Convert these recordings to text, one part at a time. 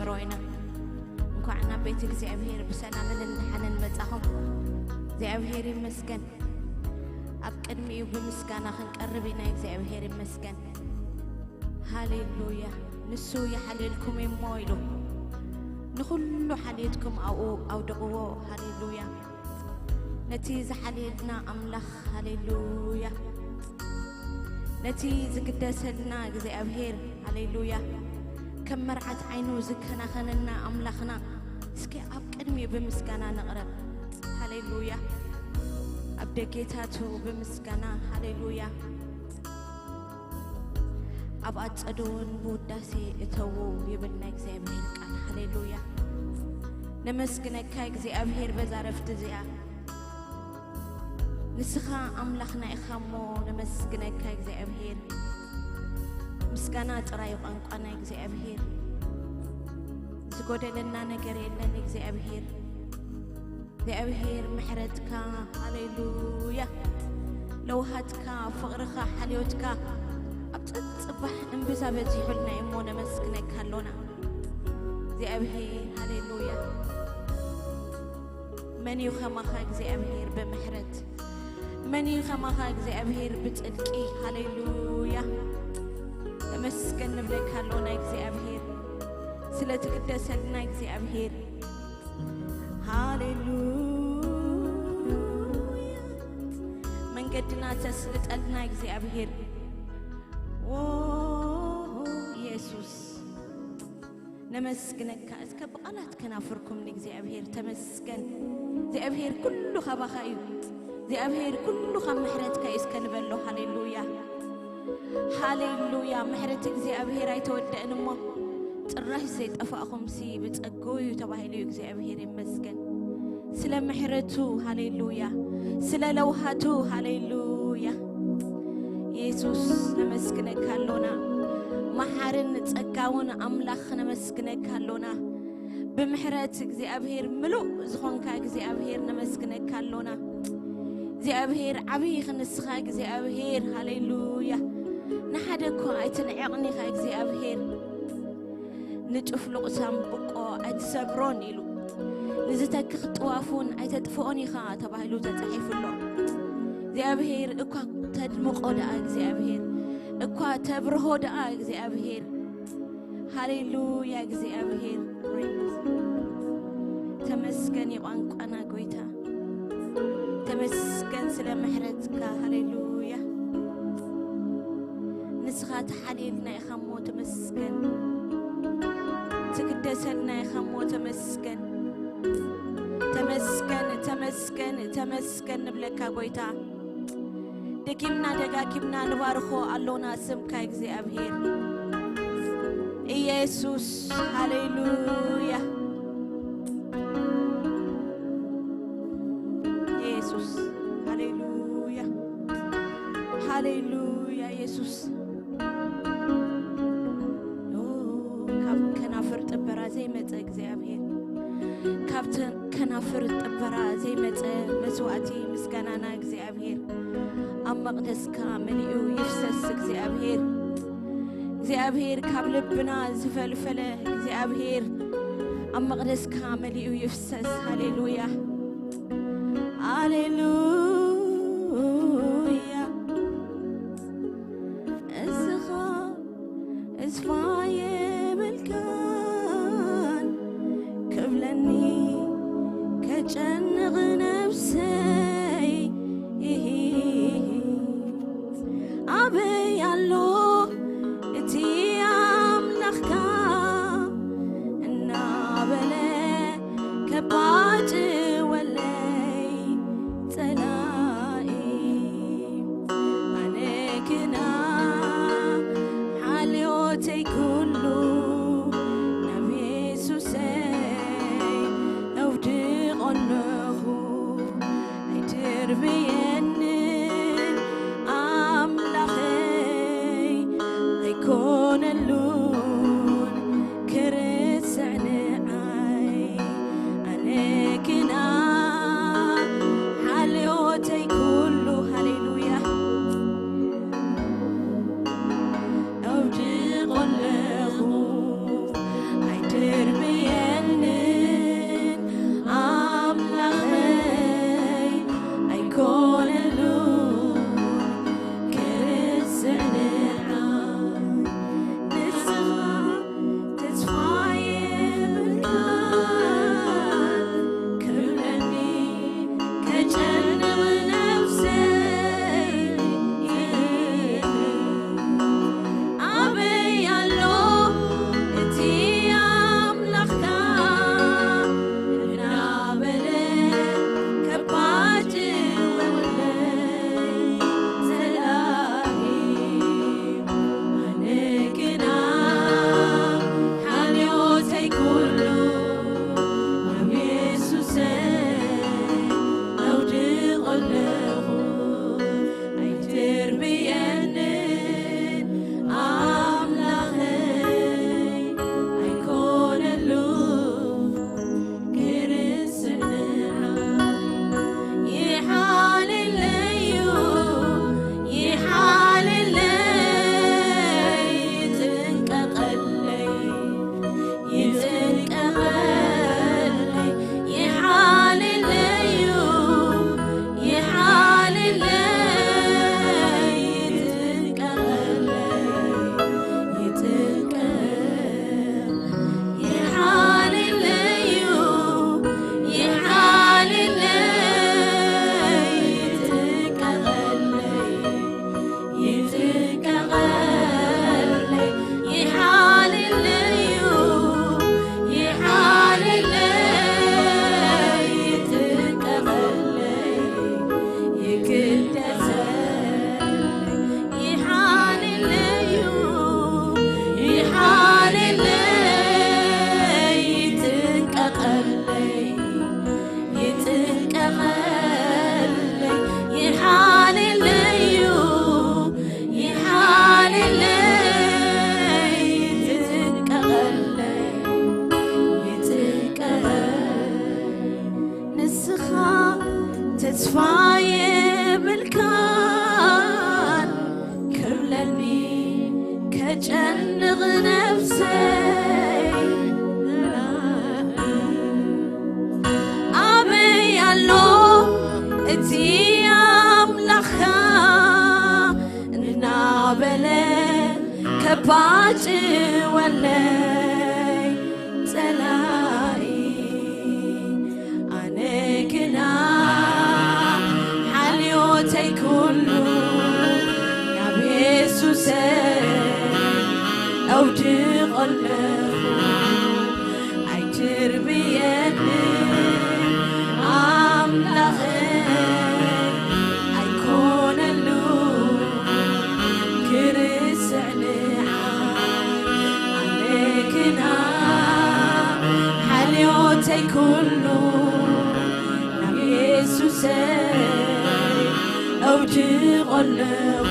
ክንገብሮ ኢና። እንኳዕ ናብ ቤት እግዚኣብሔር ብሰላምን እንደሓንን መጻኹም። እግዚኣብሔር ይመስገን። ኣብ ቅድሚኡ ብምስጋና ክንቀርብ ኢና። እግዚኣብሔር ይመስገን። ሃሌሉያ። ንሱ ይሓልየልኩም እሞ ኢሉ፣ ንኹሉ ሓልየትኩም ኣብኡ ኣውድቕዎ። ሃሌሉያ። ነቲ ዝሓልየልና ኣምላኽ፣ ሃሌሉያ። ነቲ ዝግደሰልና እግዚኣብሔር፣ ሃሌሉያ። ከም መርዓት ዓይኑ ዝከናኸነና ኣምላኽና፣ እስኪ ኣብ ቅድሚኡ ብምስጋና ንቕረብ። ሃሌሉያ። ኣብ ደጌታቱ ብምስጋና፣ ሃሌሉያ። ኣብ ኣጸድውን ብውዳሴ እተዉ ይብል ናይ እግዚኣብሔር ቃል። ሃሌሉያ። ነመስግነካ እግዚኣብሔር በዛ ረፍቲ እዚኣ። ንስኻ ኣምላኽና ኢኻ እሞ ነመስግነካ እግዚኣብሔር። ምስጋና ጥራይ ቋንቋ ናይ እግዚኣብሔር። ዝጎደለና ነገር የለን እግዚኣብሔር። እግዚኣብሔር ምሕረትካ፣ ሃሌሉያ። ለውሃትካ፣ ፍቕርኻ፣ ሓልዮትካ ኣብ ጽጽባሕ እምብዛ በዚሑልና እሞ ነመስግነካ ኣሎና እግዚኣብሔር። ሃሌሉያ። መን እዩ ከማኻ እግዚኣብሔር ብምሕረት? መን እዩ ከማኻ እግዚኣብሔር ብጽድቂ? ሃሌሉያ። ተመስገን ንብለካ ኣሎና እግዚኣብሔር፣ ስለ ትግደሰልና እግዚኣብሔር። ሃሌሉያ። መንገድና ተስልጠልና እግዚኣብሔር። ዎ፣ ኢየሱስ፣ ነመስግነካ። እስከ ብቓላት ከናፍርኩም ንእግዚኣብሔር ተመስገን። እግዚኣብሔር ኩሉ ካባኻ እዩ። እግዚኣብሔር ኩሉ ካብ ምሕረትካ እዩ እስከ ንበሎ። ሃሌሉያ። ሃሌሉያ። ምሕረት እግዚኣብሔር ኣይተወደእን እሞ፣ ጭራሽ ዘይጠፋእኹምሲ ብጸግኡ እዩ ተባሂሉ እዩ። እግዚኣብሔር ይመስገን ስለ ምሕረቱ፣ ሃሌሉያ። ስለ ለውሃቱ፣ ሃሌሉያ። የሱስ ነመስግነካ ኣሎና። መሓርን ጸጋውን ኣምላኽ ነመስግነካ ኣሎና። ብምሕረት እግዚኣብሔር ምሉእ ዝኾንካ እግዚኣብሔር ነመስግነካ ኣሎና። እግዚኣብሔር ዓብዪ ኢኻ ንስኻ እግዚኣብሔር፣ ሃሌሉያ። ንሓደ እኳ ኣይትንዕቕን ኢኻ እግዚኣብሔር። ንጭፍሉቕ ሳምብቆ ኣይትሰብሮን ኢሉ፣ ንዝተክኽ ጥዋፍ እውን ኣይተጥፍኦን ኢኻ ተባሂሉ ተጻሒፉ ኣሎ። እግዚኣብሔር እኳ ተድምቖ ደኣ እግዚኣብሔር፣ እኳ ተብርሆ ደኣ እግዚኣብሔር። ሃሌሉያ እግዚኣብሔር። ተመስገን የቋንቋና ጎይታ። ተመስገን ስለ ምሕረትካ። ሃሌሉያ። ንስኻ ተሓልየልና ኢኻ እሞ ተመስገን። ትግደሰልና ኢኻ እሞ ተመስገን። ተመስገን፣ ተመስገን፣ ተመስገን ንብለካ ጎይታ። ደጊምና ደጋጊምና ንባርኾ ኣሎና ስምካ እግዚኣብሔር። ኢየሱስ፣ ሃሌሉያ። ኢየሱስ፣ ሃሌሉያ። ሃሌሉያ፣ ኢየሱስ። ኦ፣ ካብ ከናፍር ጥበራ ዘይመጸ እግዚኣብሔር፣ ካብ ተ-፣ ከናፍር ጥበራ ዘይመጸ መስዋዕቲ ምስጋናና እግዚኣብሔር፣ ኣብ መቕደስካ መሊኡ ይፍሰስ እግዚኣብሔር። እግዚኣብሔር ካብ ልብና ዝፈልፈለ እግዚኣብሔር ኣብ መቕደስካ መሊኡ ይፍሰስ። ሃሌሉያ፣ ሃሌሉያ። እስኻ እስፋ የብልካን ክብለኒ ከጨንቕ ነፍሰይ። ኣበይ ኣሎ እቲ ኣምላኽካ እናበለ ከባጭ ወለይ ጸላ ባጭወለይ ጸላኢ ኣነ ግና ሓልዮተይ ኩሉ ናብ የሱሰይ ኣውድቖ ኣለኹ። ኣይትርብየኒ ኣምላኸይ ኣይኮነሉ ክርስዕ ንዓይ ኣነ ግና ሓልዮተይ ኩሉ ናብ የሱሰይ ኣውድቖ ኣለኹ።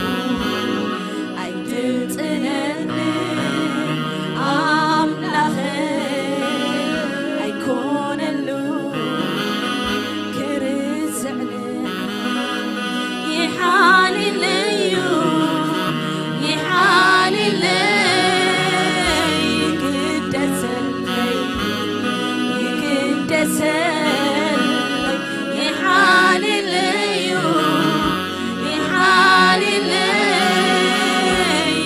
ኣይትጥነኒ ኣምላኸይ ኣይኮነሉ ክርስዕ ንዓይ ይሓልለዩ ይሓልለይ ይግደሰለይ ይግደሰለይ ይሓልለዩ ይሓልለይ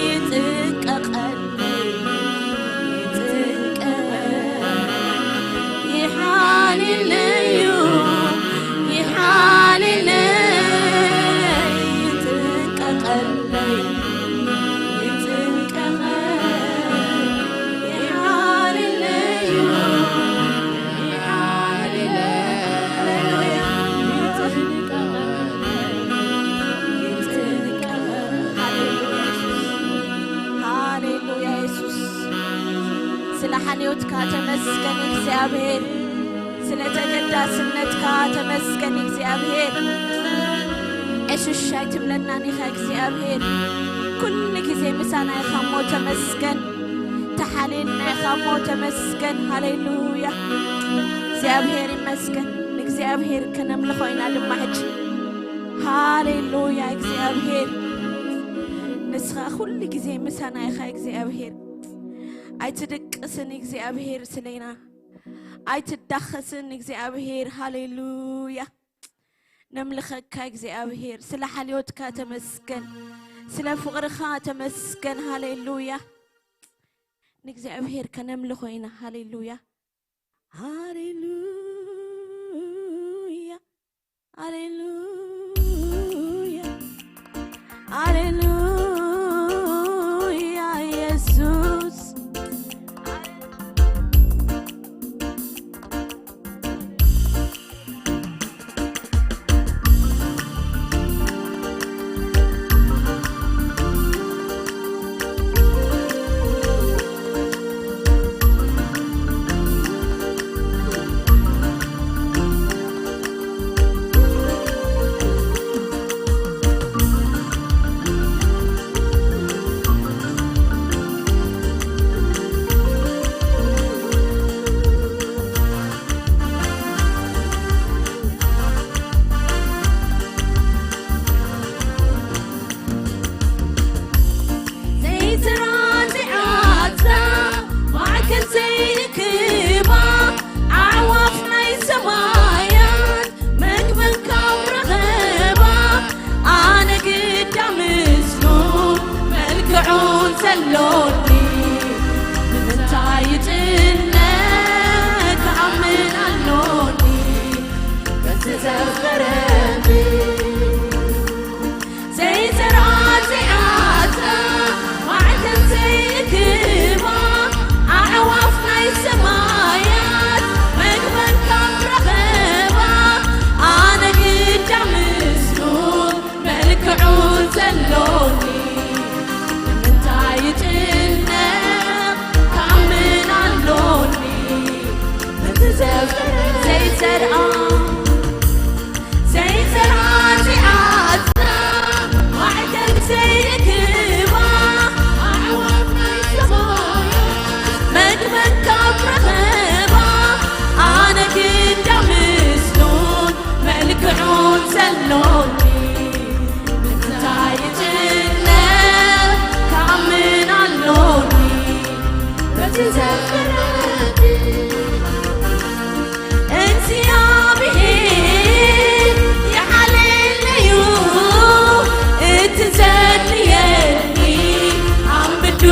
ይጥቀቐለይ ይጥቀቐለይ ይሓልለዩ ይሓልለይ ይጥቀቐለይ ይጥቀቐለይ ይሓልለዩ ይሓልለይ ይጥቀቐለይ። ሃሌሉያ የሱስ፣ ስለ ሓልዮትካ ተመስገን እግዚኣብሔር፣ ስለ ተገዳስነትካ ተመስገን እግዚኣብሔር። ዕሽሽ ኣይትብለናን ኢኻ እግዚኣብሔር፣ ኩሉ ግዜ ምሳና ኢኻ እሞ ተመስገን። ተሓልየልና ኢኻ እሞ ተመስገን። ሃሌሉያ እግዚኣብሔር ይመስገን። ንእግዚኣብሔር ከነምልኾ ኢና ድማ ሕጂ። ሃሌሉያ እግዚኣብሔር፣ ንስኻ ኩሉ ግዜ ምሳና ኢኻ እግዚኣብሔር። ኣይትድቅስን እግዚኣብሔር ስለና፣ ኣይትዳኸስን እግዚኣብሔር። ሃሌሉያ ነምልኸካ እግዚኣብሔር፣ ስለ ሓልዮትካ ተመስገን፣ ስለ ፍቕርኻ ተመስገን። ሃሌሉያ ንእግዚኣብሔር ከነምልኾ ኢና። ሃሌሉያ ሃሌሉያ ሃሌሉያ ሃሌሉያ ኢየሱስ። ዘይተራዚዓታ ማዕከን ዘይእክባ ኣዕዋፍ ናይ ሰማያት መግበን ካብ ረኸባ ኣነ ግዳ ምስሉ መልክዑ ዘሎኒ ንምንታይ ይጭነቅ ክኣምን ኣሎኒ በቲ ዘፍረኒ ዘይተራዚዓታ ማዕከን ዘይእክባ ኣዕዋፍ ናይ ሰማያት መግበን ካብ ረኸባ ኣነ ግዳ ምስሉ መልክዑ ዘሎኒ ንምንታይ ይጭነቅ ክኣምን ኣሎኒ በቲ ዘፍረ ዘይዘርኣ ዘይዘራእቲ ኣጽና ማዕከን ዘይእክባ ኣዕዋፍ ናይ ሰማይ መግበን ካብ ረኸባ ኣነ ግዳ ምስሉን መልክዑን ዘሎኒ ምንታይ ይጭነቅ ክኣምን ኣሎኒ በቲ ዘፍረኒ እግዚኣብሔር ይሓልለዩ እቲ ዘድልየኒ ኣንብዱ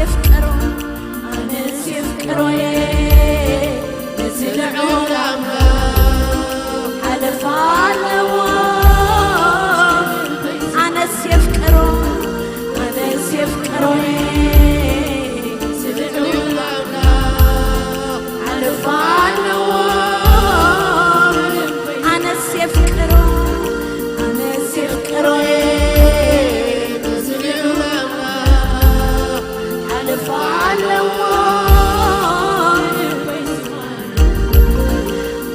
የፍቅሮ ኣነስ የፍቅሮየ ነዚ ልዑል ኣምላኽ ሓለፋ ኣለዎ። ኣነስ የፍቅሮ ኣነስ የፍቅሮየ ነዚ ልዑል ኣምላኽ ሓለፋ ኣለዎ። ኣነስ የፍቅሮ ኣነስ የፍቅሮየ ነዚ ልዑል ኣምላኽ ሓለፋ ኣለዎ።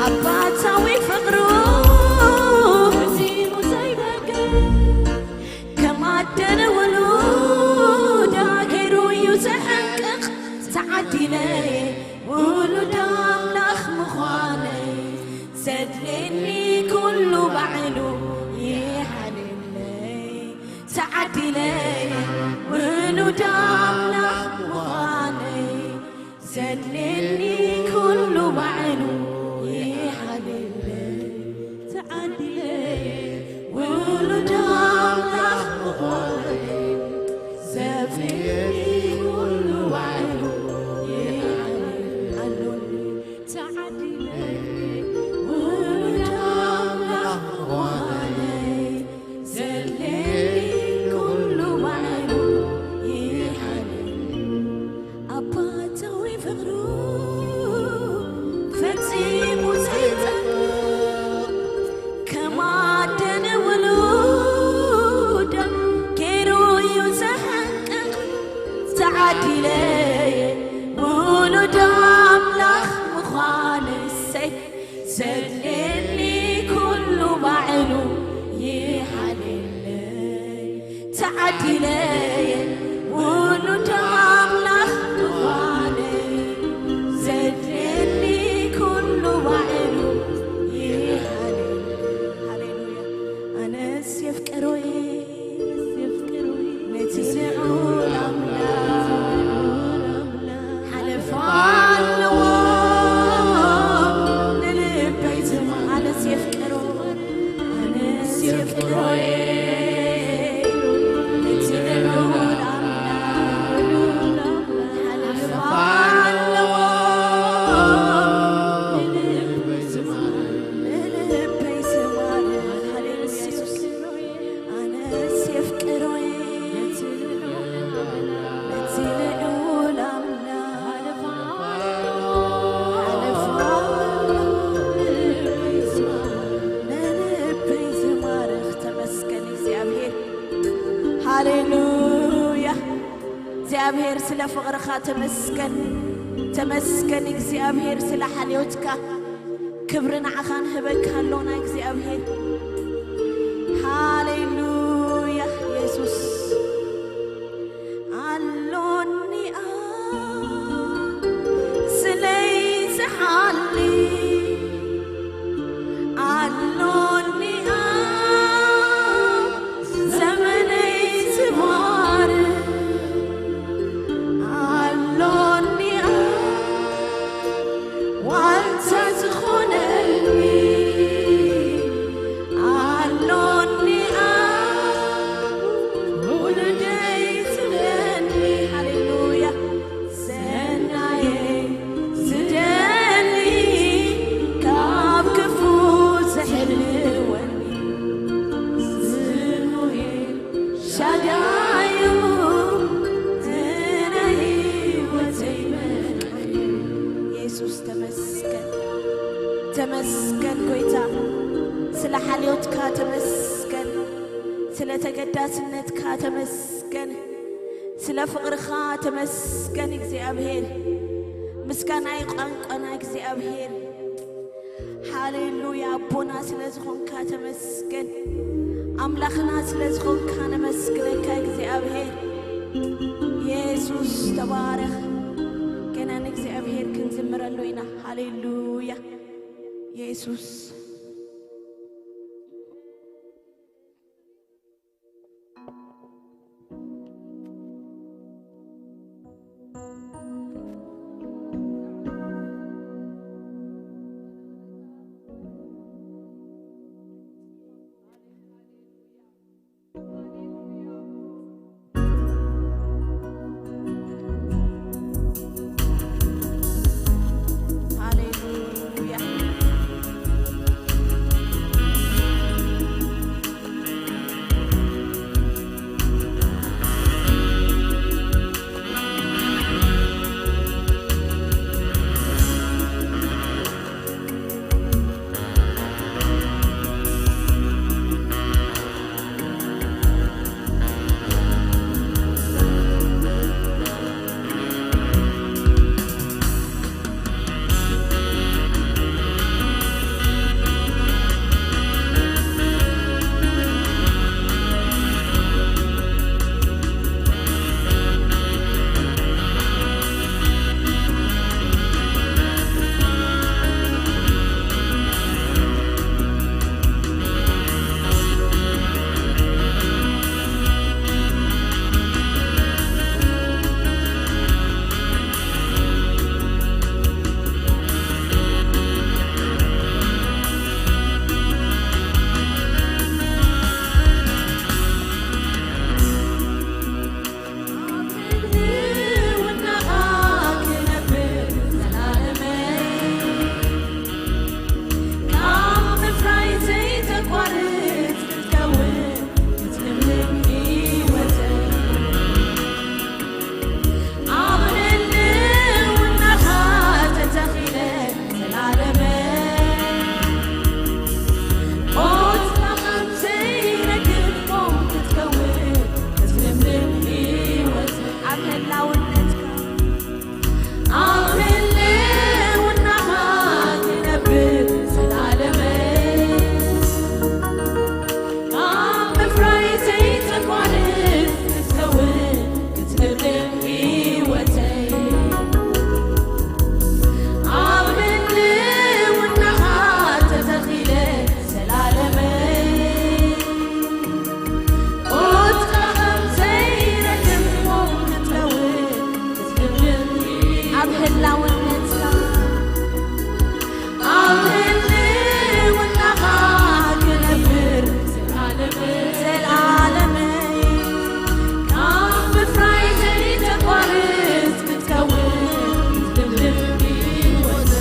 ኣባታዊ ፍቕሩ ፈጺሙ ዘይበገስ ከም ኣደ ንውሉዳ ገይሩ እዩ ዘሕንቅቕ። ተዓዲለ ውሉድ ኣምላኽ ምዃነይ ዘድልየኒ ኩሉ ባዕሉ ይሓልለይ። ተዓዲለ ውሉድ ኣምላኽ ምዃነይ ዘድልየኒ ኩሉ ባዕሉ ይሓልለይ። ተዓዲለ ውሉድ ኣምላኽ ምዃነይ ዘድልየኒ ኩሉ ባዕሉ ይሓልለይ። ኣሎኒ ተዓዲለ ውሉድ ኣምላኽ ምዃነይ ዘድልየኒ ኩሉ ባዕሉ ይሓልለይ። ኣባታዊ ፍቕሩ ፈጺሙ ዘይጸልእ ከም ኣደ ንውሉዳ ገይሩ እዩ ዘሕንቅቕ። ተዓዲለ ውሉድ ኣምላኽ ምዃነሰይ ዘድልየኒ ኩሉ ባዕሉ ይሓልለይ። ተዓዲለ ውሉድ ኣምላኽ ምዃነይ ዘድልየኒ ኩሉ ባዕሉ ይሓልለይ። ሃሌሉያ። ኣነስ የፍቅሮይ ነቲ ልዑል ኣምላኽ ሓለፋ ኣለዎ። ንልበይ ዝማ-፣ ኣነስ የፍቅሮ፣ ኣነስ የፍቅሮየ ነቲ ልዑል ኣምላኽ ሓለፋ ኣለዎ። ንልበይ ዝማ-፣ ንልበይ ዝማርኽ። ሃሌሉያ። ኣነስ የፍቅሮየ ነቲ ልዑል ኣምላኽ ሓለፋ ንልበይ ዝማርኽ። ተመስገን እግዚኣብሔር። ሃሌሉያ። እግዚኣብሔር ስለ ፍቕርኻ ተመስገን። ተመስገን እግዚኣብሔር ስለ ሓልዮትካ። ክብሪ ንዓኻ ንህበካ ኣሎና እግዚኣብሔር። ሃሌሉያ የሱስ። ኣሎኒ ኣብ ስለይ ዝሓሊ፣ ኣሎኒ ኣብ ዘመነይ ዝባርኽ፣ ኣሎኒ ኣብ ዋልታ ዝኾነኒ፣ ኣሎኒ ኣብ ውሉደይ ዝብለኒ። ሃሌሉያ። ሰናየይ ዝደሊ፣ ካብ ክፉ ዝሕልወኒ፣ ስሙ ኤል ሻዳይ እዩ፣ ናይ ህይወተይ መድሓኒ። የሱስ ተመስገን፣ ተመስገን ጎይታ፣ ስለ ሓልዮትካ ተመስገን፣ ስለ ተገዳስነትካ ተመስገን፣ ስለ ፍቕርኻ ተመስገን እግዚኣብሔር። ምስጋና እዩ ቋንቋና እግዚኣብሔር። ሃሌሉያ። ኣቦና ስለ ዝኾንካ ተመስገን። ኣምላኽና ስለ ዝኾንካ ነመስግነካ እግዚኣብሔር። የሱስ ተባረኽ። ገና ንእግዚኣብሔር ክንዝምረሉ ኢና። ሃሌሉያ። የሱስ ህላውነትካ ኣብ ህልውናኻ ክነብር ዘላለመይ ዘላለመይ ካብ ምፍራይ ዘይተቋርጽ ክትከውን ዝልም ህይወት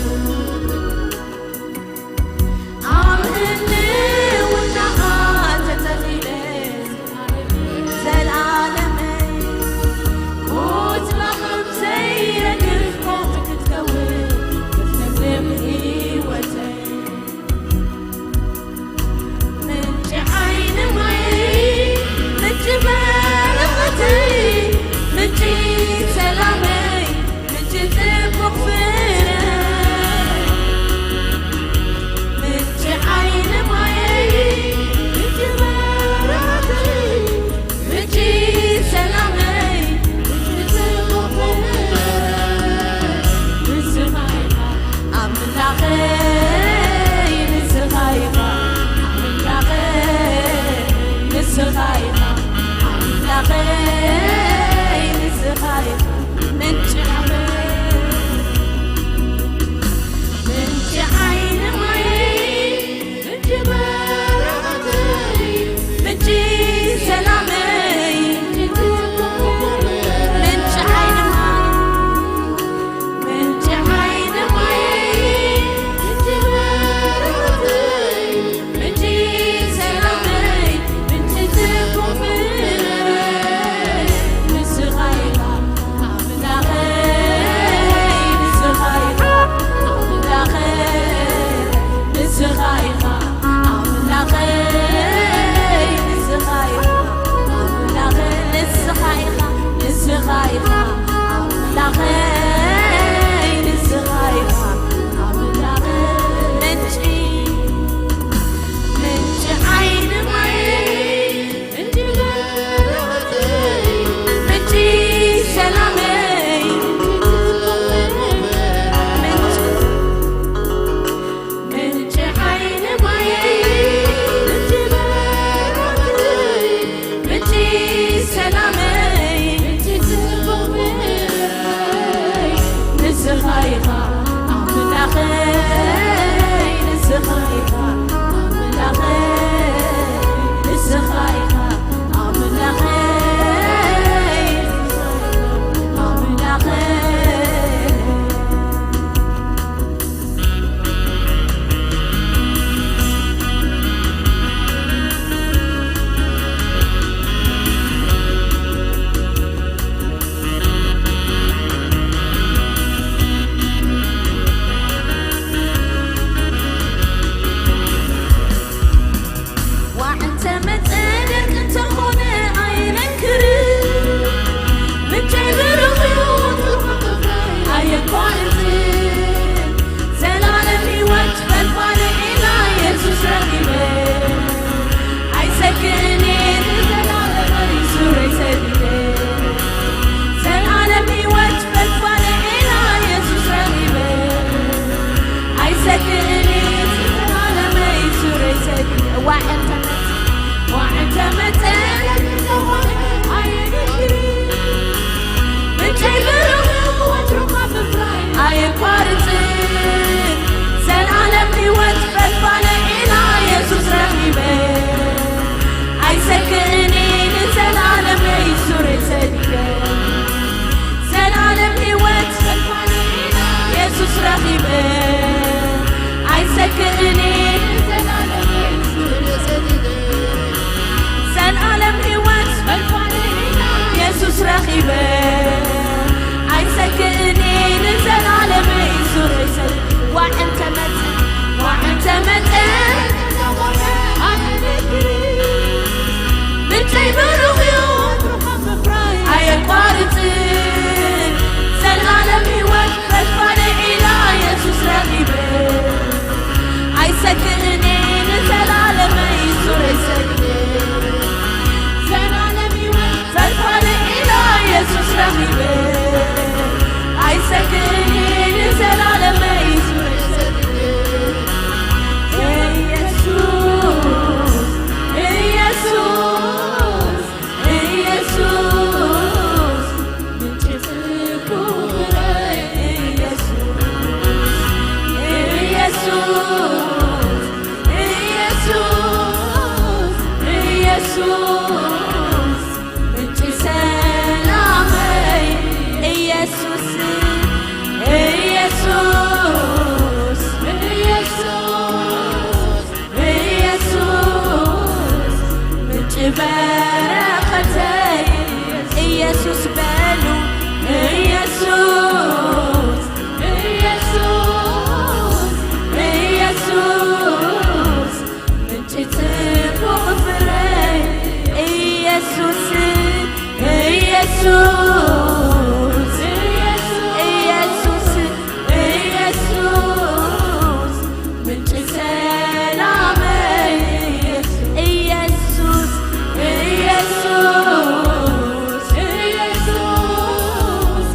ኣብ ህልውናኻ ተተኺለ ዘላለመይ ቁጽራ ከም ዘይረግፍ ቆጽሊ ክትከውን ክትለምልም ህይወተይ። ምንጪ ዓይኒ ማየይ፣ ምንጪ በረኸተይ፣ ምንጪ ሰላመይ፣ ምንጪ ጽቡቕ ፍረ። ምንጪ ዓይኒ ማየይ፣ ምንጪ በረኸተይ፣ ምንጪ ሰላመይ፣ ምንጪ ጽቡቕ ፍረ። ንስኻ ኢኻ ኣምላኸይ፣ ንስኻ ኢኻ ኣምላኸይ፣ ንስኻ ኢኻ ኣምላኸይ፣ ንስኻ ኢኻ ምንጪ ዓወት፣ ምንጪ ዓይኒ ማየይ፣ ምንጪ በረኸተይ፣ ምንጪ ሰላመይ፣ ምንጪ ዓይኒ ማየይ፣ ምንጪ ዓይኒ ማየይ፣ ምንጪ በረኸተይ፣ ምንጪ ሰላመይ፣ ምንጪ ጽቡቕ ፍረ። ንስኻ ኢኻ ኣምላኸይ፣ ንስኻ ኢኻ ኣምላኸይ፣ ንስኻ ኢኻ ኣምላኸይ፣ ንስኻ ኢኻ ኣምላኸይ፣ ንስኻ ኢኻ፣ ንስኻ ኢኻ ኣምላኸይ፣ ንስኻ ኢኻ ኣምላኸይ። ምንጪ፣ ምንጪ ዓይኒ ማየይ፣ ምንጪ በረኸተይ፣ ምንጪ ሰላመይ፣ ምንጪ፣ ምንጪ ዓይኒ ማየይ፣ ምንጪ በረኸተይ፣ ምንጪ ሰላመይ፣ ምንጪ ጽቡቕ ፍረይ፣ ንስኻ ኢኻ ኣምላኸይ፣ ንስኻ ኢኻ ኣምላኸይ፣ ንስኻ ኢኻ ኣምላኸይ፣ ኣምላኸይ። ዋዕንተ መጸደቅ እንተኾነ ኣይነክር፣ ምንጨይ ብሩኽ እዩ፣ ኣየቋርጽ። ዘላለም ህይወት ፈልፋለ ዒላ የሱስ ረኺበ፣ ኣይሰክእን እየ ንዘላለም ሱረይ ሰዲደ። ዘላለም ህይወት ፈልፋለ ዒላ የሱስ ረኺበ፣ ኣይሰክእን እየ ንዘላለመይ ሱረይ ሰዲደ። ዋዕንተ መጸ፣ ዋዕንተ መጸ ኣይነክር፣ ምንጨይ ብሩኽ ወትሩ ካብ ምፍራይ ኣየቋርጽን። ዘላለም ህይወት ፈልፋለ ዒላ የሱስ ረኺበ፣ ኣይሰክእን እየ ንዘላለመይ ሱረይ ሰዲደ። ዘላለም ህይወት ፈልፋለ ዒላ የሱስ ረኺበ፣ ኣይሰክእን እየ ንዘላለመይ ሱረይ ሰዲደ። ዘላለም ህይወት ፈልፋለ ዒላ የሱስ ረኺበ፣ ኣይሰክእን እየ ንዘላለመይ ሱረይ ሰዲደ። ዋዕንተ መጸ፣ ዋዕንተ መጸ ምንጨይ ብሩኽ እዩ፣ ኣየቋርጽን። ዘላለም ህይወት ፈልፋለ ዒላ የሱስ ረኺበ፣ ኣይሰክእን እየ ንዘላለመይ ሱረይ ሰዲደ። ዘላለም ህይወት ፈልፋለ ዒላ የሱስ ኢየሱስ፣ ኢየሱስ፣ ኢየሱስ፣ ምንጪ ጽቡቕ ፍረ። ኢየሱስ፣ ኢየሱስ፣ ኢየሱስ፣ ኢየሱስ፣ ምንጪ ሰላመይ። ኢየሱስ፣ ኢየሱስ፣ ኢየሱስ፣ ኢየሱስ፣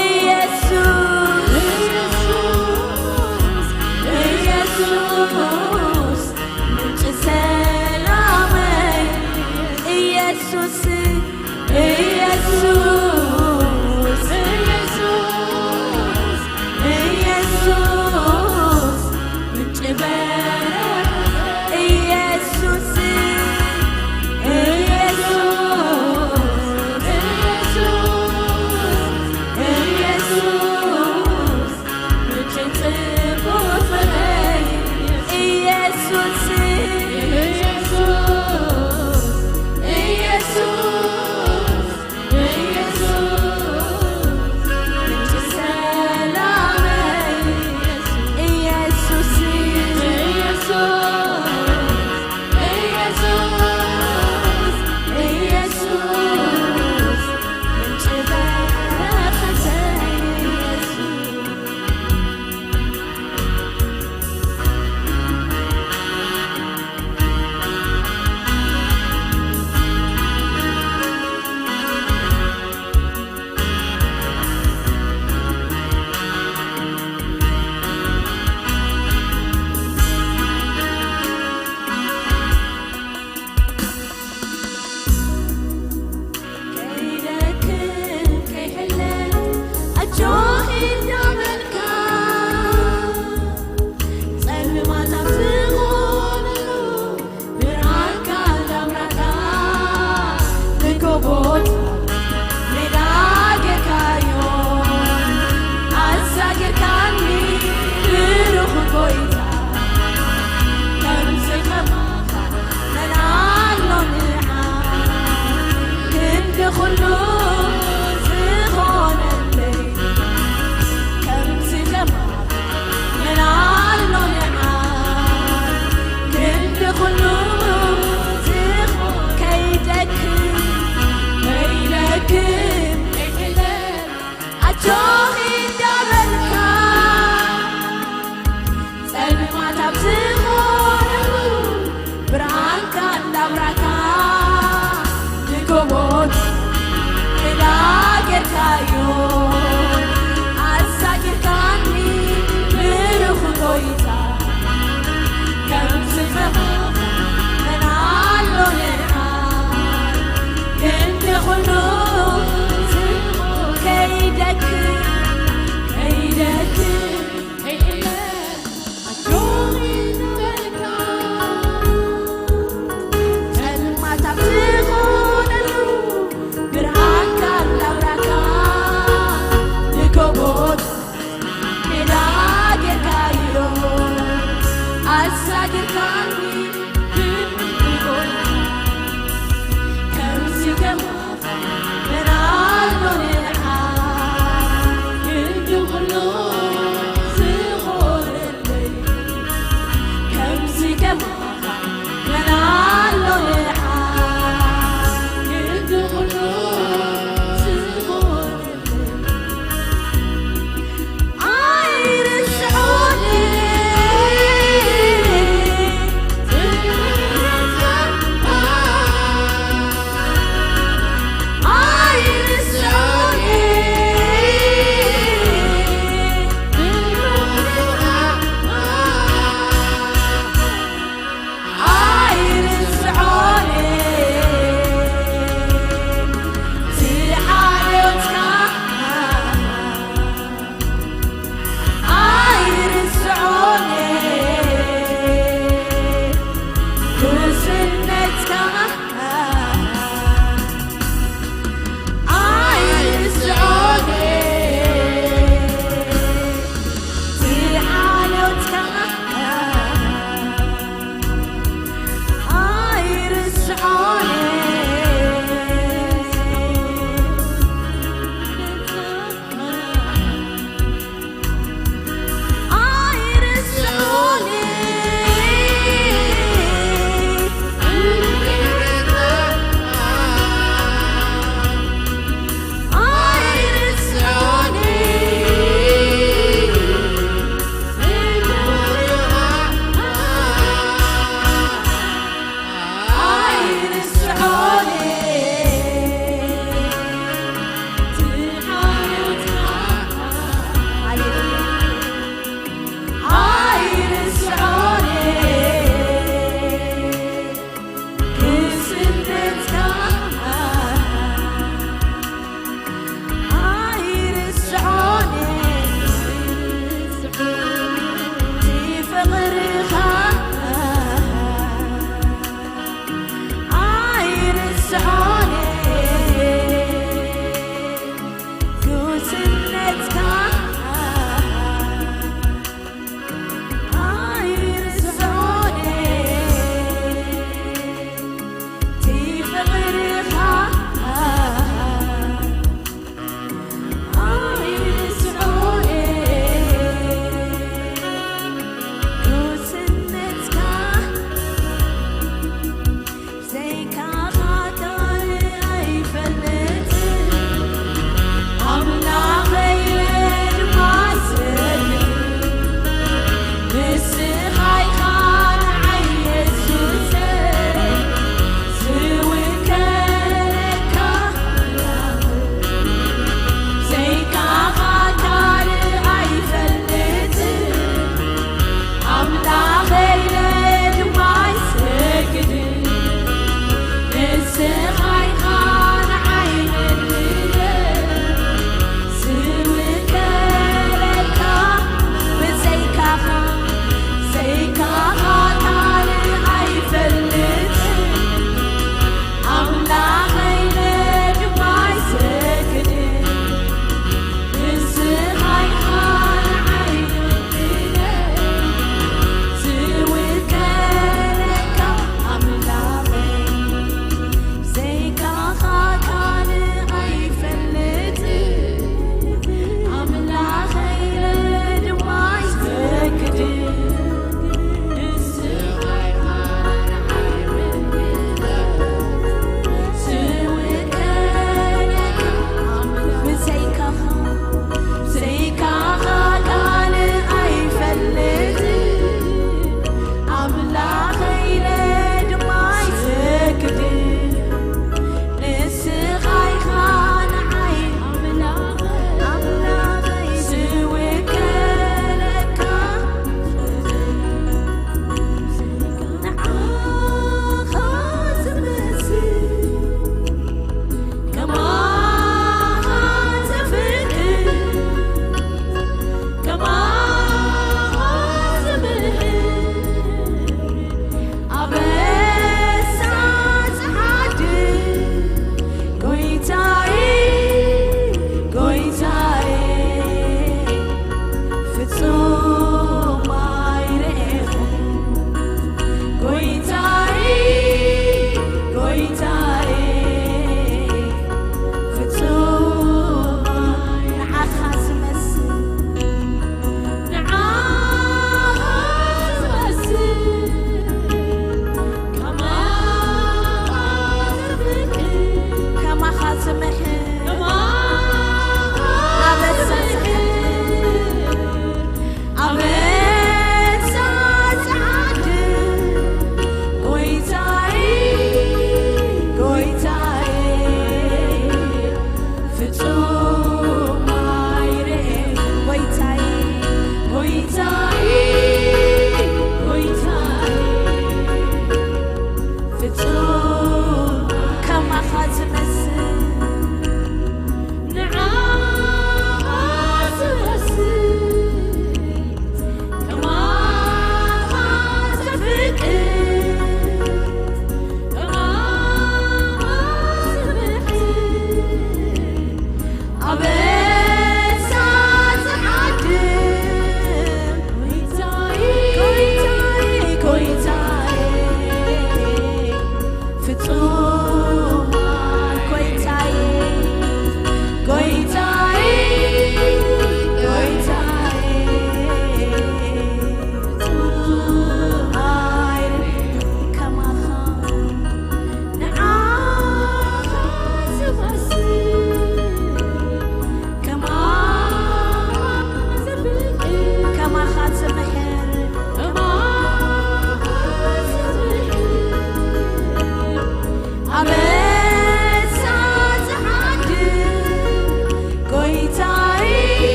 ኢየሱስ፣ ኢየሱስ፣ ምንጪ ሰላመይ። ኢየሱስ፣ ኢየሱስ፣ ኢየሱስ፣ ኢየሱስ፣ ምንጪ በረከት። ኢየሱስ፣ ኢየሱስ፣ ኢየሱስ፣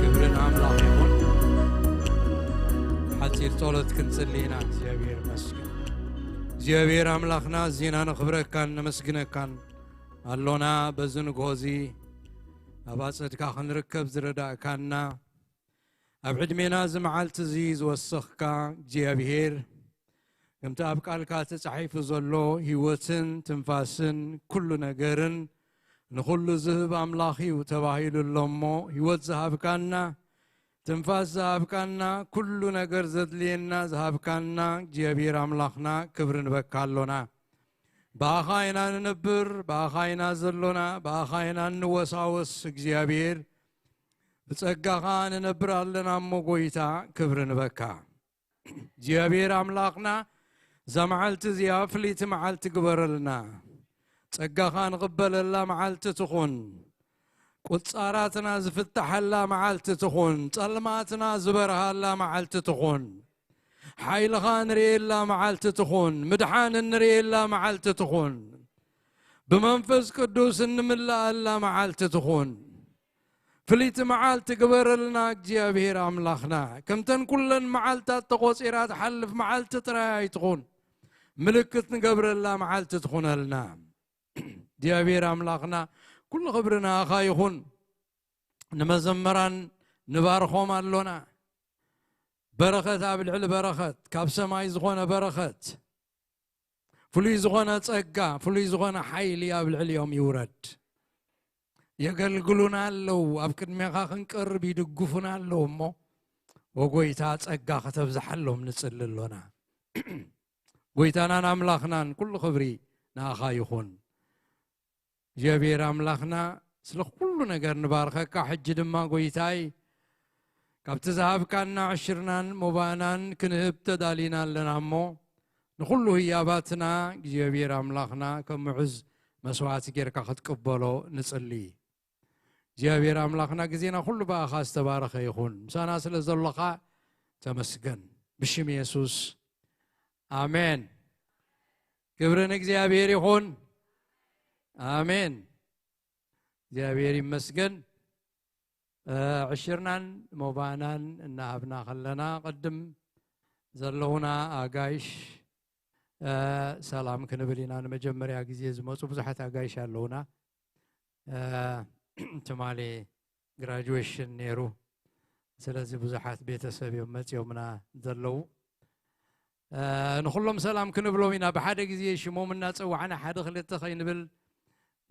ክብሪ ንኣምላኽ ይኹን። ሓጺር ጸሎት ክንጽሊ ኢና። እግዚኣብሔር ይመስገን። እግዚኣብሔር ኣምላኽና፣ እዚና ነኽብረካን ነመስግነካን ኣሎና። በዚ ንግሆ እዚ ኣብ ኣጸድካ ክንርከብ ዝረዳእካና፣ ኣብ ዕድሜና እዚ መዓልቲ እዚ ዝወሰኽካ እግዚኣብሔር፣ ከምቲ ኣብ ቃልካ ተጻሒፉ ዘሎ፣ ህይወትን ትንፋስን ኩሉ ነገርን ንኹሉ ዝህብ ኣምላኽ እዩ ተባሂሉ ኣሎ እሞ፣ ህይወት ዝሃብካና፣ ትንፋስ ዝሃብካና፣ ኩሉ ነገር ዘድልየና ዝሃብካና እግዚኣብሔር ኣምላኽና፣ ክብሪ ንበካ ኣሎና። ብኣኻ ኢና ንነብር፣ ብኣኻ ኢና ዘሎና፣ ብኣኻ ኢና እንወሳወስ እግዚኣብሔር። ብጸጋኻ ንነብር ኣለና እሞ ጎይታ፣ ክብሪ ንበካ። እግዚኣብሔር ኣምላኽና፣ እዛ መዓልቲ እዚኣ ፍልይቲ መዓልቲ ግበረልና። ጸጋኻ ንቕበለላ መዓልቲ ትኹን። ቁጻራትና ዝፍታሐላ መዓልቲ ትኹን። ጸልማትና ዝበርሃላ መዓልቲ ትኹን። ሓይልኻ ንርእየላ መዓልቲ ትኹን። ምድሓን እንርእየላ መዓልቲ ትኹን። ብመንፈስ ቅዱስ እንምልኣላ መዓልቲ ትኹን። ፍልይቲ መዓልቲ ግበረልና እግዚኣብሔር ኣምላኽና። ከምተን ኩለን መዓልታት ተቖጺራ ትሓልፍ መዓልቲ ጥራይ ኣይትኹን። ምልክት ንገብረላ መዓልቲ ትኹነልና። እግዚኣብሔር ኣምላኽና፣ ኩሉ ክብሪ ንኣኻ ይኹን። ንመዘምራን ንባርኾም ኣሎና። በረኸት ኣብ ልዕሊ በረኸት፣ ካብ ሰማይ ዝኾነ በረኸት፣ ፍሉይ ዝኾነ ጸጋ፣ ፍሉይ ዝኾነ ሓይሊ ኣብ ልዕሊኦም ይውረድ። የገልግሉና ኣለዉ፣ ኣብ ቅድሜኻ ክንቀርብ ይድግፉና ኣለዉ እሞ፣ ወጎይታ ጸጋ ከተብዝሓሎም ንጽሊ ኣሎና። ጎይታናን ኣምላኽናን ኩሉ ክብሪ ንኣኻ ይኹን። እግዚኣብሔር ኣምላኽና፣ ስለ ኩሉ ነገር ንባርኸካ። ሕጂ ድማ ጎይታይ፣ ካብቲ ዝሃብካና ዕሽርናን ሞባእናን ክንህብ ተዳሊና ኣለና እሞ፣ ንኹሉ ህያባትና እግዚኣብሔር ኣምላኽና ከም ምዑዝ መስዋዕቲ ጌርካ ክትቅበሎ ንጽሊ። እግዚኣብሔር ኣምላኽና፣ ግዜና ኩሉ ብኣኻ ዝተባረኸ ይኹን። ምሳና ስለ ዘሎኻ ተመስገን። ብሽም የሱስ፣ ኣሜን። ክብሪ ንእግዚኣብሔር ይኹን። ኣሜን። እግዚኣብሔር ይመስገን። እ፣ ዕሽርናን ሞባእናን እናሃብና ከለና፣ ቅድም ዘለዉና ኣጋይሽ፣ እ፣ ሰላም ክንብል ኢና። ንመጀመርያ ግዜ ዝመጹ ብዙሓት ኣጋይሽ ኣለዉና። እ፣ ትማሊ ግራጁዌሽን ነይሩ። ስለዚ ብዙሓት ቤተሰብ እዮም መጺኦምና ዘለዉ። እ፣ ንኹሎም ሰላም ክንብሎም ኢና። ብሓደ ግዜ ሽሞም እናጸዋዕና ሓደ ክልተ ከይንብል፣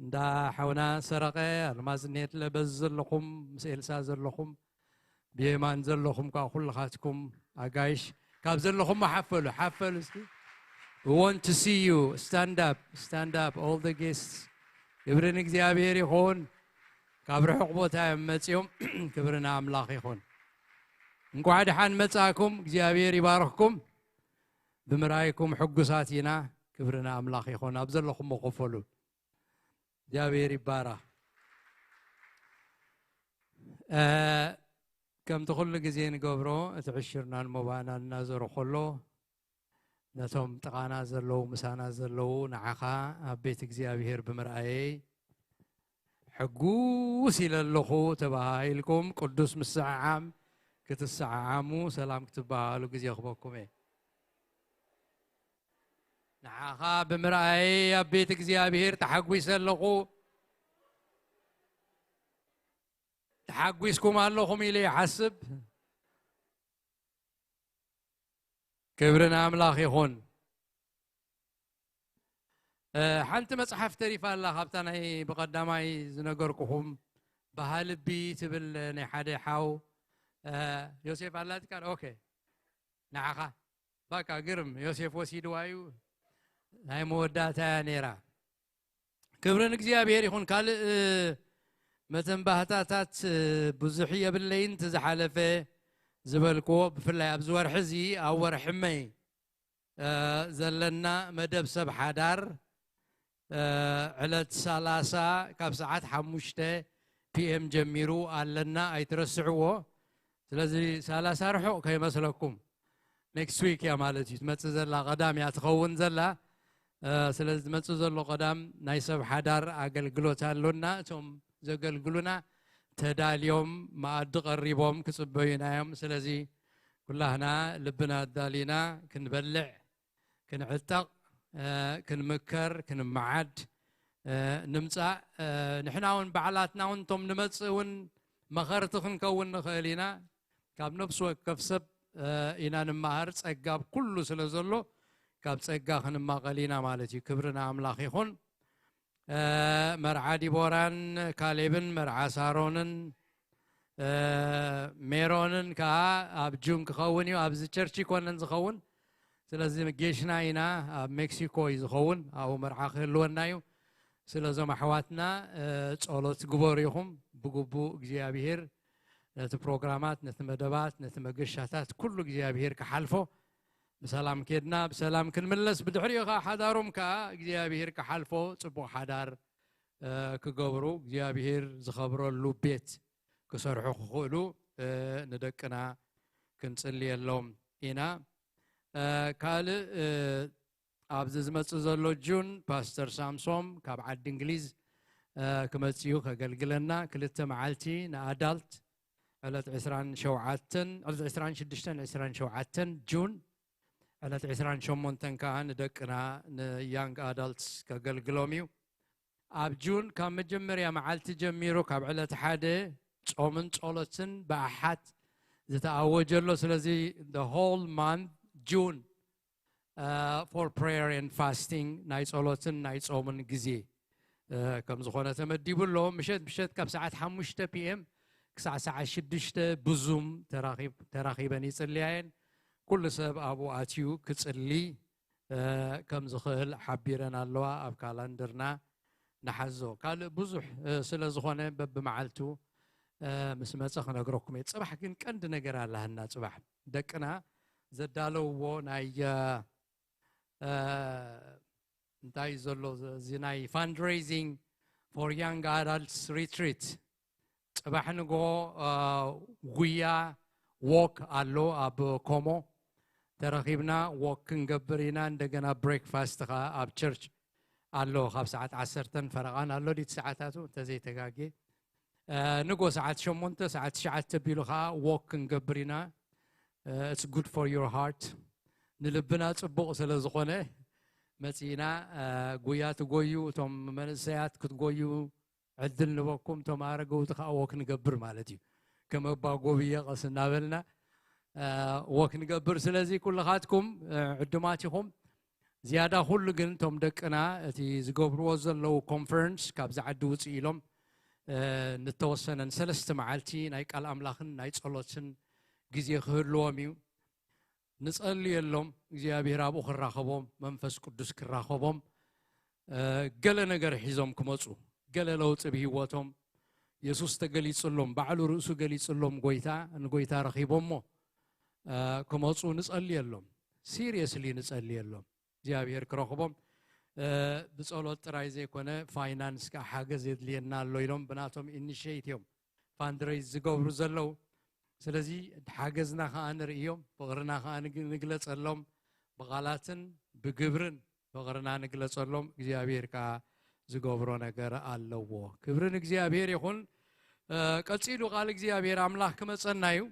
እንዳ ሓውና ሰረቐ፣ ኣልማዝ እኒሄትለ፣ በዚ ዘለኹም፣ ምስ ኤልሳ ዘለኹም፣ ብየማን ዘለኹም ከኣ ኩልኻትኩም ኣጋይሽ ካብ ዘለኹም ሓፈሉ፣ ሓፈሉ እስኪ። We want to see you. Stand up, stand up, all the guests. ክብሪ ንእግዚኣብሔር ይኹን። ካብ ርሑቕ ቦታ እዮም መጺኦም። ክብሪ ንኣምላኽ ይኹን። እንቋዕ ደሓን መጻእኩም። እግዚኣብሔር ይባርኽኩም። ብምርኣይኩም ሕጉሳት ኢና። ክብሪ ንኣምላኽ ይኹን። ኣብ ዘለኹም ኮፍ በሉ። እግዚኣብሔር ይባረኽ። እ፣ ከምቲ ኩሉ ግዜ ንገብሮ፣ እቲ ዕሽርናን ሞባእናን እናዞረ ከሎ፣ ነቶም ጥቓና ዘለዉ፣ ምሳና ዘለዉ፣ ንዓኻ ኣብ ቤት እግዚኣብሔር ብምርኣየይ ሕጉስ ኢለ ኣለኹ ተባሂልኩም፣ ቅዱስ ምስዕዓም ክትሰዓዓሙ፣ ሰላም ክትበሃሃሉ ግዜ ክበኩም እየ። ንዓኻ ብምርኣየይ ኣብ ቤት እግዚኣብሔር ተሓጒሰ ኣለኹ። ተሓጒስኩም ኣለኹም ኢለ ይሓስብ። ክብሪ ንኣምላኽ ይኹን። ሓንቲ መጽሓፍ ተሪፋ ኣላ ካብታ ናይ ብቐዳማይ ዝነገርኩኹም፣ በሃልቢ ትብል ናይ ሓደ ሓው። ዮሴፍ ኣላትካ? ኦኬ፣ ንዓኻ። ባካ ግርም፣ ዮሴፍ ወሲድዋ እዩ። ናይ መወዳእታ እያ ነይራ። ክብሪ ንእግዚኣብሔር ይኹን። ካልእ መተንባህታታት ብዙሕ የብለይን። እቲ ዝሓለፈ ዝበልክዎ፣ ብፍላይ ኣብዚ ወርሒ እዚ፣ ኣብ ወርሒ መይ ዘለና መደብ ሰብ ሓዳር ዕለት ሰላሳ ካብ ሰዓት ሓሙሽተ ፒኤም ጀሚሩ ኣለና፣ ኣይትረስዕዎ። ስለዚ ሰላሳ ርሑቕ ከይመስለኩም፣ ኔክስት ዊክ እያ ማለት እዩ። ትመጽእ ዘላ ቀዳም እያ ትኸውን ዘላ። ስለዚ ዝመጽእ ዘሎ ቀዳም ናይ ሰብ ሓዳር ኣገልግሎት ኣሎና። እቶም ዘገልግሉና ተዳልዮም፣ መኣዲ ቀሪቦም ክጽበዩና እዮም። ስለዚ ኩላህና ልብና ኣዳሊና ክንበልዕ፣ ክንዕጠቕ፣ ክንምከር፣ ክንመዓድ ንምጻእ። ንሕና እውን ባዕላትና እውን እቶም ንመጽእ እውን መኸርቲ ክንከውን ንኽእል ኢና። ካብ ነፍሲ ወከፍ ሰብ ኢና ንመሃር፣ ጸጋ ኣብ ኩሉ ስለ ዘሎ ካብ ጸጋ ክንማቐል ኢና ማለት እዩ። ክብሪ ንኣምላኽ ይኹን። መርዓ ዲቦራን ካሌብን፣ መርዓ ሳሮንን ሜሮንን ከዓ ኣብ ጁን ክኸውን እዩ። ኣብዚ ቸርች ይኮነን ዝኸውን። ስለዚ ጌሽና ኢና፣ ኣብ ሜክሲኮ እዩ ዝኸውን። ኣብኡ መርዓ ክህልወና እዩ። ስለዞም ኣሕዋትና ጸሎት ግበሩ ኢኹም። ብግቡእ እግዚኣብሔር ነቲ ፕሮግራማት፣ ነቲ መደባት፣ ነቲ መገሻታት ኩሉ እግዚኣብሔር ክሓልፎ፣ ብሰላም ኬድና ብሰላም ክንምለስ፣ ብድሕሪኡ ከዓ ሓዳሮም ከዓ እግዚኣብሔር ክሓልፎ፣ ጽቡቕ ሓዳር ክገብሩ፣ እግዚኣብሔር ዝኸብረሉ ቤት ክሰርሑ ክኽእሉ ንደቅና ክንጽልየሎም ኢና። ካልእ ኣብዚ ዝመጽእ ዘሎ ጁን፣ ፓስተር ሳምሶም ካብ ዓዲ እንግሊዝ ክመጽእ እዩ ከገልግለና። ክልተ መዓልቲ ንኣዳልት፣ ዕለት ዕስራን ሸውዓተን፣ ዕለት ዕስራን ሽዱሽተን፣ ዕስራን ሸውዓተን ጁን፣ ዕለት ዕስራን ሸሞንተን ከዓ ንደቅና፣ ንያንግ ኣዳልትስ ከገልግሎም እዩ። ኣብ ጁን ካብ መጀመርያ መዓልቲ ጀሚሩ፣ ካብ ዕለት ሓደ ጾምን ጸሎትን ብኣሓት ዝተኣወጀ ኣሎ። ስለዚ the whole month ጁን for prayer and fasting፣ ናይ ጸሎትን ናይ ጾምን ግዜ ከም ዝኾነ ተመዲቡ ኣሎ። ምሸት ምሸት ካብ ሰዓት ሓሙሽተ ፒኤም ክሳዕ ሰዓት ሽዱሽተ ብዙም ተራኺብ-፣ ተራኺበን ይጽልያ እየን። ኩሉ ሰብ ኣብኡ ኣትዩ ክጽሊ ከም ዝኽእል ሓቢረን ኣለዋ። ኣብ ካላንደርና ንሓዞ። ካልእ ብዙሕ ስለ ዝኾነ በብመዓልቱ ምስ መጸ ክነግረኩም እየ። ጽባሕ ግን ቀንዲ ነገር ኣላህና። ጽባሕ ደቅና ዘዳለውዎ ናይ እንታይ ዘሎ እዚ ናይ fundraising for young adults retreat፣ ጽባሕ ንግሆ ጉያ ዎክ ኣሎ ኣብ ኮሞ። ተረኺብና ዎክ ክንገብር ኢና። እንደገና ብሬክፋስት ኸዓ ኣብ ቸርች ኣሎ፣ ካብ ሰዓት ዓሰርተን ፈረቓን ኣሎ፣ ዲቲ ሰዓታቱ እንተዘይተጋጌ። ንጎ ሰዓት ሸሞንተ፣ ሰዓት ትሽዓተ ቢሉ ኸዓ ዎክ ክንገብር ኢና። It's good for your heart፣ ንልብና ጽቡቕ ስለ ዝኾነ መጺእና ጉያ ትጎዩ፣ እቶም መንእሰያት ክትጎዩ ዕድል ንበኩም፣ እቶም ኣረገውቲ ከዓ ዎክ ንገብር ማለት እዩ። ከም ኣባ ጎብየ ቀስ እናበልና ዎክ ንገብር። ስለዚ ኩልኻትኩም ዕዱማት ኢኹም። ዝያዳ ኩሉ ግን እቶም ደቅና እቲ ዝገብርዎ ዘለዉ ኮንፈረንስ ካብዚ ዓዲ ውፅእ ኢሎም ንተወሰነን ሰለስተ መዓልቲ ናይ ቃል ኣምላኽን ናይ ጸሎትን ግዜ ክህልዎም እዩ። ንጸልየሎም፣ እግዚኣብሔር ኣብኡ ክራኸቦም፣ መንፈስ ቅዱስ ክራኸቦም፣ ገለ ነገር ሒዞም ክመፁ፣ ገለ ለውጢ ብህይወቶም፣ የሱስ ተገሊፅሎም፣ ባዕሉ ርእሱ ገሊፅሎም፣ ጎይታ፣ ንጎይታ ረኺቦሞ ክመፁ ንጸልየሎም። ሲሪየስሊ ንጸልየሎም እግዚኣብሔር ክረኽቦም። ብጸሎት ጥራይ ዘይኮነ ፋይናንስ ከዓ ሓገዝ የድልየና ኣሎ ኢሎም ብናቶም ኢኒሽየት እዮም ፋንድሬዝ ዝገብሩ ዘለዉ። ስለዚ ሓገዝና ከዓ ንርእዮም፣ ፍቕርና ከዓ ንግ-፣ ንግለጸሎም፣ ብቓላትን ብግብርን ፍቕርና ንግለጸሎም። እግዚኣብሔር ከዓ ዝገብሮ ነገር ኣለዎ። ክብሪ ንእግዚኣብሔር ይኹን። ቀጺሉ ቃል እግዚኣብሔር ኣምላኽ ክመጸና እዩ።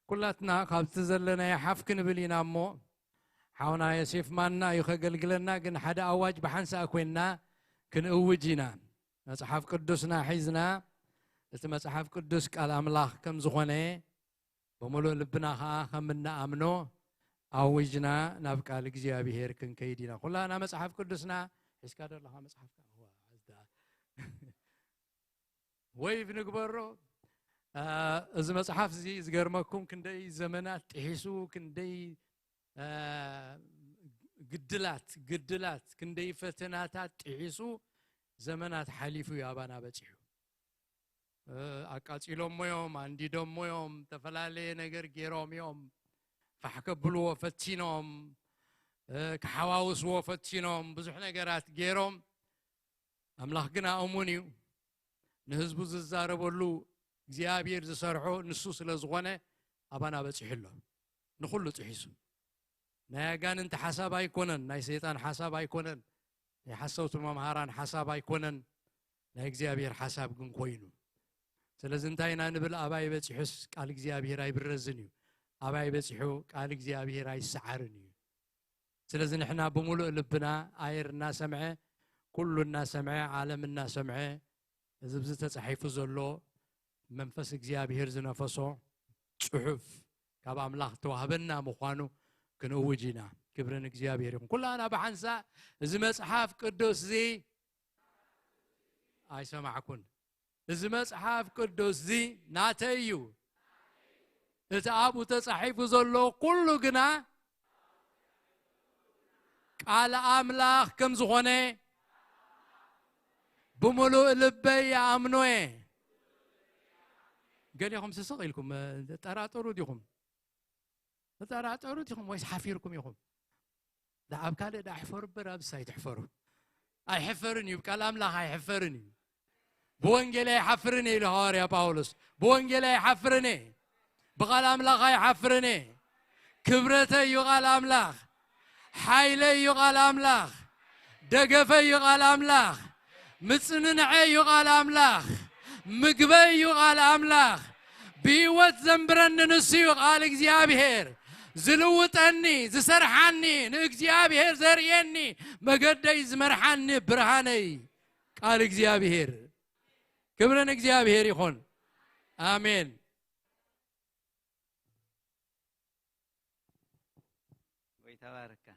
ኩላትና ካብቲ ዘለናዮ ሓፍ ክንብል ኢና እሞ፣ ሓውና ዮሴፍ ማና እዩ ከገልግለና፣ ግን ሓደ ኣዋጅ ብሓንሳእ ኮይንና ክንእውጅ ኢና። መጽሓፍ ቅዱስና ሒዝና፣ እቲ መጽሓፍ ቅዱስ ቃል ኣምላኽ ከም ዝኾነ ብምሉእ ልብና ኸዓ ከም እንኣምኖ ኣዊጅና ናብ ቃል እግዚኣብሔር ክንከይድ ኢና። ኩላና መጽሓፍ ቅዱስና ሒዝካ ዶ ኣለኻ መጽሓፍካ? እዋ፣ ኣዝዳ። ወይቭ ንግበሮ። አ፣ እዚ መጽሓፍ እዚ ዝገርመኩም ክንደይ ዘመናት ጥሒሱ፣ ክንደይ፣ አ፣ ግድላት፣ ግድላት፣ ክንደይ ፈተናታት ጥሒሱ ዘመናት ሓሊፉ እዩ ኣባና በጺሑ። እ፣ ኣቃጺሎሞ እዮም፣ ኣንዲዶሞ እዮም፣ ዝተፈላለየ ነገር ገይሮም እዮም። ፋሕ ከብልዎ ፈቲኖም፣ እ፣ ክሓዋውስዎ ፈቲኖም፣ ብዙሕ ነገራት ገይሮም። ኣምላኽ ግና እሙን እዩ። ንህዝቡ ዝዛረበሉ እግዚኣብሔር ዝሰርሖ ንሱ ስለ ዝኾነ ኣባና በጺሑ ኣሎ። ንኹሉ ጥሒሱ። ናይ ኣጋንንቲ ሓሳብ ኣይኮነን፣ ናይ ሰይጣን ሓሳብ ኣይኮነን፣ ናይ ሓሰውቲ መምሃራን ሓሳብ ኣይኮነን፣ ናይ እግዚኣብሔር ሓሳብ ግን ኮይኑ። ስለዚ እንታይ ኢና ንብል? ኣባይ በጺሑስ ቃል እግዚኣብሔር ኣይብረዝን እዩ። ኣባይ በጺሑ ቃል እግዚኣብሔር ኣይሰዓርን እዩ። ስለዚ ንሕና ብምሉእ ልብና ኣየር እናሰምዐ፣ ኩሉ እናሰምዐ፣ ዓለም እናሰምዐ፣ እዚ ብዚ ተጻሒፉ ዘሎ መንፈስ እግዚኣብሔር ዝነፈሶ ጽሑፍ ካብ ኣምላኽ ተዋህበና ምዃኑ ክንእውጅ ኢና። ክብሪ ንእግዚኣብሔር ይኹን። ኩላና ብሓንሳእ እዚ መጽሓፍ ቅዱስ እዚ ኣይሰማዕኩን። እዚ መጽሓፍ ቅዱስ እዚ ናተይ እዩ። እቲ ኣብኡ ተጻሒፉ ዘሎ ኩሉ ግና ቃል ኣምላኽ ከም ዝኾነ ብምሉእ ልበይ ይኣምኖ እየ። ገሊኹም ስስቕ ኢልኩም፣ እ፣ ትጠራጠሩ ዲኹም? ትጠራጠሩ ዲኹም ወይስ ሓፊርኩም ኢኹም? ደኣ ኣብ ካልእ ደኣ ሕፈሩ እምበር፣ ኣብዚ ኣይትሕፈሩ። ኣይሕፈርን እዩ፣ ቃል ኣምላኽ ኣይሕፈርን እዩ። ብወንጌል ኣይሓፍርን እየ ኢሉ ሃዋርያ ጳውሎስ። ብወንጌል ኣይሓፍርን እየ። ብቓል ኣምላኽ ኣይሓፍርን እየ። ክብረተይ እዩ ቃል ኣምላኽ። ሓይለይ እዩ ቃል ኣምላኽ። ደገፈይ እዩ ቃል ኣምላኽ። ምጽንንዐይ እዩ ቃል ኣምላኽ። ምግበይ እዩ ቃል ኣምላኽ። ብህይወት ዘንብረኒ ንሱ እዩ ቃል እግዚኣብሔር። ዝልውጠኒ፣ ዝሰርሓኒ፣ ንእግዚኣብሔር ዘርእየኒ፣ መገደይ ዝመርሓኒ ብርሃነይ ቃል እግዚኣብሔር። ክብሪ ንእግዚኣብሔር ይኹን። ኣሜን። ጎይታ ባርካ።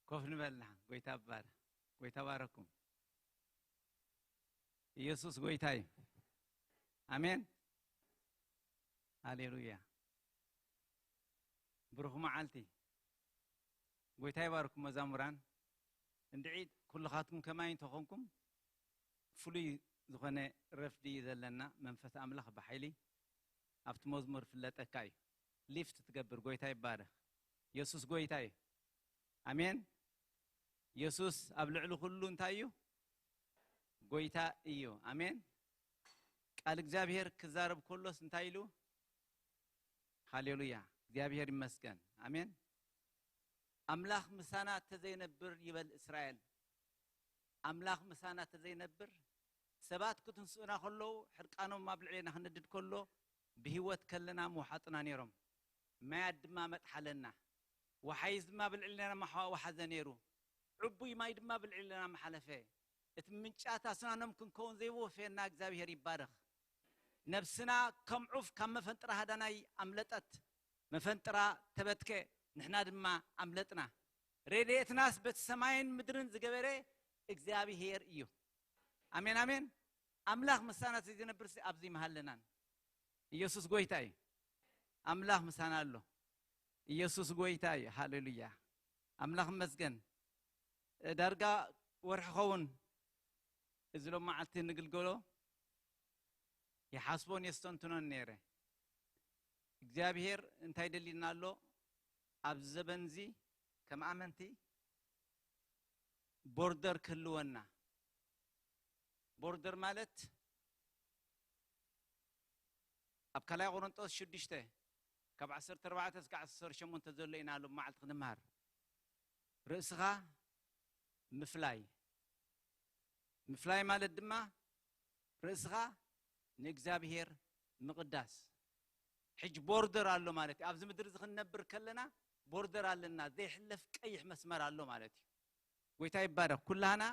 ኮፍ ንበልና። ጎይታ ባር-፣ ጎይታ ባረኩም። ኢየሱስ ጎይታ እዩ። ኣሜን። ሃሌሉያ። ብሩኽ መዓልቲ። ጎይታ ይባርኩም መዛሙራን። እንድዒ ኩልኻትኩም ከማይ እንተኾንኩም ፍሉይ ዝኾነ ረፍዲ እዩ ዘለና። መንፈስ ኣምላኽ ብሓይሊ ኣብቲ መዝሙር ፍለጠካ እዩ። ሊፍት ትገብር። ጎይታ ይባረኽ። የሱስ ጎይታ እዩ። ኣሜን። የሱስ ኣብ ልዕሊ ኩሉ እንታይ እዩ? ጎይታ እዩ። ኣሜን። ቃል እግዚኣብሔር ክዛረብ ከሎስ እንታይ ኢሉ? ሃሌሉያ። እግዚኣብሔር ይመስገን። ኣሜን። ኣምላኽ ምሳና ተዘይነብር ይበል እስራኤል። ኣምላኽ ምሳና ተዘይነብር፣ ሰባት ክትንስኡና ከለዉ፣ ሕርቃኖም ኣብ ልዕሌና ክነድድ ከሎ፣ ብህይወት ከለና ምውሓጡና ነይሮም። ማያት ድማ መጥሓለና። ወሓይዝ ድማ ብልዕልና ማሓ-፣ ወሓዘ ነይሩ። ዕቡይ ማይ ድማ ብልዕልና መሓለፈ። እቲ ምንጫት ኣስናኖም ክንከውን ዘይወፈየና እግዚኣብሔር ይባረኽ። ነብስና ከም ዑፍ ካብ መፈንጥራ ሃዳናይ ኣምለጠት። መፈንጥራ ተበትከ፣ ንሕና ድማ ኣምለጥና። ረድኤትናስ በቲ ሰማይን ምድርን ዝገበረ እግዚኣብሔር እዩ። ኣሜን፣ ኣሜን። ኣምላኽ ምሳና ዘይነብርሲ ኣብዚ ምሃለናን። ኢየሱስ ጎይታ እዩ። ኣምላኽ ምሳና ኣሎ። ኢየሱስ ጎይታ እዩ። ሃሌሉያ። ኣምላኽ ይመስገን። ዳርጋ ወርሒ ኸውን እዚ ሎም መዓልቲ ንግልገሎ ይሓስቦን የስተንትኖን ነይረ። እግዚኣብሔር እንታይ ደሊና ኣሎ? ኣብዚ ዘበንዚ ከም ኣመንቲ ቦርደር ክህልወና። ቦርደር ማለት ኣብ ካልኣይ ቆሮንጦስ ሽዱሽተ ካብ ዓሰርተ ኣርባዕተ እስከ ዓሰርተ ሸሞንተ ዘሎ ኢና ሎም መዓልቲ ክንምሃር። ርእስኻ ምፍላይ። ምፍላይ ማለት ድማ ርእስኻ ንእግዚኣብሔር ምቕዳስ። ሕጂ ቦርደር ኣሎ ማለት እዩ። ኣብዚ ምድሪ እዚ ክንነብር ከለና ቦርደር ኣለና፣ ዘይሕለፍ ቀይሕ መስመር ኣሎ ማለት እዩ። ጎይታ ይባረኽ። ኩላህና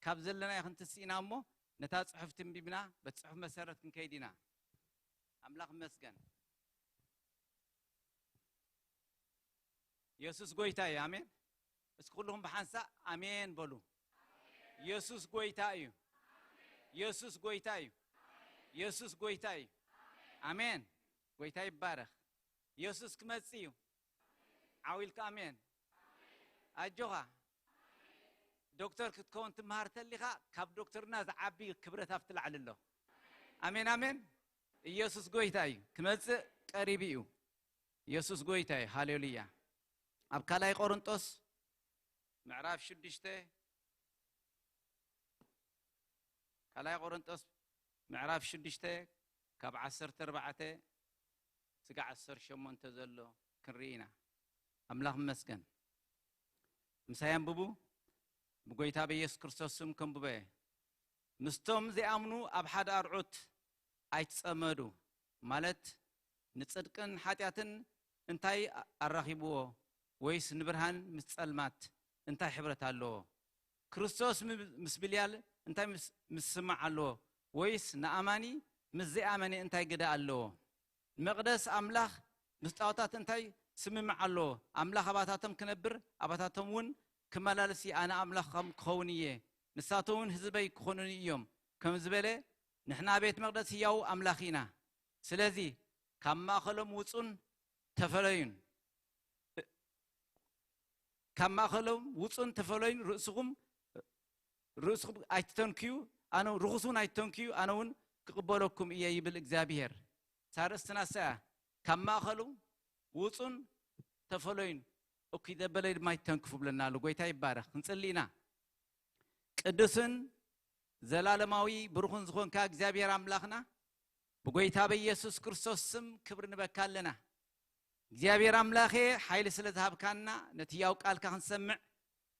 ካብ ዘለናዮ ክንትስእ ኢና እሞ ነታ ጽሑፍቲ ኣንቢብና በቲ ጽሑፍ መሰረት ክንከይድ ኢና። ኣምላኽ ይመስገን። የሱስ ጎይታ እዩ። ኣሜን። እስኪ ኩልኹም ብሓንሳእ ኣሜን በሉ። የሱስ ጎይታ እዩ። የሱስ ጎይታ እዩ። የሱስ ጎይታ እዩ። ኣሜን። ጎይታ ይባረኽ። የሱስ ክመጽእ እዩ። ዓው ኢልካ ኣሜን። ኣጆኻ። ዶክተር ክትከውን ትምሃር ተሊኻ፣ ካብ ዶክተርና ዝዓቢ ክብረት ኣብቲ ላዕሊ ኣሎ። ኣሜን፣ ኣሜን። ኢየሱስ ጎይታ እዩ። ክመጽእ ቀሪቡ እዩ። ኢየሱስ ጎይታ እዩ። ሃሌሉያ። ኣብ ካልኣይ ቆሮንጦስ ምዕራፍ ሽዱሽተ፣ ካልኣይ ቆሮንጦስ ምዕራፍ ሽዱሽተ ካብ ዓሰርተ ኣርባዕተ ስጋዕ ዓሰርተ ሸሞንተ ዘሎ ክንርኢ ኢና። ኣምላኽ ይመስገን። ምሳይ ኣንብቡ። ብጎይታ በኢየሱስ ክርስቶስ ስም ከንብቦ እየ። ምስቶም ዘይኣምኑ ኣብ ሓደ ኣርዑት ኣይትጸመዱ፣ ማለት ንጽድቅን ሓጢኣትን እንታይ ኣራኺብዎ? ወይስ ንብርሃን ምስ ጸልማት እንታይ ሕብረት ኣለዎ? ክርስቶስ ም-፣ ምስ ብልያል እንታይ ምስ-፣ ምስማዕ ኣለዎ? ወይስ ንኣማኒ ምስ ዘይኣመነ እንታይ ግደ ኣለዎ? መቕደስ ኣምላኽ ምስ ጣዖታት እንታይ ስምምዕ ኣለዎ? ኣምላኽ ኣባታቶም ክነብር፣ ኣባታቶም እውን ክመላለስ እየ፣ ኣነ ኣምላኾም ክኸውን እየ፣ ንሳቶም እውን ህዝበይ ክኾኑኒ እዮም ከም ዝበለ፣ ንሕና ቤት መቕደስ ህያው ኣምላኽ ኢና። ስለዚ ካብ ማእኸሎም ውጹን ተፈለዩን። ካብ ማእኸሎም ውጹን ተፈለዩን፣ ርእስኹም፣ ርእስኹም ኣይትተንክዩ፣ ኣነ ርኹስ እውን ኣይትተንክዩ፣ ኣነ እውን ክቕበለኩም እየ ይብል እግዚኣብሔር። ሳርእስትና ሰያ ካብ ማእኸሎም ውጹን ተፈለዩን፣ እኩይ ዘበለ ድማ ኣይትተንክፉ ብለና ኣሎ። ጎይታ ይባረኽ። ክንጽሊ ኢና። ቅዱስን ዘላለማዊ ብሩኽን ዝኾንካ እግዚኣብሔር ኣምላኽና፣ ብጎይታ በኢየሱስ ክርስቶስ ስም ክብሪ ንበካ ኣለና። እግዚኣብሔር ኣምላኸ፣ ሓይሊ ስለ ዝሃብካና፣ ነቲ ያው ቃልካ ክንሰምዕ፣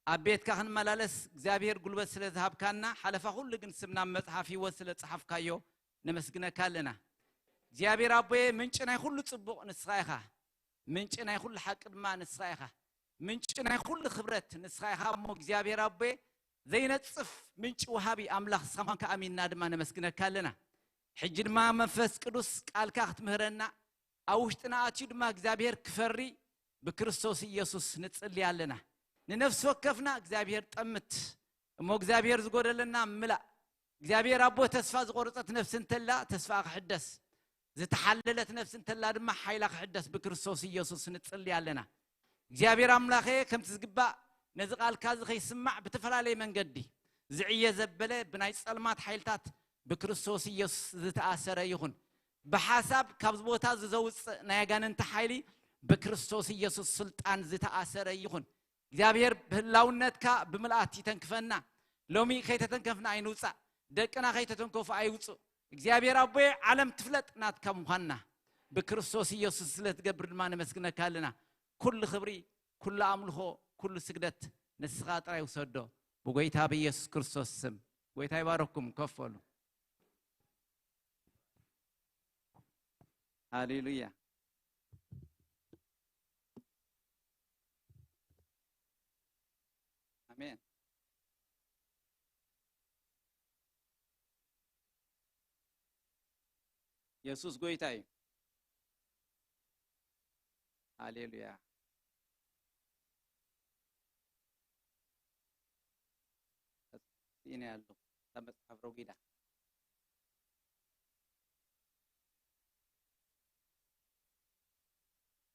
ኣብ ቤትካ ክንመላለስ እግዚኣብሔር ጉልበት ስለ ዝሃብካና፣ ሓለፋ ኩሉ ግን ስምና ኣብ መጽሓፍ ህይወት ስለ ዝጸሓፍካዮ ነመስግነካ ኣለና። እግዚኣብሔር ኣቦየ፣ ምንጪ ናይ ኩሉ ጽቡቕ ንስኻ ኢኻ። ምንጪ ናይ ኩሉ ሓቂ ድማ ንስኻ ኢኻ። ምንጪ ናይ ኩሉ ክብረት ንስኻ ኢኻ እሞ እግዚኣብሔር ኣቦየ፣ ዘይነጽፍ ምንጪ ወሃቢ ኣምላኽ ንስኻ ምዃንካ ኣሚንና ድማ ነመስግነካ ኣለና። ሕጂ ድማ መንፈስ ቅዱስ ቃልካ ክትምህረና፣ ኣብ ውሽጥና ኣትዩ ድማ እግዚኣብሔር ክፈሪ ብክርስቶስ ኢየሱስ ንጽሊ ኣለና። ንነፍሲ ወከፍና እግዚኣብሔር ጠምት እሞ እግዚኣብሔር ዝጎደለና ምላእ። እግዚኣብሔር ኣቦ፣ ተስፋ ዝቆረጸት ነፍሲ እንተላ ተስፋ ክሕደስ፣ ዝተሓለለት ነፍሲ እንተላ ድማ ሓይላ ክሕደስ ብክርስቶስ ኢየሱስ ንጽሊ ኣለና። እግዚኣብሔር ኣምላኸ፣ ከምቲ ዝግባእ ነዚ ቃልካ እዚ ከይስማዕ ብተፈላለየ መንገዲ ዝዕየ ዘበለ ብናይ ጸልማት ሓይልታት ብክርስቶስ ኢየሱስ ዝተኣሰረ ይኹን። ብሓሳብ ካብዚ ቦታ እዚ ዘውጽእ ናይ ኣጋንንቲ ሓይሊ ብክርስቶስ ኢየሱስ ስልጣን ዝተኣሰረ ይኹን። እግዚኣብሔር ብህላውነትካ ብምልኣት ይተንክፈና። ሎሚ ከይተተንከፍና ኣይንውጻእ፣ ደቅና ከይተተንከፉ ኣይውጹእ። እግዚኣብሔር ኣቦየ፣ ዓለም ትፍለጥ ናትካ ምዃንና ብክርስቶስ ኢየሱስ ስለ ትገብር ድማ ነመስግነካ ኣለና። ኩሉ ክብሪ፣ ኩሉ ኣምልኾ፣ ኩሉ ስግደት ንስኻ ጥራይ ውሰዶ፣ ብጎይታ ብኢየሱስ ክርስቶስ ስም። ጎይታ ይባረኩም። ከፈሉ። ሃሌሉያ። ኣሜን። የሱስ ጎይታ እዩ። ሃሌሉያ። እኔ ያለሁ ከመጽሐፍ ረጉዳ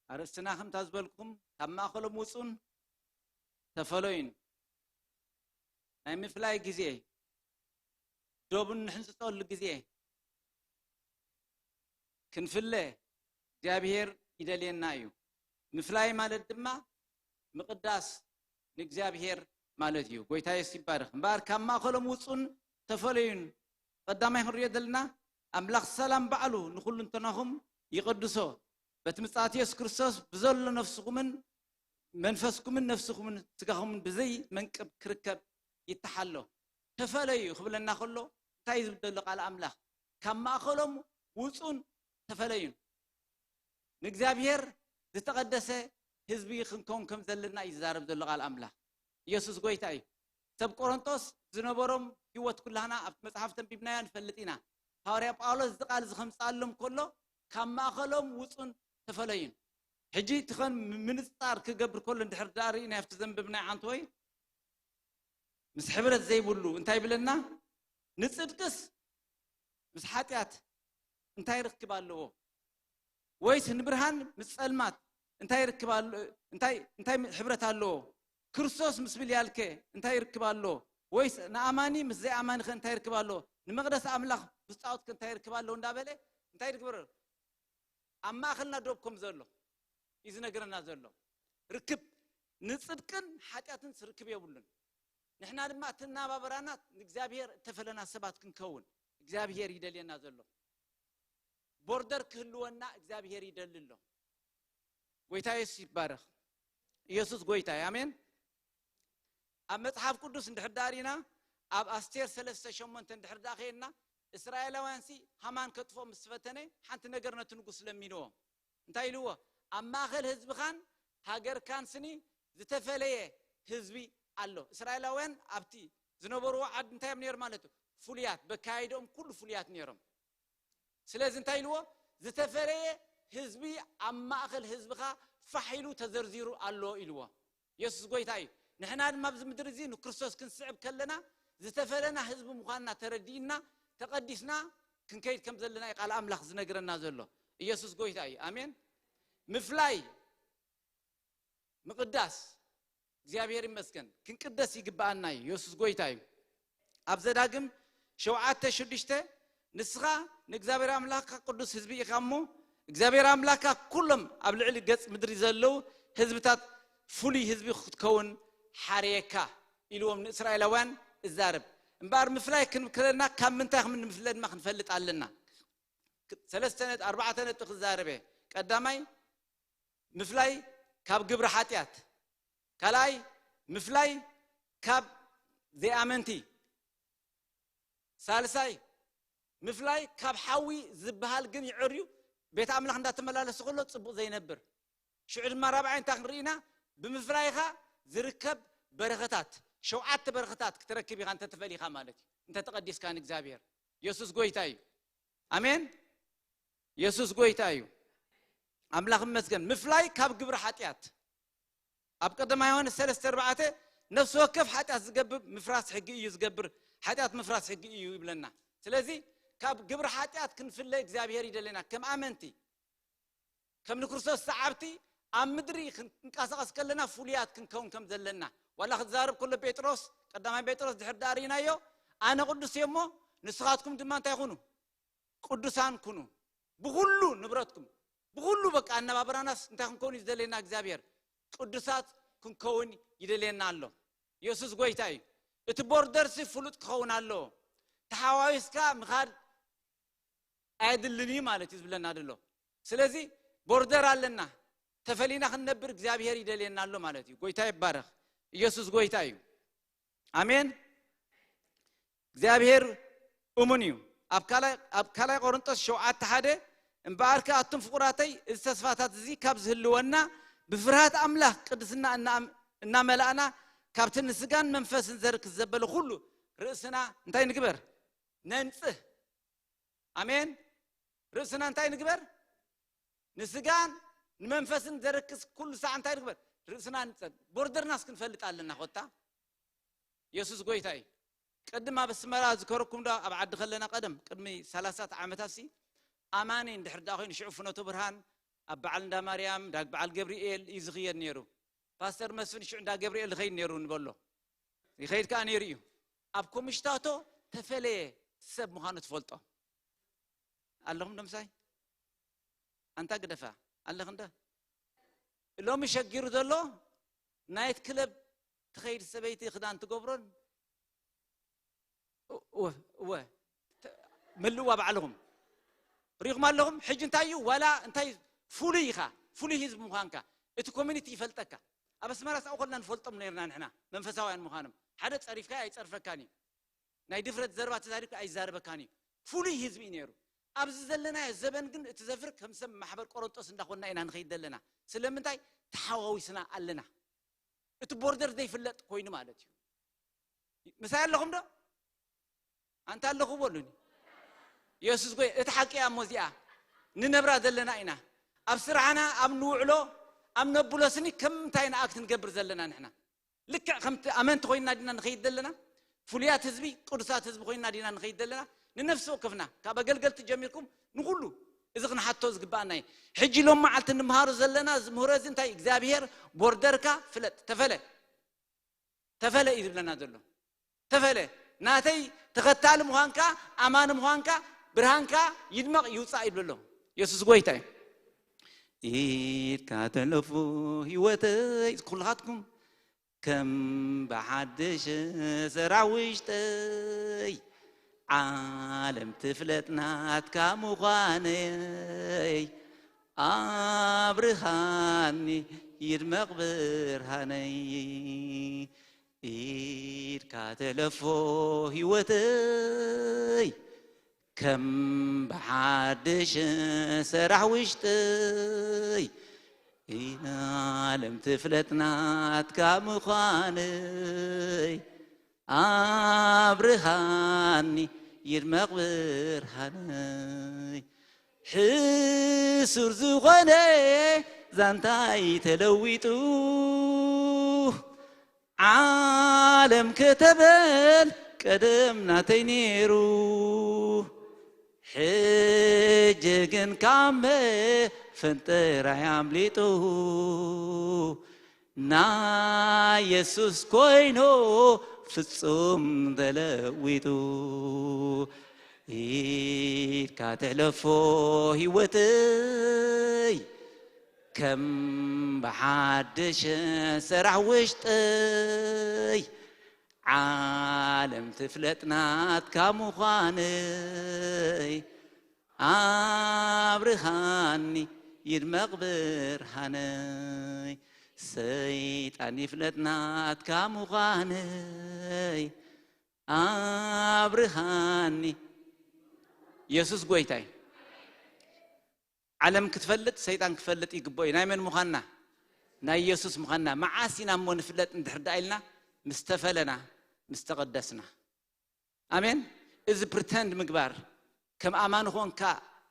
ኣርእስትና ከምታ ዝበልኩም ካብ ማእኸሎም ውፁን ተፈለዩን። ናይ ምፍላይ ግዜ፣ ዶብ እንሕንፅፀሉ ግዜ፣ ክንፍለ እግዚኣብሔር ይደልየና እዩ። ምፍላይ ማለት ድማ ምቕዳስ ንእግዚኣብሔር ማለት እዩ። ጎይታ የሱስ ይባረኽ። እምበኣር ካብ ማእኸሎም ውፁን ተፈለዩን። ቀዳማይ ክንሪኦ ዘለና ኣምላኽ ሰላም ባዕሉ ንኹሉ እንተናኹም ይቐድሶ። በቲ ምጽኣት የሱስ ክርስቶስ ብዘሎ ነፍስኹምን መንፈስኩምን ነፍስኹምን ስጋኹምን ብዘይ መንቅብ ክርከብ ይተሓሎ። ተፈለዩ ክብለና ከሎ እንታይ እዩ ዝብል ዘሎ ቃል ኣምላኽ? ካብ ማእኸሎም ውፁን ተፈለዩን። ንእግዚኣብሔር ዝተቐደሰ ህዝቢ ክንከውን ከም ዘለና እዩ ዝዛረብ ዘሎ ቃል ኣምላኽ። ኢየሱስ ጎይታ እዩ። ሰብ ቆሮንቶስ ዝነበሮም ህይወት ኩላህና ኣብቲ መጽሓፍ ተንቢብናዮ ንፈልጥ ኢና። ሃዋርያ ጳውሎስ እዚ ቃል እዚ ከምጽኣሎም ከሎ ካብ ማእኸሎም ውፁን ተፈለዩን። ሕጂ ትኸን ምንፅፃር ክገብር ከሎ እንድሕር ደኣ ርኢና ኣብቲ ዘንብብናይ ዓንተወይ ምስ ሕብረት ዘይብሉ እንታይ ይብለና? ንፅድቅስ ምስ ሓጢኣት እንታይ ርክብ ኣለዎ? ወይስ ንብርሃን ምስ ጸልማት እንታይ ርክብ ኣሎ? እንታይ እንታይ ሕብረት ኣለዎ? ክርስቶስ ምስ ብልያልከ እንታይ ርክብ ኣለዎ? ወይስ ንኣማኒ ምስ ዘይኣማኒኸ እንታይ ርክብ ኣለዎ? ንመቕደስ ኣምላኽ ምስ ጣዖትከ እንታይ ርክብ ኣለዎ? እንዳበለ እንታይ ርክብ ኣለዎ? ኣብ ማእኸልና ዶብ ከም ዘሎ እዩ ዝነግረና ዘሎ። ርክብ ንጽድቅን ሓጢኣትን ርክብ የብሉን። ንሕና ድማ እቲ ናባብራና ንእግዚኣብሔር እተፈለና ሰባት ክንከውን እግዚኣብሔር ይደልየና ዘሎ። ቦርደር ክህልወና እግዚኣብሔር ይደሊ ኣሎ። ጎይታ የሱስ ይባረኽ። ኢየሱስ ጎይታ እዩ። ኣሜን። ኣብ መጽሓፍ ቅዱስ እንድሕር ደኣ ርኢና ኣብ ኣስቴር ሰለስተ ሸሞንተ እንድሕር ደኣ ኸየድና እስራኤላውያን ሲ ሃማን ከጥፍኦ ምስ ፈተነ ሓንቲ ነገር ነቲ ንጉስ ለሚንዎ። እንታይ ኢልዎ? ኣብ ማእኸል ህዝብኻን ሃገርካን ስኒ ዝተፈለየ ህዝቢ ኣሎ። እስራኤላውያን ኣብቲ ዝነበርዎ ዓዲ እንታይ እዮም ነይሮም ማለት እዩ? ፍሉያት፣ በካይዶም ኩሉ ፍሉያት ነይሮም። ስለዚ እንታይ ኢልዎ? ዝተፈለየ ህዝቢ ኣብ ማእኸል ህዝብኻ ፋሕ ኢሉ ተዘርዚሩ ኣሎ ኢልዎ። የሱስ ጎይታ እዩ። ንሕና ድማ ኣብዚ ምድሪ እዚ ንክርስቶስ ክንስዕብ ከለና ዝተፈለና ህዝቢ ምዃንና ተረዲእና ተቐዲስና ክንከይድ ከም ዘለና እዩ ቃል ኣምላኽ ዝነግረና ዘሎ። ኢየሱስ ጎይታ እዩ። ኣሜን። ምፍላይ ምቕዳስ እግዚኣብሔር ይመስገን። ክንቅደስ ይግብኣና እዩ። የሱስ ጎይታ እዩ። ኣብ ዘዳግም ሸውዓተ ሽዱሽተ ንስኻ ንእግዚኣብሔር ኣምላኽካ ቅዱስ ህዝቢ ኢኻ እሞ እግዚኣብሔር ኣምላኽካ ኩሎም ኣብ ልዕሊ ገጽ ምድሪ ዘለዉ ህዝብታት ፍሉይ ህዝቢ ክትከውን ሓርየካ ኢልዎም ንእስራኤላውያን እዛርብ። እምበኣር ምፍላይ ክንክለና ካብ ምንታይ ከም እንፍለ ድማ ክንፈልጥ ኣለና። ሰለስተ ነጥ-፣ ኣርባዕተ ነጥቢ ክዛረበ። ቀዳማይ ምፍላይ ካብ ግብሪ ሓጢኣት፣ ካልኣይ ምፍላይ ካብ ዘይኣመንቲ፣ ሳልሳይ ምፍላይ ካብ ሓዊ ዝበሃል ግን ይዕርዩ ቤት ኣምላኽ እንዳተመላለሰ ከሎ ጽቡቕ ዘይነብር። ሽዑ ድማ ራብዓይ እንታይ ክንርኢና? ብምፍላይኻ ዝርከብ በረኸታት፣ ሸውዓተ በረኸታት ክትረክብ ኢኻ እንተተፈሊኻ ማለት እዩ። እንተተቐዲስካ ንእግዚኣብሔር። የሱስ ጎይታ እዩ። ኣሜን። የሱስ ጎይታ እዩ። ኣምላኽ ይመስገን። ምፍላይ ካብ ግብሪ ሓጢኣት። ኣብ ቀዳማይ ዮሃንስ ሰለስተ ኣርባዕተ ነፍሲ ወከፍ ሓጢኣት ዝገብር ምፍራስ ሕጊ እዩ ዝገብር፣ ሓጢኣት ምፍራስ ሕጊ እዩ ይብለና። ስለዚ ካብ ግብሪ ሓጢኣት ክንፍለ እግዚኣብሔር ይደለና። ከም ኣመንቲ፣ ከም ንክርስቶስ ሰዓብቲ ኣብ ምድሪ ክንቀሳቐስ ከለና ፍሉያት ክንከውን ከም ዘለና። ዋላ ክዛረብ ከሎ ጴጥሮስ፣ ቀዳማይ ጴጥሮስ ድሕር ዳኣ ርኢናዮ፣ ኣነ ቅዱስ እየ እሞ ንስኻትኩም ድማ እንታይ ኩኑ? ቅዱሳን ኩኑ። ብኹሉ ንብረትኩም፣ ብኹሉ በቃ ኣነባብራናስ እንታይ ክንከውን እዩ ዝደልየና እግዚኣብሔር? ቅዱሳት ክንከውን ይደልየና ኣሎ። የሱስ ጎይታ እዩ። እቲ ቦርደርሲ ፍሉጥ ክኸውን ኣለዎ። ተሓዋዊስካ ምኻድ ኣየድልን እዩ ማለት እዩ ዝብለና ዘሎ። ስለዚ ቦርደር ኣለና። ተፈሊና ክንነብር እግዚኣብሔር ይደልየና ኣሎ ማለት እዩ። ጎይታ ይባረኽ። ኢየሱስ ጎይታ እዩ። ኣሜን። እግዚኣብሔር እሙን እዩ። ኣብ ካልኣይ፣ ኣብ ካልኣይ ቆሮንጦስ ሸውዓተ ሓደ እምበኣርከ ኣቱም ፍቑራተይ፣ እዚ ተስፋታት እዚ ካብ ዝህልወና ብፍርሃት ኣምላኽ ቅድስና እናኣም-፣ እናመላእና ካብቲ ንስጋን መንፈስን ዘርክስ ዘበለ ኩሉ ርእስና እንታይ ንግበር? ነንጽህ። ኣሜን። ርእስና እንታይ ንግበር? ንስጋን ንመንፈስን ዘርክስ ኩሉ ሳዕ እንታይ ንግበር? ርእስና ንጸን። ቦርደርናስ ክንፈልጥ ኣለና። ኮታ የሱስ ጎይታ እዩ። ቅድም ኣብ ኣስመራ ዝከረኩም ዶ ኣብ ዓዲ ከለና ቀደም ቅድሚ ሰላሳ ዓመታት ሲ ኣማኒ እንድሕር ደኣ ኮይኑ ሽዑ ፍኖተ ብርሃን ኣብ በዓል እንዳ ማርያም ዳግ በዓል ገብርኤል እዩ ዝኽየድ ነይሩ። ፓስተር መስፍን ሽዑ እንዳ ገብርኤል ዝኸይድ ነይሩ ንበሎ። ይኸይድ ከኣ ነይሩ እዩ። ኣብ ኮምሽታቶ ተፈለየ ሰብ ምዃኑ ትፈልጦ። ኣለኹም ዶ ምሳይ? ኣንታ ግደፋ። ኣለኽ እንደ? ሎሚ ሸጊሩ ዘሎ ናይት ክለብ ትኸይድ ሰበይቲ ክዳን ትገብሮን እወ፣ እወ። ተ-፣ መልእዋ ባዕልኹም። ሪኹም ኣለኹም? ሕጂ እንታይ እዩ? ዋላ እንታይ ፍሉይ ኢኻ፣ ፍሉይ ህዝቢ ምዃንካ። እቲ ኮሚኒቲ ይፈልጠካ። ኣብ ኣስመራ ሳው ከለና ንፈልጦም ነይርና ንሕና፣ መንፈሳውያን ምዃኖም። ሓደ ጸሪፍካ ኣይጸርፈካን እዩ። ናይ ድፍረት ዘረባ ተዛሪብካ ኣይዛረበካን እዩ። ፍሉይ ህዝቢ እዩ ነይሩ። ኣብዚ ዘለናዮ ዘበን ግን እቲ ዘፍር ከም ሰብ ማሕበር ቆሮንጦስ እንዳኾንና ኢና ንኸይድ ዘለና። ስለምንታይ? ተሓዋዊስና ኣለና። እቲ ቦርደር ዘይፍለጥ ኮይኑ ማለት እዩ። ምሳይ ኣለኹም ዶ? ኣንታ ኣለኹ በሉኒ። የሱስ ጎይ-፣ እቲ ሓቂ እያ እሞ እዚኣ ንነብራ ዘለና ኢና። ኣብ ስራሕና፣ ኣብ ንውዕሎ፣ ኣብ ነቡለስኒ ከም እንታይ ንኣክት ንገብር ዘለና ንሕና? ልክዕ ከምቲ ኣመንቲ ኮይና ዲና ንኸይድ ዘለና? ፍሉያት ህዝቢ፣ ቅዱሳት ህዝቢ ኮይና ዲና ንኸይድ ዘለና? ንነፍሲ ወከፍና ካብ ኣገልገልቲ ጀሚርኩም ንኹሉ እዚ ክንሓቶ ዝግባኣና እዩ። ሕጂ ሎም መዓልቲ እንምሃሮ ዘለና እዚ ምህሮ እዚ እንታይ? እግዚኣብሔር ቦርደርካ ፍለጥ፣ ተፈለ፣ ተፈለ እዩ ዝብለና ዘሎ። ተፈለ፣ ናተይ ተኸታሊ ምዃንካ፣ ኣማኒ ምዃንካ፣ ብርሃንካ ይድመቕ ይውፃእ ይብሎ ኣሎ። የሱስ ጎይታ እዩ። ኢድካ ተለፎ ህይወተይ ኩልኻትኩም ከም ብሓድሽ ሰራሕ ውሽጠይ ዓለም ትፍለጥ ናትካ ምዃነይ ኣብርሃኒ ይድመቕ ብርሃነይ ኢድካ ተለፎ ህይወተይ ከም ብሓድሽ ሰራሕ ውሽጠይ ዓለም ትፍለጥ ናትካ ምዃነይ ኣብርሃኒ ይድመቕ ብርሃነይ ሕሱር ዝኾነ ዛንታይ ተለዊጡ ዓለም ከተበል ቀደም ናተይ ነይሩ ሕጂ ግን ካብ መፈንጠራይ ኣምሊጡ ናይ የሱስ ኮይኑ ፍጹም ተለዊጡ ኢድካ ትሕለፎ ህይወተይ ከም ብሓድሽ ሰራሕ ውሽጠይ ዓለም ትፍለጥ ናትካ ምዃነይ ኣብርሃኒ ይድመቕ ብርሃነይ ሰይጣን ይፍለጥ ናትካ ምዃነይ ኣብርሃኒ የሱስ ጎይታ እዩ። ዓለም ክትፈልጥ ሰይጣን ክፈልጥ ይግብኦ እዩ። ናይ መን ምዃንና? ናይ የሱስ ምዃንና። መዓስ ኢና እሞ ንፍለጥ እንድሕር ደኣ ኢልና? ምስ ተፈለና፣ ምስ ተቐደስና። ኣሜን። እዚ ፕሪተንድ ምግባር፣ ከም ኣማኒ ኾንካ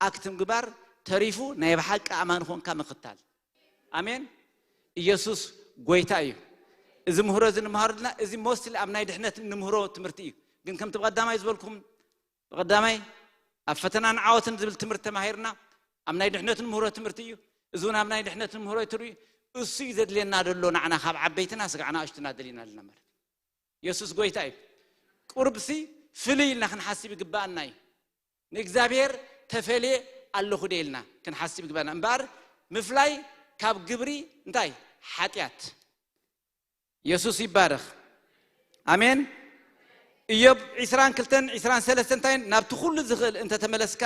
ኣክት ምግባር ተሪፉ ናይ ብሓቂ ኣማኒ ኾንካ ምኽታል። ኣሜን። ኢየሱስ ጎይታ እዩ። እዚ ምህሮ እዚ ንምሃሮ ዘለና እዚ ሞስትሊ ኣብ ናይ ድሕነት እንምህሮ ትምህርቲ እዩ። ግን ከምቲ ብቐዳማይ ዝበልኩም ብቐዳማይ ኣብ ፈተናን ዓወትን ዝብል ትምህርቲ ተማሂርና ኣብ ናይ ድሕነት እንምህሮ ትምህርቲ እዩ። እዚ እውን ኣብ ናይ ድሕነት እንምህሮ ትምህርቲ እዩ። እሱ እዩ ዘድልየና ዘሎ ንዓና ካብ ዓበይትና ስጋዕ ንኣሽቱና ደልየና ኣለና ማለት እዩ። የሱስ ጎይታ እዩ። ቁርብሲ ፍልይ ኢልና ክንሓስብ ይግባኣና እዩ። ንእግዚኣብሔር ተፈልየ ኣለኹ ደ ኢልና ክንሓስብ ይግባና እምበኣር ምፍላይ ካብ ግብሪ እንታይ ሓጢኣት። የሱስ ይባረኽ። ኣሜን። እዮብ ዕስራን ክልተን ዕስራን ሰለስተን እንታይ ናብቲ ኩሉ ዝኽእል እንተተመለስካ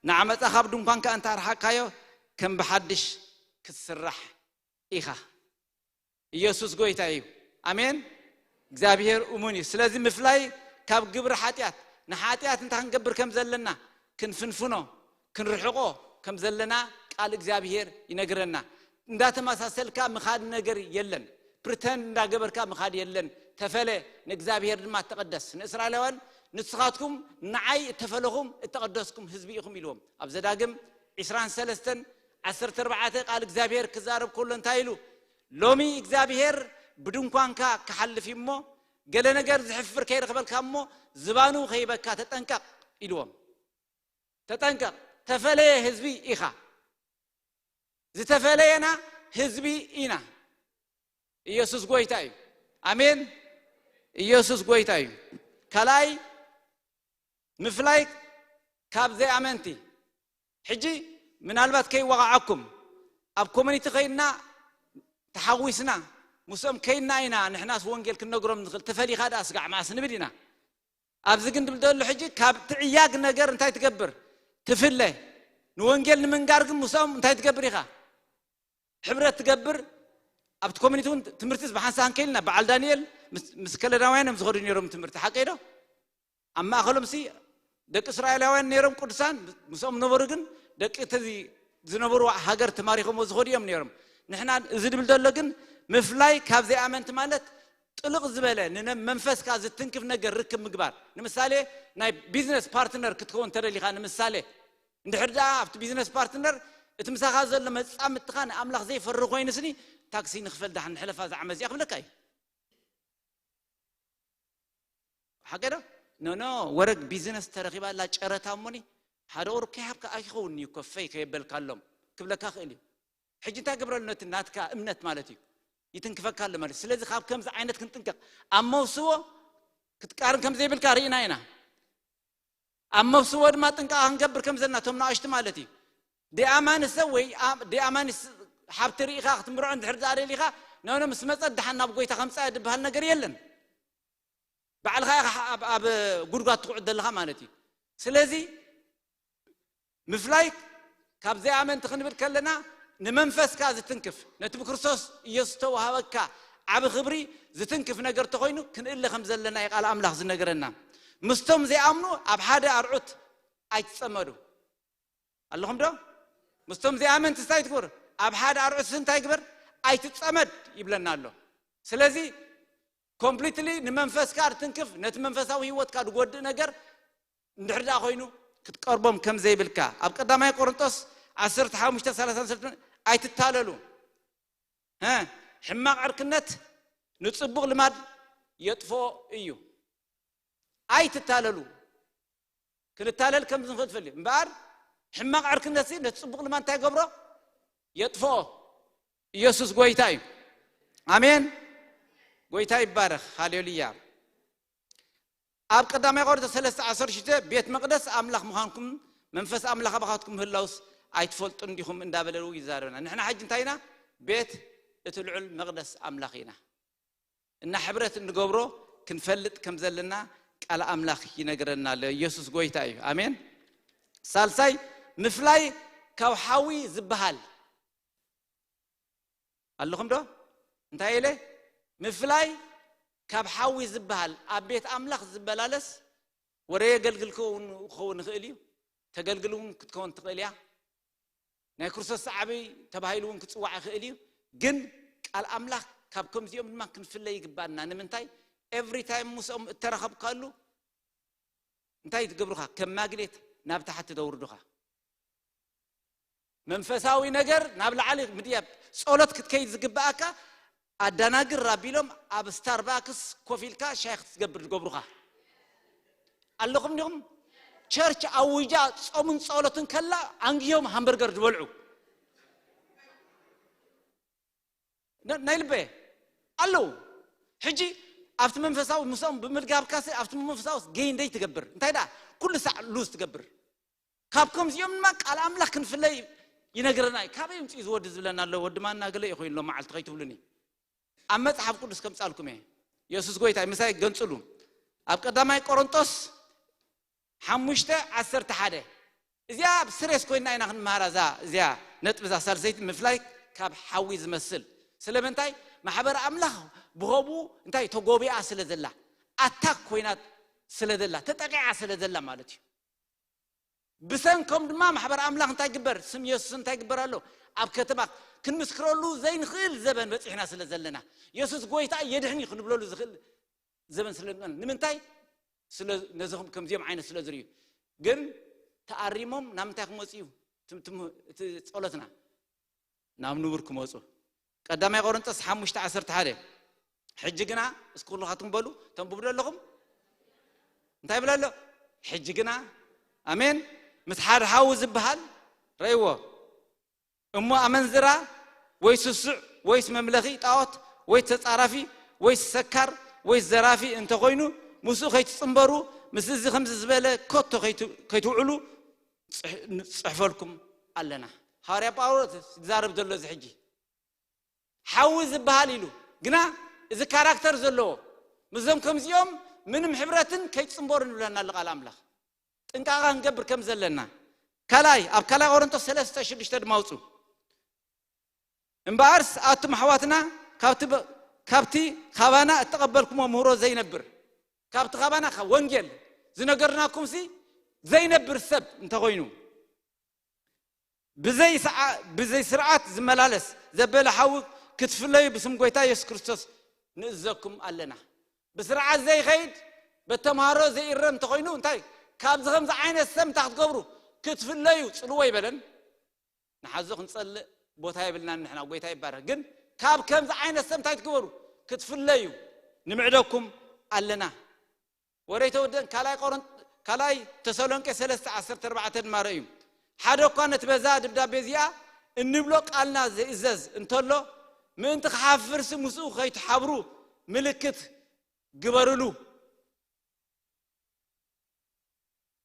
ንዓመፃ ካብ ድንኳንካ እንተኣርሓቅካዮ ከም ብሓድሽ ክትስራሕ ኢኻ። ኢየሱስ ጎይታ እዩ። ኣሜን። እግዚኣብሔር እሙን እዩ። ስለዚ ምፍላይ ካብ ግብሪ ሓጢኣት ንሓጢኣት እንታይ ክንገብር ከም ዘለና ክንፍንፍኖ ክንርሕቆ ከም ዘለና ቃል እግዚኣብሔር ይነግረና። እንዳተመሳሰልካ ምኻድ ነገር የለን። ፕሪተንድ እንዳገበርካ ምኻድ የለን። ተፈለ ንእግዚኣብሔር ድማ ተቐደስ። ንእስራኤላውያን ንስኻትኩም ንዓይ እተፈለኹም እተቐደስኩም ህዝቢ ኢኹም ኢልዎም። ኣብ ዘዳግም ዕስራን ሰለስተን ዓሰርተ ኣርባዕተ ቃል እግዚኣብሔር ክዛረብ ከሎ እንታይ ኢሉ? ሎሚ እግዚኣብሔር ብድንኳንካ ክሓልፍ እዩ እሞ ገለ ነገር ዝሕፍር ከይረኽበልካ እሞ ዝባኑ ከይበካ ተጠንቀቕ ኢልዎም። ተጠንቀቕ፣ ተፈለየ ህዝቢ ኢኻ። ዝተፈለየና ህዝቢ ኢና። ኢየሱስ ጎይታ እዩ። ኣሜን። ኢየሱስ ጎይታ እዩ። ካልኣይ ምፍላይ ካብ ዘይኣመንቲ። ሕጂ ምናልባት ከይወቓዓኩም ኣብ ኮሚኒቲ ከይድና ተሓዊስና ምስኦም ከይድና ኢና ንሕናስ ወንጌል ክንነግሮም ንኽእል። ተፈሊኻ ደኣ ስጋዕ መዓስ ንብል ኢና። ኣብዚ ግን ድብል ዘሎ ሕጂ ካብ ትዕያግ ነገር እንታይ ትገብር? ትፍለ። ንወንጌል ንምንጋር ግን ምስኦም እንታይ ትገብር ኢኻ? ሕብረት ትገብር። ኣብቲ ኮሚኒቲ እውን ትምህርቲ ብሓንሳእ ክንከይል ኢና። በዓል ዳንኤል ምስ- ምስ ከለዳውያን እዮም ዝኸዱ ነይሮም ትምህርቲ። ሓቀይ ዶ? ኣብ ማእኸሎም ሲ ደቂ እስራኤላውያን ነይሮም ቅዱሳን ምስኦም ነበሩ፣ ግን ደቂ እቲ ዝነበሩ ሃገር ተማሪኾምዎ ዝኸዱ እዮም ነይሮም። ንሕና እዚ ድብል ዘሎ ግን ምፍላይ ካብ ዘይኣመንቲ ማለት ጥልቕ ዝበለ ንነ- መንፈስካ ዝትንክፍ ነገር ርክብ ምግባር። ንምሳሌ ናይ ቢዝነስ ፓርትነር ክትከውን ተደሊኻ ንምሳሌ እንድሕር ደኣ ኣብቲ ቢዝነስ ፓርትነር እቲ ምሳኻ ዘሎ መጻምድትኻ ንኣምላኽ ዘይፈሪ ኮይኑስኒ፣ ታክሲ ንኽፈል ዳሕን ንሕለፋ እዛ ዓመት እዚኣ ክብለካ እዩ። ሓቂ ዶ? ኖ፣ ኖ፣ ወረግ ቢዝነስ ተረኺባ ኣላ፣ ጨረታ እሞኒ፣ ሓደ ቁሩብ ከይሃብካ ኣይክኸውን እዩ እኮ፣ ፈይ ከየበልካሎም ክብለካ ክእል እዩ። ሕጂ እንታይ ገብረሉ? ነቲ ናትካ እምነት ማለት እዩ፣ ይትንክፈካ ኣሎ ማለት እዩ። ስለዚ ካብ ከምዚ ዓይነት ክንጥንቀቕ፣ ኣብ መውስቦ ክትቃርን ከም ዘይብልካ ርኢና ኢና። ኣብ መውስቦ ድማ ጥንቃቐ ክንገብር ከም ዘለና፣ እቶም ንኣሽቱ ማለት እዩ። ደኣማኒ ሰብ ወይ ኣ-፣ ደኣማኒ ስ-፣ ሓብቲ ርኢኻ ክትምርዖ እንድሕር ደኣ ደሊኻ፣ ኖ፣ ኖ፣ ምስ መጸት ደሓን ናብ ጎይታ ከምጻ ድበሃል ነገር የለን። ባዕልኻ ኢኻ ኣብ፣ ኣብ ጉድጓድ ትቑዕድ ዘለኻ ማለት እዩ። ስለዚ ምፍላይ ካብ ዘይኣመንቲ ክንብል ከለና፣ ንመንፈስካ ዝትንክፍ፣ ነቲ ብክርስቶስ ኢየሱስ ዝተዋህበካ ዓቢ ክብሪ ዝትንክፍ ነገር ተኾይኑ ክንእለ ከም ዘለና እዩ ቃል ኣምላኽ ዝነገረና። ምስቶም ዘይኣምኑ ኣብ ሓደ ኣርዑት ኣይትጸመዱ። ኣለኹም ዶ? ምስቶም ዘይኣመንቲ እንታይ ትግበር? ኣብ ሓደ ኣርዑት እንታይ ግበር? ኣይትጸመድ ይብለና ኣሎ። ስለዚ ኮምፕሊትሊ ንመንፈስካ ትንክፍ፣ ነቲ መንፈሳዊ ህይወትካ ዝጎድእ ነገር እንድሕር ደኣ ኮይኑ ክትቀርቦም ከም ዘይብልካ። ኣብ ቀዳማይ ቆሮንቶስ ዓሰርተ ሓሙሽተ ሰላሳ ሰለስተ፣ ኣይትታለሉ። እ፣ ሕማቕ ዕርክነት ንጽቡቕ ልማድ የጥፍኦ እዩ። ኣይትታለሉ። ክንታለል ከም ዝንኽእል ትፈልዩ። እምበኣር ሕማቕ ዕርክነትሲ ነቲ ጽቡቕ ልማድ እንታይ ገብሮ? የጥፍኦ። ኢየሱስ ጎይታ እዩ። ኣሜን። ጎይታ ይባረኽ። ሃሌሉያ። ኣብ ቀዳማይ ቆሮንቶስ ሰለስተ ዓሰርተ ሽዱሽተ፣ ቤት መቕደስ ኣምላኽ ምዃንኩም መንፈስ ኣምላኽ ኣባኻትኩም ምህላውስ ኣይትፈልጡን ዲኹም እንዳበለ ይዛረበና። ንሕና ሕጂ እንታይ ኢና? ቤት እቲ ልዑል መቕደስ ኣምላኽ ኢና። እና ሕብረት እንገብሮ ክንፈልጥ ከም ዘለና ቃል ኣምላኽ ይነግረና ኣሎ። ኢየሱስ ጎይታ እዩ። ኣሜን። ሳልሳይ፣ ምፍላይ ካብ ሓዊ ዝበሃል። ኣለኹም ዶ? እንታይ ኢለ? ምፍላይ ካብ ሓዊ ዝበሃል፣ ኣብ ቤት ኣምላኽ ዝበላለስ፣ ወረ የገልግል ክኸውን፣ ክኸውን ይኽእል እዩ። ተገልግል እውን ክትከውን ትኽእል እያ። ናይ ክርስቶስ ሰዓቢ ተባሂሉ እውን ክጽዋዕ ይኽእል እዩ። ግን ቃል ኣምላኽ ካብ ከምዚኦም ድማ ክንፍለ ይግባና። ንምንታይ? ኤቭሪ ታይም ምስኦም እተራኸብካሉ እንታይ ትገብሩኻ? ከም ማግኔት ናብ ታሕቲ ተውርዱኻ። መንፈሳዊ ነገር ናብ ላዕሊ ምድያብ፣ ጸሎት ክትከይድ ዝግብኣካ ኣዳናግር ኣቢሎም ኣብ ስታርባክስ ኮፍ ኢልካ ሻይ ክትገብር ዝገብሩኻ። ኣለኹም ዲኹም? ቸርች ኣውጃ ጾምን ጸሎትን ከላ ኣንግዮም ሃምበርገር ዝበልዑ። ነ-፣ ናይ ልበ ኣለዉ። ሕጂ ኣብቲ መንፈሳዊ ምስኦም ብምልጋብካሲ ኣብቲ መንፈሳዊ ገይን ደይ ትገብር። እንታይ ደኣ? ኩሉ ሳዕ ሉዝ ትገብር። ካብ ከምዚኦም ድማ ቃል ኣምላኽ ክንፍለይ ይነግረና እዩ። ካበይ ምጽኡ ዝወዲ ዝብለና ኣሎ? ወዲ ማና ገለ እዩ ኮይኑ ሎም መዓልቲ ከይትብሉኒ። ኣብ መጽሓፍ ቅዱስ ከምጻልኩም እየ። የሱስ ጎይታ እዩ። ምሳይ ገንጽሉ። ኣብ ቀዳማይ ቆሮንጦስ ሓሙሽተ ዓሰርተ ሓደ። እዚኣ ኣብ ስሬስ ኮይና ኢና ክንመሃራ፣ እዛ፣ እዚኣ ነጥቢ፣ እዛ ሳልሰይቲ ምፍላይ ካብ ሓዊ ዝመስል። ስለምንታይ? ማሕበር ኣምላኽ ብኸብኡ እንታይ ተጎቢኣ ስለ ዘላ፣ ኣታክ ኮይና ስለ ዘላ፣ ተጠቂዓ ስለ ዘላ ማለት እዩ። ብሰንኮም ድማ ማሕበር ኣምላኽ እንታይ ግበር? ስም የሱስ እንታይ ግበር ኣሎ? ኣብ ከተማ ክንምስክረሉ ዘይንኽእል ዘበን በጺሕና ስለ ዘለና፣ የሱስ ጎይታ የድሕን እዩ ክንብለሉ ዝኽእል ዘበን ስለ፣ ንምንታይ? ስለ፣ ነዚ ከምዚኦም ዓይነት ስለ ዝርእዩ። ግን ተኣሪሞም ናብ ምንታይ ክመጹ እዩ? ትም-፣ ትም-፣ እቲ ጸሎትና ናብ ንቡር ክመጹ። ቀዳማይ ቆሮንቶስ ሓሙሽተ ዓሰርተ ሓደ። ሕጂ ግና፣ እስኪ ኩልኻትኩም በሉ፣ ተንብቡ ዶ ኣለኹም? እንታይ ይብል ኣሎ? ሕጂ ግና፣ ኣሜን፣ ምስ ሓደ ሓዊ ዝበሃል ረእይዎ። እሞ ኣመንዝራ ወይ ስሱዕ ወይስ መምለኺ ጣዖት ወይ ተጻራፊ ወይስ ሰካር ወይስ ዘራፊ እንተኾይኑ፣ ምስኡ ከይትጽንበሩ፣ ምስ እዚ ከምዚ ዝበለ ከቶ ከይት-፣ ከይትውዕሉ ጽሕ-፣ ንጽሕፈልኩም ኣለና። ሃዋርያ ጳውሎስ ዝዛረብ ዘሎ እዚ ሕጂ ሓዊ ዝበሃል ኢሉ፣ ግና እዚ ካራክተር ዘለዎ፣ ምስዞም ከምዚኦም ምንም ሕብረትን ከይትጽንበሩ ንብለና ኣሎ ቃል ኣምላኽ። ጥንቃቐ ክንገብር ከም ዘለና። ካልኣይ፣ ኣብ ካልኣይ ቆሮንቶስ ሰለስተ ሽዱሽተ ድማ ኣውጹ። እምበኣርስ ኣቱም ኣሕዋትና፣ ካብቲ በ-፣ ካብቲ ካባና እተቐበልኩሞ ምህሮ ዘይነብር፣ ካብቲ ካባና፣ ካብ ወንጌል ዝነገርናኩምሲ ዘይነብር ሰብ እንተኾይኑ፣ ብዘይ ሰዓ-፣ ብዘይ ስርዓት ዝመላለስ ዘበለ ሓዊ ክትፍለዩ ብስም ጎይታ የሱስ ክርስቶስ ንእዘኩም ኣለና። ብስርዓት ዘይኸይድ፣ በተምሃሮ ዘይእረም እንተኾይኑ፣ እንታይ? ካብዚ ከምዚ ዓይነት ሰብ እንታይ ክትገብሩ? ክትፍለዩ ጽልዎ ይበለን። ንሓዞ ክንጸልእ ቦታ የብልናን። ንሕና ጎይታ ይባረክ። ግን ካብ ከምዚ ዓይነት ሰብ እንታይ ትግበሩ? ክትፍለዩ ንምዕደኩም ኣለና። ወረይ ተወደን ካልኣይ ቆሮንት ካልኣይ ተሰሎንቄ ሰለስተ ዓሰርተ ኣርባዕተ ድማ ረእዩ። ሓደ እኳ ነቲ በዛ ደብዳቤ እዚኣ እንብሎ ቃልና ዘይእዘዝ እንተሎ፣ ምእንቲ ክሓፍርሲ ምስኡ ከይትሓብሩ ምልክት ግበርሉ።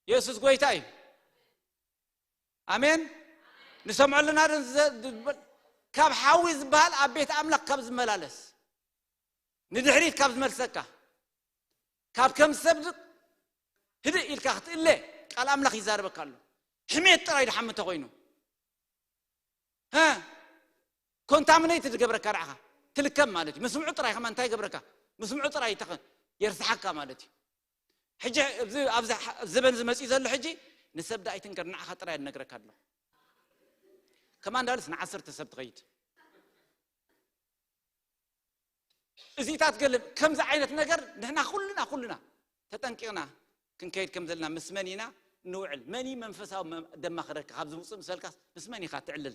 የሱስ ጎይታ እዩ። ኣሜን። ንሰምዖ ኣለና ዶ? ካብ ሓዊ ዝበሃል ኣብ ቤት ኣምላኽ ካብ ዝመላለስ፣ ንድሕሪት ካብ ዝመልሰካ፣ ካብ ከም ሰብ ህድእ ኢልካ ክትእለ፣ ቃል ኣምላኽ ይዛረበካ ኣሎ። ሕሜት ጥራይ ድሓም እንተኾይኑ፣ ኮንታሚኔት ዝገብረካ ንዓኻ ትልከም ማለት እዩ። ምስምዑ ጥራይ ከማ እንታይ ይገብረካ? ምስምዑ ጥራይ ይተኸ የርስሓካ ማለት እዩ። ሕጂ ኣብዚ ኣብዚ ዘበን ዝመጽእ ዘሎ ሕጂ ንሰብ ዳኣ ይትንገር፣ ንዓኻ ጥራይ ዝነግረካ ኣሎ። ከማን ዳልስ ንዓሰርተ ሰብ ትኸይድ። እዚታት ገለ ከምዚ ዓይነት ነገር ንሕና ኩልና ኩልና ተጠንቂቕና ክንከይድ ከም ዘለና፣ ምስ መን ኢና ንውዕል? መን እዩ መንፈሳዊ መ- ደማኽረካ? ካብ ዝውፅእ ምሰልካስ ምስ መን ኢኻ ትዕልል?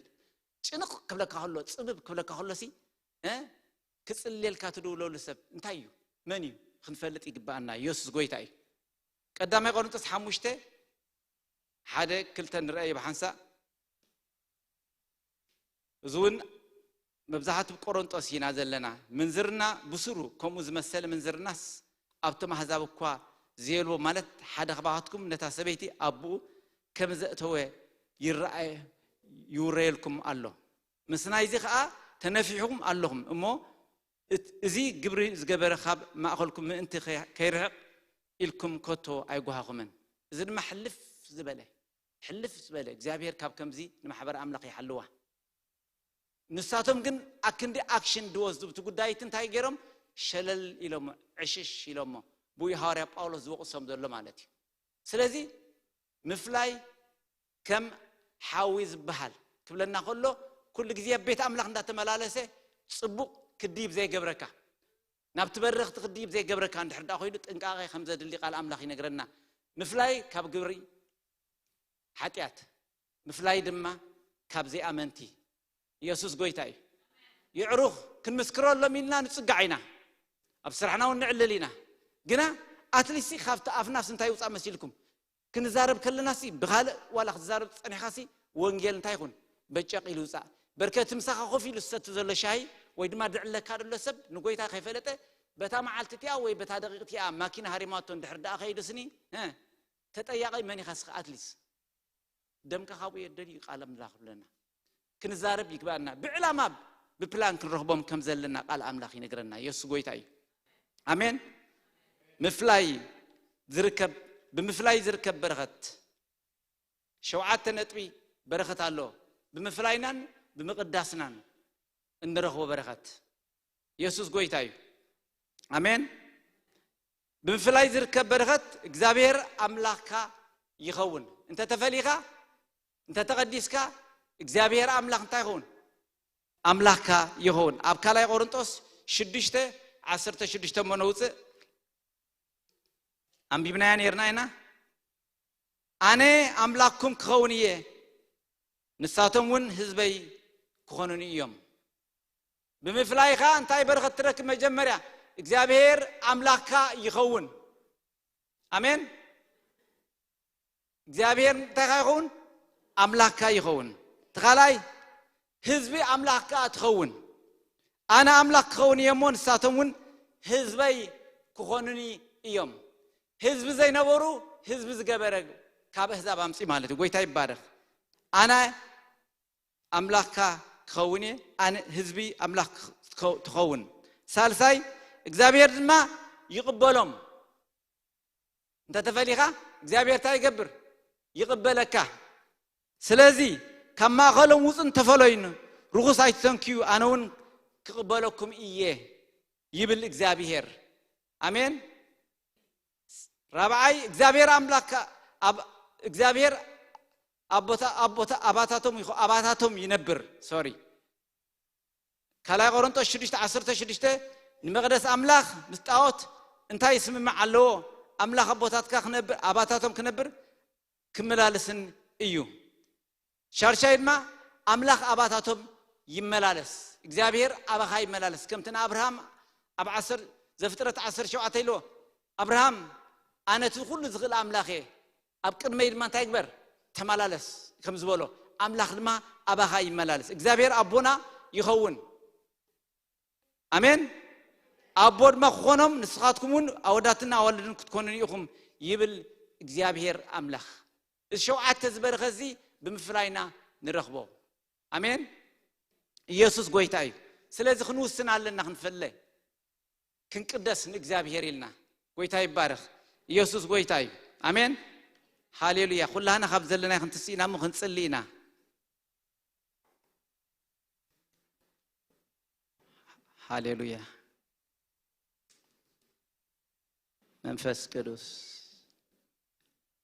ጭንቕ ክብለካ ከሎ፣ ፅብብ ክብለካ ከሎሲ፣ እ? ክጽልየልካ ትድውለሉ ሰብ እንታይ እዩ? መን እዩ? ክንፈልጥ ይግባኣና። ኢየሱስ ጎይታ እዩ። ቀዳማይ ቆሮንቶስ ሓሙሽተ፣ ሓደ ክልተ ንርኣዮ ብሓንሳእ። እዚ እውን መብዛሕትኡ ቆሮንጦስ ኢና ዘለና። ምንዝርና ብስሩ ከምኡ ዝመሰለ ምንዝርናስ ኣብቶም ኣህዛብ እኳ ዘየልቦ፣ ማለት ሓደ ከባኻትኩም ነታ ሰበይቲ ኣቦኡ ከም ዘእተወ ይረኣየ ይውረየልኩም ኣሎ። ምስ ናይዚ ኸኣ ተነፊሕኩም ኣለኹም እሞ፣ እት- እዚ ግብሪ ዝገበረ ካብ ማእኸልኩም ምእንቲ ከይ- ከይርሕቕ ኢልኩም ከቶ ኣይጓሃኹምን። እዚ ድማ ሕልፍ ዝበለ ሕልፍ ዝበለ እግዚኣብሔር ካብ ከምዚ ንማሕበር ኣምላኽ ይሓልዋ። ንሳቶም ግን ኣክንዲ ኣክሽን ድወስዱ ብቲ ጉዳይቲ እንታይ ገይሮም? ሸለል ኢሎሞ፣ ዕሽሽ ኢሎሞ። ብኡ ሃዋርያ ጳውሎስ ዝወቕሶም ዘሎ ማለት እዩ። ስለዚ ምፍላይ ከም ሓዊ ዝበሃል ክብለና ከሎ፣ ኩሉ ግዜ ኣብ ቤት ኣምላኽ እንዳተመላለሰ ጽቡቕ ክድይብ ዘይገብረካ፣ ናብቲ በረኽቲ ክድይብ ዘይገብረካ እንድሕር ደኣ ኮይኑ፣ ጥንቃቐ ከም ዘድሊ ቃል ኣምላኽ ይነግረና። ምፍላይ ካብ ግብሪ ሓጢኣት፣ ምፍላይ ድማ ካብ ዘይኣመንቲ። ኢየሱስ ጎይታ እዩ። የዕሩኽ ክንምስክረሎም ኢልና ንጽጋዕ ኢና፣ ኣብ ስራሕና እውን ንዕልል ኢና። ግና ኣትሊስት ካብቲ ኣፍናስ እንታይ ይውፃእ መሲልኩም? ክንዛረብ ከለናሲ ብኻልእ ዋላ ክትዛረብ ጸኒሕካሲ ወንጌል እንታይ ይኹን በጨቕ ኢሉ ይውፃእ። በርከቲ ምሳኻ ኮፍ ኢሉ ዝሰቲ ዘሎ ሻሂ ወይ ድማ ድዕለካ ዘሎ ሰብ ንጎይታ ከይፈለጠ በታ መዓልቲ እቲኣ ወይ በታ ደቂቕ እቲኣ ማኪና ሃሪማቶ እንድሕር ደኣ ከይዱስኒ፣ እ፣ ተጠያቒ መን ኢኻ እስኻ? ኣትሊስት ደምካ ካብኡ የደልዩ ቃል ኣምላኽ ብለና። ክንዛረብ ይግባኣና። ብዕላማ ብፕላን ክንረኽቦም ከም ዘለና ቃል ኣምላኽ ይነግረና። የሱስ ጎይታ እዩ። ኣሜን። ምፍላይ ዝርከብ ብምፍላይ ዝርከብ በረኸት፣ ሸውዓተ ነጥቢ በረኸት ኣሎ። ብምፍላይናን ብምቕዳስናን እንረኽቦ በረኸት። የሱስ ጎይታ እዩ። ኣሜን። ብምፍላይ ዝርከብ በረኸት እግዚኣብሔር ኣምላኽካ ይኸውን። እንተ ተፈሊኻ፣ እንተ ተቐዲስካ፣ እግዚኣብሔር ኣምላኽ እንታይ ይኸውን? ኣምላኽካ ይኸውን። ኣብ ካልኣይ ቆሮንጦስ ሽዱሽተ ዓሰርተ ሽዱሽተ እሞ ነውፅእ። ኣንቢብናያ ነርና ኢና። ኣነ ኣምላኽኩም ክኸውን እየ፣ ንሳቶም እውን ህዝበይ ክኾኑኒ እዮም። ብምፍላይኻ እንታይ በረኸት ትረክብ? መጀመርያ እግዚኣብሔር ኣምላኽካ ይኸውን። ኣሜን። እግዚኣብሔር እንታይ ይኸውን? ኣምላኽካ ይኸውን። ተኻላይ ህዝቢ ኣምላኽካ ትኸውን። ኣነ ኣምላኽ ክኸውን እየ እሞ ንሳቶም እውን ህዝበይ ክኾኑኒ እዮም። ህዝቢ ዘይነበሩ ህዝቢ ዝገበረ ካብ ኣህዛብ ኣምፂ ማለት እዩ። ጎይታ ይባረኽ። ኣነ ኣምላኽካ ክኸውን እየ፣ ኣነ ህዝቢ ኣምላኽ ክኸ- ትኸውን። ሳልሳይ እግዚኣብሔር ድማ ይቕበሎም። እንተ ተፈሊኻ እግዚኣብሔር እንታይ ይገብር? ይቕበለካ። ስለዚ ካብ ማእኸሎም ውፁን ተፈለዩን፣ ርኹስ ኣይትተንክዩ፣ ኣነ እውን ክቕበለኩም እየ ይብል እግዚኣብሔር። ኣሜን። ራብዓይ እግዚኣብሔር ኣምላኽካ ኣብ እግዚኣብሔር ኣቦታ ኣቦታ ኣባታቶም ይኹ ኣባታቶም ይነብር። ሶሪ። ካልኣይ ቆሮንቶስ ሽዱሽተ ዓሰርተ ሽዱሽተ ንመቕደስ ኣምላኽ ምስ ጣዖት እንታይ ይስምምዕ ኣለዎ? ኣምላኽ ኣቦታትካ ክነብር ኣባታቶም ክነብር ክመላለስን እዩ። ሻርሻይ ድማ ኣምላኽ ኣባታቶም ይመላለስ፣ እግዚኣብሔር ኣባኻ ይመላለስ። ከምቲ ንኣብርሃም ኣብ ዓሰር ዘፍጥረት ዓሰርተ ሸውዓተ ኢልዎ፣ ኣብርሃም ኣነ እቲ ኩሉ ዝኽእል ኣምላኽ እየ፣ ኣብ ቅድመይ ድማ እንታይ ግበር፣ ተመላለስ ከም ዝበሎ፣ ኣምላኽ ድማ ኣባኻ ይመላለስ። እግዚኣብሔር ኣቦና ይኸውን። ኣሜን። ኣቦ ድማ ክኾኖም ንስኻትኩም እውን ኣወዳትና ኣዋልድን ክትኮኑን ኢኹም ይብል እግዚኣብሔር ኣምላኽ። እዚ ሸውዓተ ዝበርኸ እዚ ብምፍላይና ንረኽቦ። ኣሜን። ኢየሱስ ጎይታ እዩ። ስለዚ ክንውስን ኣለና፣ ክንፈለ ክንቅደስ ንእግዚኣብሔር ኢልና። ጎይታ ይባረኽ። ኢየሱስ ጎይታ እዩ። ኣሜን። ሃሌሉያ። ኩላህና ካብ ዘለናይ ክንትስእ ኢና እሞ ክንጽሊ ኢና። ሃሌሉያ። መንፈስ ቅዱስ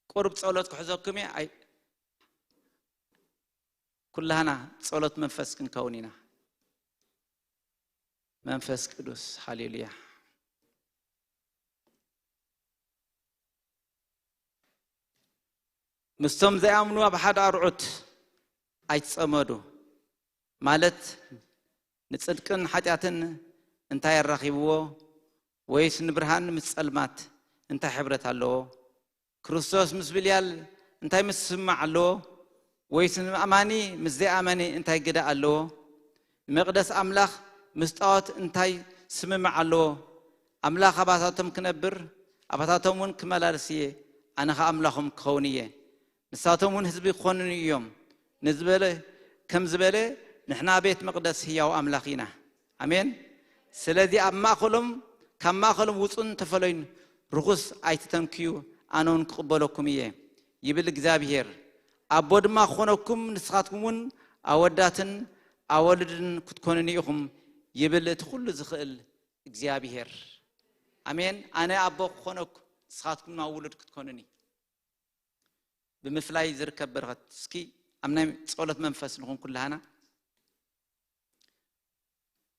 ቁሩብ ጸሎት ክሕዘኩም እየ። ኣይ፣ ኩላህና ጸሎት መንፈስ ክንከውን ኢና። መንፈስ ቅዱስ፣ ሃሌሉያ። ምስቶም ዘይኣምኑ ኣብ ሓደ ኣርዑት ኣይትጸመዱ፣ ማለት ንጽድቅን ሓጢኣትን እንታይ ኣራኺብዎ? ወይስ ንብርሃን ምስ ጸልማት እንታይ ሕብረት ኣለዎ? ክርስቶስ ምስ ብልያል እንታይ ምስምማዕ ኣለዎ? ወይስ ንኣማኒ ምስ ዘይኣማኒ እንታይ ግደ ኣለዎ? መቕደስ ኣምላኽ ምስ ጣዖት እንታይ ስምምዕ ኣለዎ? ኣምላኽ ኣባታቶም ክነብር፣ ኣባታቶም እውን ክመላለስ እየ፣ ኣነ ኸኣ ኣምላኾም ክኸውን እየ፣ ንሳቶም እውን ህዝቢ ክኾኑኒ እዮም ንዝበለ፣ ከም ዝበለ፣ ንሕና ቤት መቕደስ ህያው ኣምላኽ ኢና። ኣሜን። ስለዚ ኣብ ማእከሎም፣ ካብ ማእከሎም ውጹን ተፈለዩን፣ ርኹስ ኣይትተንክዩ፣ ኣነ እውን ክቕበለኩም እየ፣ ይብል እግዚኣብሄር። ኣቦ ድማ ክኾነኩም፣ ንስኻትኩም እውን ኣወዳትን ኣወልድን ክትኮኑኒ ኢኹም፣ ይብል እቲ ኩሉ ዝኽእል እግዚኣብሄር። ኣሜን። ኣነ ኣቦ ክኾነኩም፣ ንስኻትኩም ድማ ውሉድ ክትኮኑኒ። ብምፍላይ ዝርከብ በረኸት። እስኪ ኣብ ናይ ጸሎት መንፈስ ንኹን ኩላህና።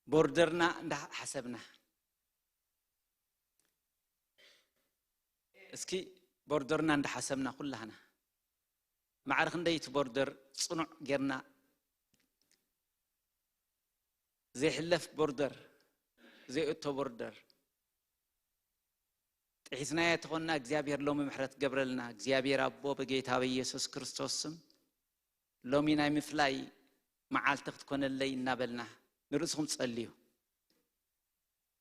ቦርደርና እንዳሓሰብና፣ እስኪ ቦርደርና እንዳሓሰብና ኩላህና፣ ማዕረ ክንደይ እቲ ቦርደር ጽኑዕ ጌርና፣ ዘይሕለፍ ቦርደር፣ ዘይእቶ ቦርደር ጥሒስናዮ ተኾንና፣ እግዚኣብሔር ሎሚ ምሕረት ገብረልና። እግዚኣብሔር ኣቦ፣ በጌታ በኢየሱስ ክርስቶስ ስም፣ ሎሚ ናይ ምፍላይ መዓልቲ ክትኮነለይ እናበልና፣ ንርእስኹም ጸልዩ።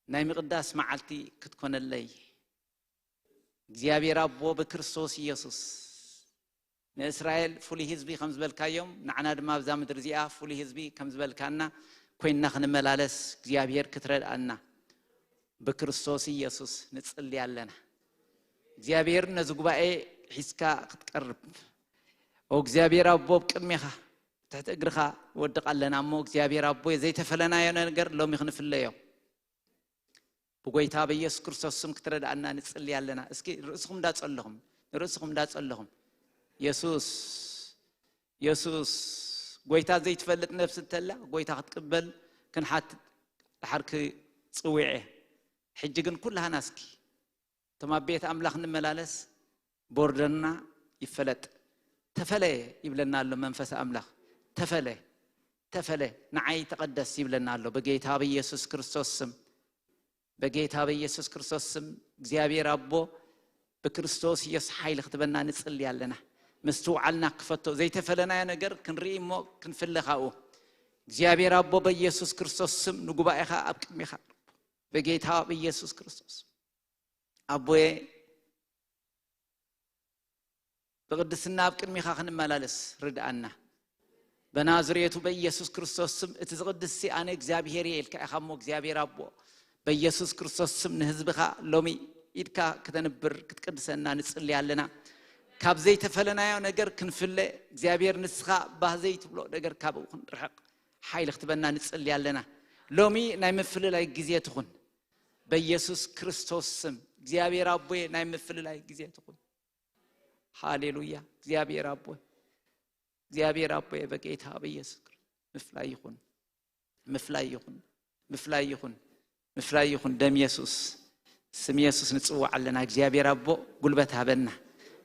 ናይ ምቕዳስ መዓልቲ ክትኮነለይ፣ እግዚኣብሔር ኣቦ፣ ብክርስቶስ ኢየሱስ፣ ንእስራኤል ፍሉይ ህዝቢ ከም ዝበልካዮም፣ ንዓና ድማ ኣብዛ ምድሪ እዚኣ ፍሉይ ህዝቢ ከም ዝበልካና ኮይንና ክንመላለስ እግዚኣብሔር ክትረድኣና ብክርስቶስ ኢየሱስ ንጽሊ ኣለና። እግዚኣብሔር ነዚ ጉባኤ ሒዝካ ክትቀርብ፣ ኦ እግዚኣብሔር ኣቦ፣ ኣብ ቅድሜኻ ትሕቲ እግርኻ ወድቕ ኣለና እሞ፣ እግዚኣብሔር ኣቦ፣ ዘይተፈለናዮ ነገር ሎሚ ክንፍለዮ ብጎይታ በኢየሱስ ክርስቶስ ስም ክትረድኣና ንጽሊ ኣለና። እስኪ ርእስኹም እንዳጸለኹም፣ ንርእስኹም እንዳጸለኹም፣ የሱስ፣ የሱስ፣ ጎይታ ዘይትፈልጥ ነፍሲ እንተላ፣ ጎይታ ክትቅበል ክንሓት ድሓር ክጽውዕ እየ። ሕጂ ግን ኩላህና እስኪ፣ እቶም ኣብ ቤት ኣምላኽ ንመላለስ፣ ቦርደርና ይፈለጥ። ተፈለ ይብለና ኣሎ መንፈስ ኣምላኽ። ተፈለ፣ ተፈለ፣ ንዓይ ተቐደስ ይብለና ኣሎ ብጌታ ብኢየሱስ ክርስቶስ ስም። በጌታ በኢየሱስ ክርስቶስ ስም እግዚኣብሔር ኣቦ ብክርስቶስ ኢየሱስ ሓይሊ ክትበና ንጽሊ ኣለና። ምስትውዓልና ክፈቶ፣ ዘይተፈለናዮ ነገር ክንርኢ እሞ ክንፍለ ካብኡ። እግዚኣብሔር ኣቦ በኢየሱስ ክርስቶስ ስም ንጉባኤኻ ኣብ ቅድሜኻ በጌታ በኢየሱስ ክርስቶስ ኣቦየ ብቕድስና ኣብ ቅድሚኻ ክንመላለስ ርድኣና። በናዝሬቱ በኢየሱስ ክርስቶስ ስም፣ እቲ ዝቕድስ ሲ ኣነ እግዚኣብሔር እየ ኢልካ ኢኻ እሞ፣ እግዚኣብሔር ኣቦ፣ በኢየሱስ ክርስቶስ ስም ንህዝብኻ ሎሚ ኢድካ ክተንብር ክትቅድሰና ንጽሊ ኣለና። ካብ ዘይተፈለናዮ ነገር ክንፍለ፣ እግዚኣብሔር ንስኻ ባህ ዘይትብሎ ነገር ካብኡ ክንርሕቕ ሓይሊ ክትበና ንጽሊ ኣለና። ሎሚ ናይ ምፍልላይ ግዜ ትኹን። በኢየሱስ ክርስቶስ ስም እግዚኣብሔር ኣቦየ ናይ ምፍልላይ ግዜ ትኹን። ሃሌሉያ። እግዚኣብሔር ኣቦ፣ እግዚኣብሔር ኣቦ፣ በጌታ በኢየሱስ ክርስቶስ ምፍላይ ይኹን፣ ምፍላይ ይኹን፣ ምፍላይ ይኹን፣ ምፍላይ ይኹን። ደም የሱስ፣ ስም የሱስ ንጽውዕ ኣለና። እግዚኣብሔር ኣቦ፣ ጉልበት ሃበና፣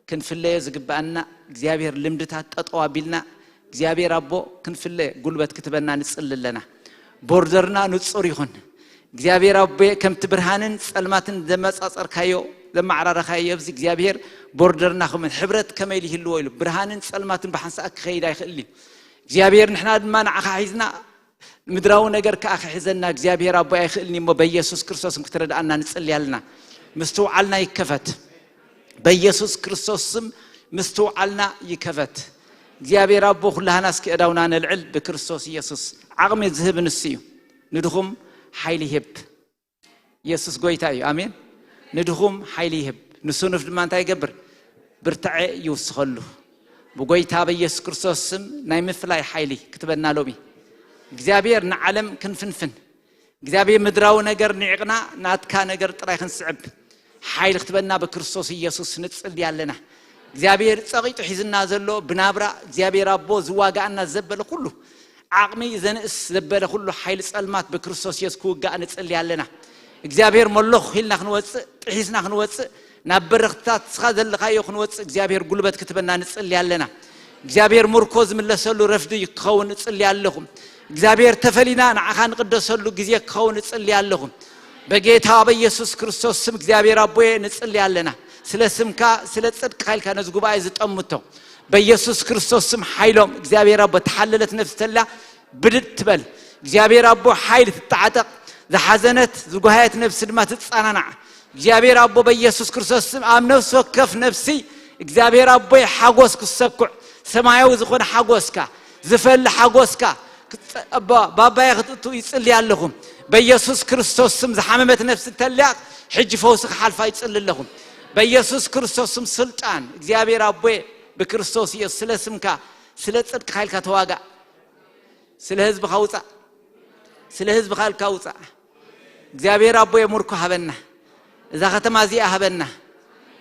ክንፍለዮ ዝግብኣና እግዚኣብሔር ልምድታት ጠጠው ኣቢልና እግዚኣብሔር ኣቦ ክንፍለ ጉልበት ክትበና ንጽሊ ኣለና። ቦርደርና ንጹር ይኹን። እግዚኣብሔር ኣቦ ከምቲ ብርሃንን ጸልማትን ዘመጻጸርካዮ ዘመዓራረኻዮ ኣብዚ እግዚኣብሔር ቦርደርና ከመን ሕብረት ከመይ ይህልዎ ኢሉ ብርሃንን ጸልማትን ብሓንሳእ ክኸይድ ኣይኽእል እዩ። እግዚኣብሔር ንሕና ድማ ንዓኻ ሒዝና ምድራዊ ነገር ከኣ ክሕዘና እግዚኣብሔር ኣቦ ኣይኽእልን እሞ በኢየሱስ ክርስቶስም ክትረድኣና ንጽሊ ኣለና። ምስትውዓልና ይከፈት። በኢየሱስ ክርስቶስ ስም ምስትውዓልና ይከፈት። እግዚኣብሔር ኣቦ ኩላህና እስኪ እዳውና ነልዕል። ብክርስቶስ ኢየሱስ ዓቕሚ ዝህብ ንሱ እዩ። ንድኹም ሓይሊ ይህብ። ኢየሱስ ጎይታ እዩ። ኣሜን። ንድኹም ሓይሊ ይህብ። ንስኑፍ ድማ እንታይ ይገብር? ብርታዐ ይውስኸሉ። ብጎይታ በኢየሱስ ክርስቶስ ስም ናይ ምፍላይ ሓይሊ ክትበና ሎሚ እግዚኣብሔር ንዓለም ክንፍንፍን እግዚኣብሔር ምድራዊ ነገር ንዒቕና ናትካ ነገር ጥራይ ክንስዕብ ሓይሊ ክትበና ብክርስቶስ ኢየሱስ ንጽሊ ኣለና። እግዚኣብሔር ጸቒጡ ሒዝና ዘሎ ብናብራ እግዚኣብሔር ኣቦ ዝዋጋኣና ዘበለ ኩሉ ዓቕሚ ዘንእስ ዘበለ ኩሉ ሓይሊ ጸልማት ብክርስቶስ ኢየሱስ ክውጋእ ንጽሊ ኣለና። እግዚኣብሔር መሎኽ ኢልና ክንወጽእ ጥሒስና ክንወጽእ ናብ በረኽትታት ስኻ ዘለኻዮ ክንወጽእ እግዚኣብሔር ጉልበት ክትበና ንጽሊ ኣለና። እግዚኣብሔር ምርኮ ዝምለሰሉ ረፍዲ ክኸውን እጽሊ ኣለኹ። እግዚኣብሔር ተፈሊና ንዓኻ ንቕደሰሉ ግዜ ክኸውን እጽሊ ኣለኹ። በጌታ በኢየሱስ ክርስቶስ ስም እግዚኣብሔር ኣቦየ ንጽሊ ኣለና። ስለ ስምካ ስለ ጽድቅካ ኢልካ ነዚ ጉባኤ ዝጠምቶ በኢየሱስ ክርስቶስ ስም ሓይሎም እግዚኣብሔር ኣቦ ተሓለለት ነፍስ ተላ ብድድ ትበል። እግዚኣብሔር ኣቦ ሓይል ትተዓጠቕ። ዝሓዘነት ዝጓሃየት ነፍስ ድማ ትጸናናዕ። እግዚኣብሔር ኣቦ በኢየሱስ ክርስቶስ ስም ኣብ ነፍሲ ወከፍ ነፍሲ እግዚኣብሔር ኣቦይ ሓጎስ ክሰኩዕ ሰማያዊ ዝኾነ ሓጎስካ ዝፈሊ ሓጎስካ ክጸ- ኣባ- ባባየ ክትእቱ ይጽሊ ኣለኹ። በኢየሱስ ክርስቶስ ስም ዝሓመመት ነፍሲ እንተልያ ሕጂ ፈውሲ ክሓልፋ ይጽሊ ኣለኹ። በኢየሱስ ክርስቶስ ስም ስልጣን እግዚኣብሔር ኣቦየ ብክርስቶስ ኢየሱስ ስለ ስምካ ስለ ጽድቅካ ኢልካ ተዋጋእ። ስለ ህዝብኻ ውጻእ። ስለ ህዝብኻ ኢልካ ውጻእ። እግዚኣብሔር ኣቦየ ምርኮ ሃበና። እዛ ከተማ እዚኣ ሃበና።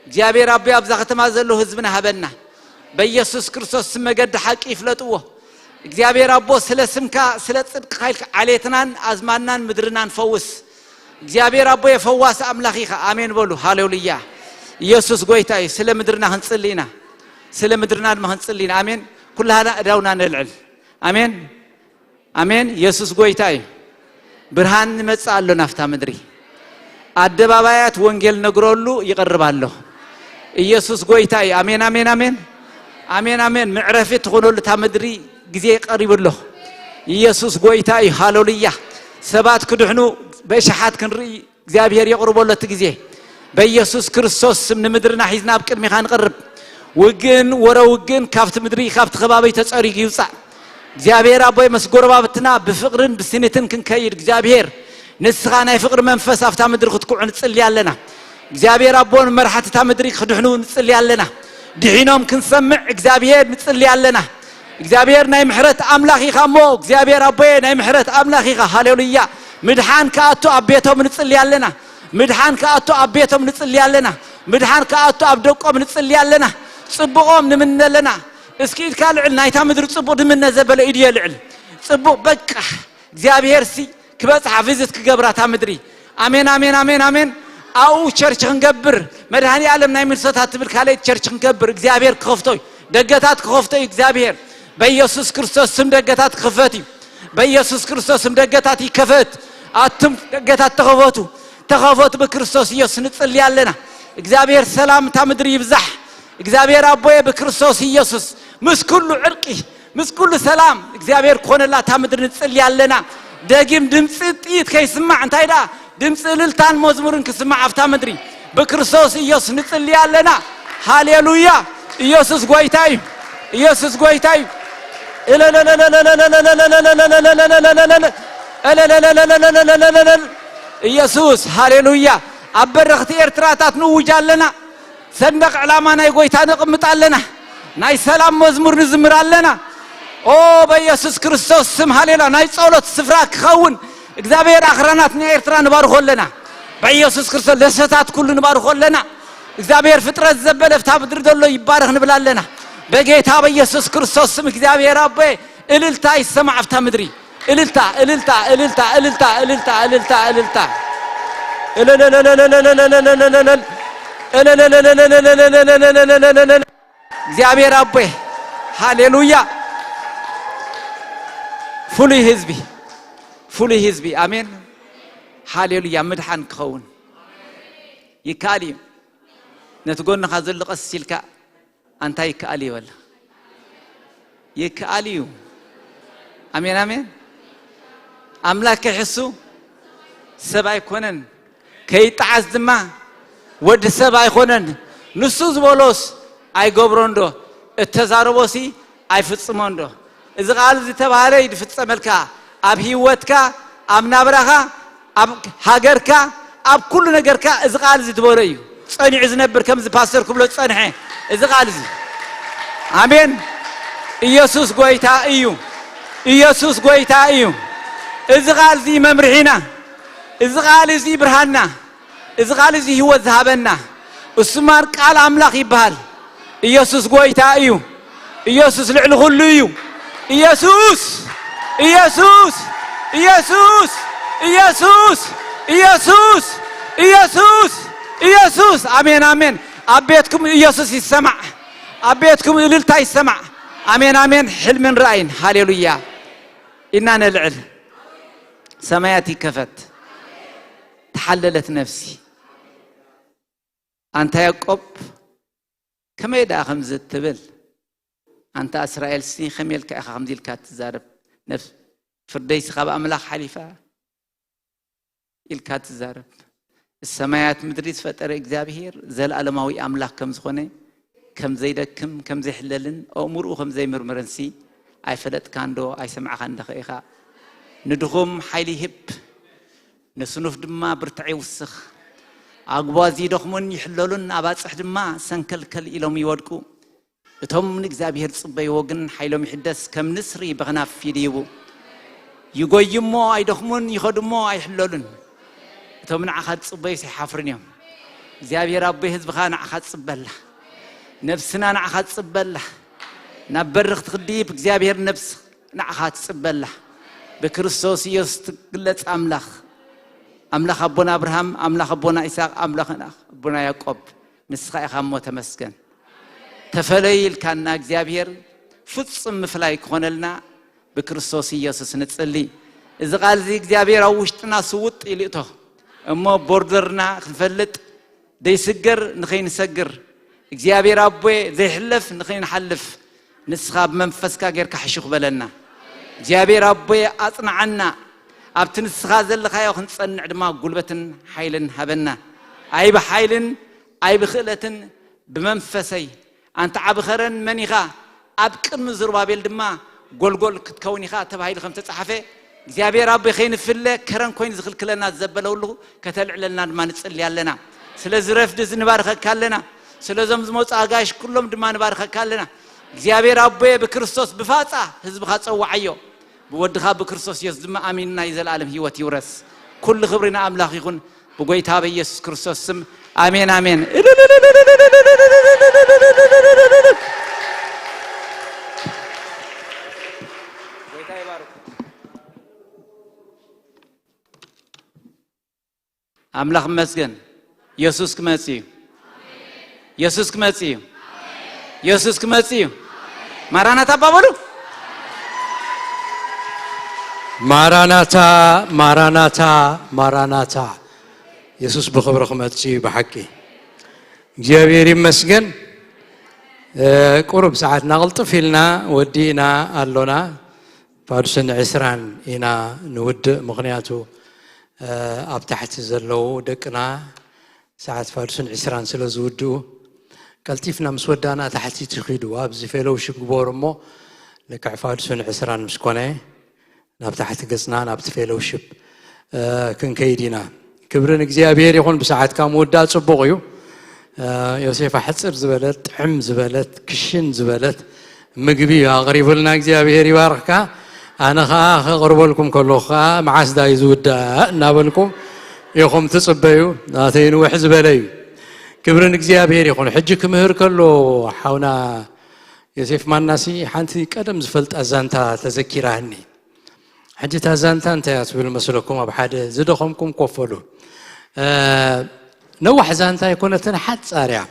እግዚኣብሔር ኣቦየ ኣብዛ ከተማ ዘሎ ህዝብና ሃበና። በኢየሱስ ክርስቶስ ስም መገዲ ሓቂ ይፍለጥዎ። እግዚኣብሔር ኣቦ ስለ ስምካ ስለ ጽድቅኻ ኢልካ ዓሌትናን ኣዝማድናን ምድርናን ፈውስ። እግዚኣብሔር ኣቦየ ፈዋሲ ኣምላኽ ኢኻ። ኣሜን በሉ። ሃሌሉያ። ኢየሱስ ጎይታ እዩ። ስለ ምድርና ክንጽሊ ኢና። ስለ ምድርና ድማ ክንጽሊ ኢና። ኣሜን። ኩላህና እዳውና ነልዕል። ኣሜን። ኣሜን። ኢየሱስ ጎይታ እዩ። ብርሃን ይመጽእ ኣሎ ናፍታ ምድሪ። ኣደባባያት ወንጌል ነግረሉ ይቐርብ ኣሎ። ኢየሱስ ጎይታ እዩ። ኣሜን፣ ኣሜን፣ ኣሜን። ኣሜን፣ ኣሜን። ምዕረፊ ትኾነሉ እታ ምድሪ ግዜ ቀሪቡ ኣሎ። ኢየሱስ ጎይታ እዩ። ሃሌሉያ። ሰባት ክድሕኑ በእሽሓት ክንርኢ እግዚኣብሔር የቕርቦ ኣሎ እቲ ግዜ። በኢየሱስ ክርስቶስ ስም ንምድርና ሒዝና ኣብ ቅድሚኻ ንቐርብ። ውግእን ወረ ውግእን ካብቲ ምድሪ ካብቲ ከባቢ ተጸሪጉ ይውጻእ። እግዚኣብሔር ኣቦይ ምስ ጎረባብትና ብፍቕርን ብስኒትን ክንከይድ እግዚኣብሔር ንስኻ ናይ ፍቕሪ መንፈስ ኣብታ ምድሪ ክትኩዕ ንጽሊ ኣለና። እግዚኣብሔር ኣቦ ንመራሕቲ እታ ምድሪ ክድሕኑ ንጽሊ ኣለና። ድሒኖም ክንሰምዕ እግዚኣብሔር ንጽሊ ኣለና። እግዚኣብሔር ናይ ምሕረት ኣምላኽ ኢኻ እሞ እግዚኣብሔር ኣቦየ ናይ ምሕረት ኣምላኽ ኢኻ። ሃሌሉያ። ምድሓን ክኣቱ ኣብ ቤቶም ንጽሊ ኣለና። ምድሓን ክኣቱ ኣብ ቤቶም ንጽሊ ኣለና። ምድሓን ክኣቱ ኣብ ደቆም ንጽሊ ኣለና። ጽቡቖም ንምነ ኣለና። እስኪ ኢድካ ልዕል ናይታ ምድሪ ጽቡቕ ንምነ ዘበለ ኢድየ ልዕል። ጽቡቕ በቃ እግዚኣብሔር ሲ ክበጽሓ ቪዝት ክገብራ እታ ምድሪ። ኣሜን ኣሜን ኣሜን ኣሜን። ኣብኡ ቸርች ክንገብር መድሃኒ ዓለም ናይ ሚኒሶታ ትብል ካልኣይቲ ቸርች ክንገብር እግዚኣብሔር ክኸፍቶ እዩ። ደገታት ክኸፍቶ እዩ እግዚኣብሔር። በኢየሱስ ክርስቶስ ስም ደገታት ክኸፈት እዩ። በኢየሱስ ክርስቶስ ስም ደገታት ይከፈት። ኣቱም ደገታት ተኸፈቱ። ተኸፈቱ ብክርስቶስ ኢየሱስ ንጽሊ ኣለና። እግዚኣብሔር ሰላም እታ ምድሪ ይብዛሕ። እግዚኣብሔር ኣቦየ ብክርስቶስ ኢየሱስ ምስ ኩሉ ዕርቂ ምስ ኩሉ ሰላም እግዚኣብሔር ክኾነላ እታ ምድሪ ንጽሊ ኣለና። ደጊም ድምፂ ጥይት ከይስማዕ እንታይ ደኣ ድምፂ እልልታን መዝሙርን ክስማዕ ኣብታ ምድሪ ብክርስቶስ ኢየሱስ ንጽሊ ኣለና። ሃሌሉያ። ኢየሱስ ጎይታ እዩ። ኢየሱስ ጎይታ እዩ። ኢየሱስ ሃሌሉያ። ኣብ በረኽቲ ኤርትራታት ንውጅ ኣለና። ሰንደቕ ዕላማ ናይ ጎይታ ነቕምጥ ኣለና። ናይ ሰላም መዝሙር ንዝምር ኣለና። ኦ በኢየሱስ ክርስቶስ ስም ሃሌሉያ። ናይ ጸሎት ስፍራ ክኸውን እግዚኣብሔር ኣኽራናት ንኤርትራ ንባርኾ ኣለና። በኢየሱስ ክርስቶስ ለሰታት ኩሉ ንባርኾ ኣለና። እግዚኣብሔር ፍጥረት ዘበለ ኣብታ ምድሪ ዘሎ ይባረኽ ንብል ኣለና። በጌታ በኢየሱስ ክርስቶስ ስም እግዚኣብሔር ኣቦይ እልልታ ይሰማዕ ኣብታ ምድሪ። እልልታ እልልታ እልልታ እልልታ እልልታ እልልታ እልልታ እልልታ እግዚኣብሔር ኣቦይ ሃሌሉያ። ፍሉይ ህዝቢ፣ ፍሉይ ህዝቢ። ኣሜን። ሃሌሉያ። ምድሓን ክኸውን ይከኣል እዩ። ነቲ ጎንኻ ዘሎ ቀስ ኢልካ፣ ኣንታ ይከኣል እዩ በል። ይከኣል እዩ። ኣሜን፣ ኣሜን። ኣምላክ ከይሕሱ ሰብ ኣይኮነን፣ ከይጠዓስ ድማ ወዲ ሰብ ኣይኮነን። ንሱ ዝበሎስ ኣይገብሮን ዶ? እተዛረቦሲ ኣይፍጽሞን ዶ? እዚ ቃል ዝተባህለ እዩ ዝፍጸመልካ፣ ኣብ ህይወትካ፣ ኣብ ናብራኻ፣ ኣብ ሃገርካ፣ ኣብ ኩሉ ነገርካ። እዚ ቃል እዚ ዝበሎ እዩ ጸኒዑ ዝነብር፣ ከምዚ ፓስተር ክብሎ ዝጸንሐ። እዚ ቃል እዚ፣ ኣሜን። ኢየሱስ ጎይታ እዩ። ኢየሱስ ጎይታ እዩ። እዚ ቃል እዚ መምርሒና፣ እዚ ቃል እዚ ብርሃንና፣ እዚ ቃል እዚ ህይወት ዝሃበና፣ እሱ ማር ቃል ኣምላኽ ይበሃል። ኢየሱስ ጎይታ እዩ። ኢየሱስ ልዕሊ ኩሉ እዩ። ኢየሱስ፣ ኢየሱስ፣ ኢየሱስ፣ ኢየሱስ፣ ኢየሱስ፣ ኢየሱስ፣ ኢየሱስ። ኣሜን፣ ኣሜን። ኣብ ቤትኩም ኢየሱስ ይሰማዕ፣ ኣብ ቤትኩም እልልታ ይሰማዕ። ኣሜን፣ ኣሜን። ሕልምን ራእይን። ሃሌሉያ። ኢና ነልዕል። ሰማያት ይከፈት። ተሓለለት ነፍሲ። ኣንታ ያዕቆብ፣ ከመይ ደኣ ከምዚ ትብል? ኣንታ እስራኤልሲ፣ ከመይ ኢልካ ኢኻ ከምዚ ኢልካ ትዛረብ? ነፍስ-፣ ፍርደይሲ ካብ ኣምላኽ ሓሊፋ ኢልካ ትዛረብ? ሰማያት ምድሪ ዝፈጠረ እግዚኣብሄር፣ ዘለኣለማዊ ኣምላኽ ከም ዝኾነ፣ ከም ዘይደክም፣ ከም ዘይሕለልን፣ ኣእምርኡ ከም ዘይምርምርንሲ ኣይፈለጥካን ዶ? ኣይሰማዕካን ዶ ኢኻ? ንድኹም ሓይሊ ይህብ፣ ንስኑፍ ድማ ብርታዕ ይውስኽ። ኣጉባዝ ይደኽሙን ይሕለሉን፣ ኣባጽሕ ድማ ሰንከልከል ኢሎም ይወድቁ። እቶም ንእግዚኣብሄር ዝጽበይዎ ግን ሓይሎም ይሕደስ፣ ከም ንስሪ ብኽናፍ ይድይቡ። ይጎዩ እሞ ኣይደኽሙን፣ ይኸዱ እሞ ኣይሕለሉን። እቶም ንዓኻ ዝጽበዩስ ኣይሓፍሩን እዮም። እግዚኣብሄር ኣቦይ፣ ህዝብኻ ንዓኻ ትጽበላ፣ ነብስና ንዓኻ ትጽበላ። ናብ በርኽ ትኽዲ ብእግዚኣብሄር ነብስ ንዓኻ ትጽበላ። ብክርስቶስ ኢየሱስ ትግለጽ ኣምላኽ፣ ኣምላኽ ኣቦና ኣብርሃም፣ ኣምላኽ ኣቦና ይስሐቅ፣ ኣምላኽ ኣቦና ያዕቆብ፣ ንስኻ ኢኻ እሞ ተመስገን። ተፈለይ ኢልካና እግዚኣብሄር፣ ፍጹም ምፍላይ ክኾነልና ብክርስቶስ ኢየሱስ ንጽሊ። እዚ ቃል እዚ እግዚኣብሄር ኣብ ውሽጥና ስውጥ ኢሉ እቶ እሞ፣ ቦርደርና ክንፈልጥ፣ ዘይስገር ንኸይንሰግር፣ እግዚኣብሔር ኣቦየ፣ ዘይሕለፍ ንኸይንሓልፍ፣ ንስኻ ብመንፈስካ ጌርካ ሕሹኽ በለና። እግዚኣብሔር ኣቦየ፣ ኣጽንዓና። ኣብቲ ንስኻ ዘለኻዮ ክንጸንዕ ድማ ጉልበትን ሓይልን ሃበና። ኣይ ብሓይልን ኣይ ብኽእለትን፣ ብመንፈሰይ። ኣንታ ዓቢ ኸረን መን ኢኻ? ኣብ ቅድሚ ዝሩባቤል ድማ ጎልጎል ክትከውን ኢኻ ተባሂሉ ከም ተጻሕፈ፣ እግዚኣብሔር ኣቦይ፣ ከይንፍለ ከረን ኮይኑ ዝኽልክለና ዘበለ ሁሉ ከተልዕለልና ድማ ንጽሊ ኣለና። ስለዚ ረፍዲ እዚ ንባርከካ ኣለና። ስለዞም ዝመጹ ኣጋይሽ ኩሎም ድማ ንባርከካ ኣለና። እግዚኣብሔር ኣቦየ፣ ብክርስቶስ ብፋጻ ህዝብኻ ጸውዓዮ። ብወድኻ ብክርስቶስ የሱስ ድማ ኣሚንና፣ ናይ ዘለኣለም ህይወት ይውረስ። ኩሉ ክብሪ ንኣምላኽ ይኹን። ብጎይታ በኢየሱስ ክርስቶስ ስም፣ ኣሜን፣ ኣሜን። ኣምላኽ ይመስገን። የሱስ ክመጽእ እዩ። የሱስ ክመጽእ እዩ። የሱስ ክመጽእ እዩ። ማራናታ እባ በሉ። ማራናታ፣ ማራናታ፣ ማራናታ። የሱስ ብኽብሪ ክመጽእ እዩ ብሓቂ። እግዚኣብሔር ይመስገን። እ፣ ቁሩብ ሰዓትና ቅልጥፍ ኢልና ወዲእና ኣሎና። ፋዱስን ዕስራን ኢና ንውድእ፣ ምኽንያቱ፣ እ፣ ኣብ ታሕቲ ዘለዉ ደቅና ሰዓት ፋዱስን ዕስራን ስለ ዝውድኡ፣ ቀልጢፍና ምስ ወዳእና ታሕቲ ትኺዱ፣ ኣብዚ ፌሎውሺፕ ግበሩ እሞ፣ ልክዕ ፋዱስን ዕስራን ምስ ኮነ፣ ናብ ታሕቲ ገጽና ናብቲ ፌሎውሺፕ፣ እ፣ ክንከይድ ኢና። ክብሪ ንእግዚኣብሔር ይኹን። ብሰዓትካ ምውዳእ ጽቡቕ እዩ። እ፣ ዮሴፍ፣ ኣሕጽር ዝበለት፣ ጥዕም ዝበለት፣ ክሽን ዝበለት ምግቢ እዩ ኣቕሪቡልና። እግዚኣብሔር ይባርኽካ። ኣነ ኸኣ ከቕርበልኩም ከለኹ ኸኣ፣ መዓስ ዳዩ ዝውዳእ እናበልኩም ኢኹም ትጽበዩ። ናተይ ንውሕ ዝበለ እዩ። ክብሪ ንእግዚኣብሔር ይኹን። ሕጂ ክምህር ከሎ ሓውና ዮሴፍ ማናሲ ሓንቲ ቀደም ዝፈልጣ ዛንታ ተዘኪራኒ። ሕጂ እታ ዛንታ እንታይ እያ ትብል መስለኩም? ኣብ ሓደ ዝደኸምኩም ኮፍ በሉ። እ፣ ነዋሕ ዛንታ ኣይኮነትን፣ ሓጻር እያ።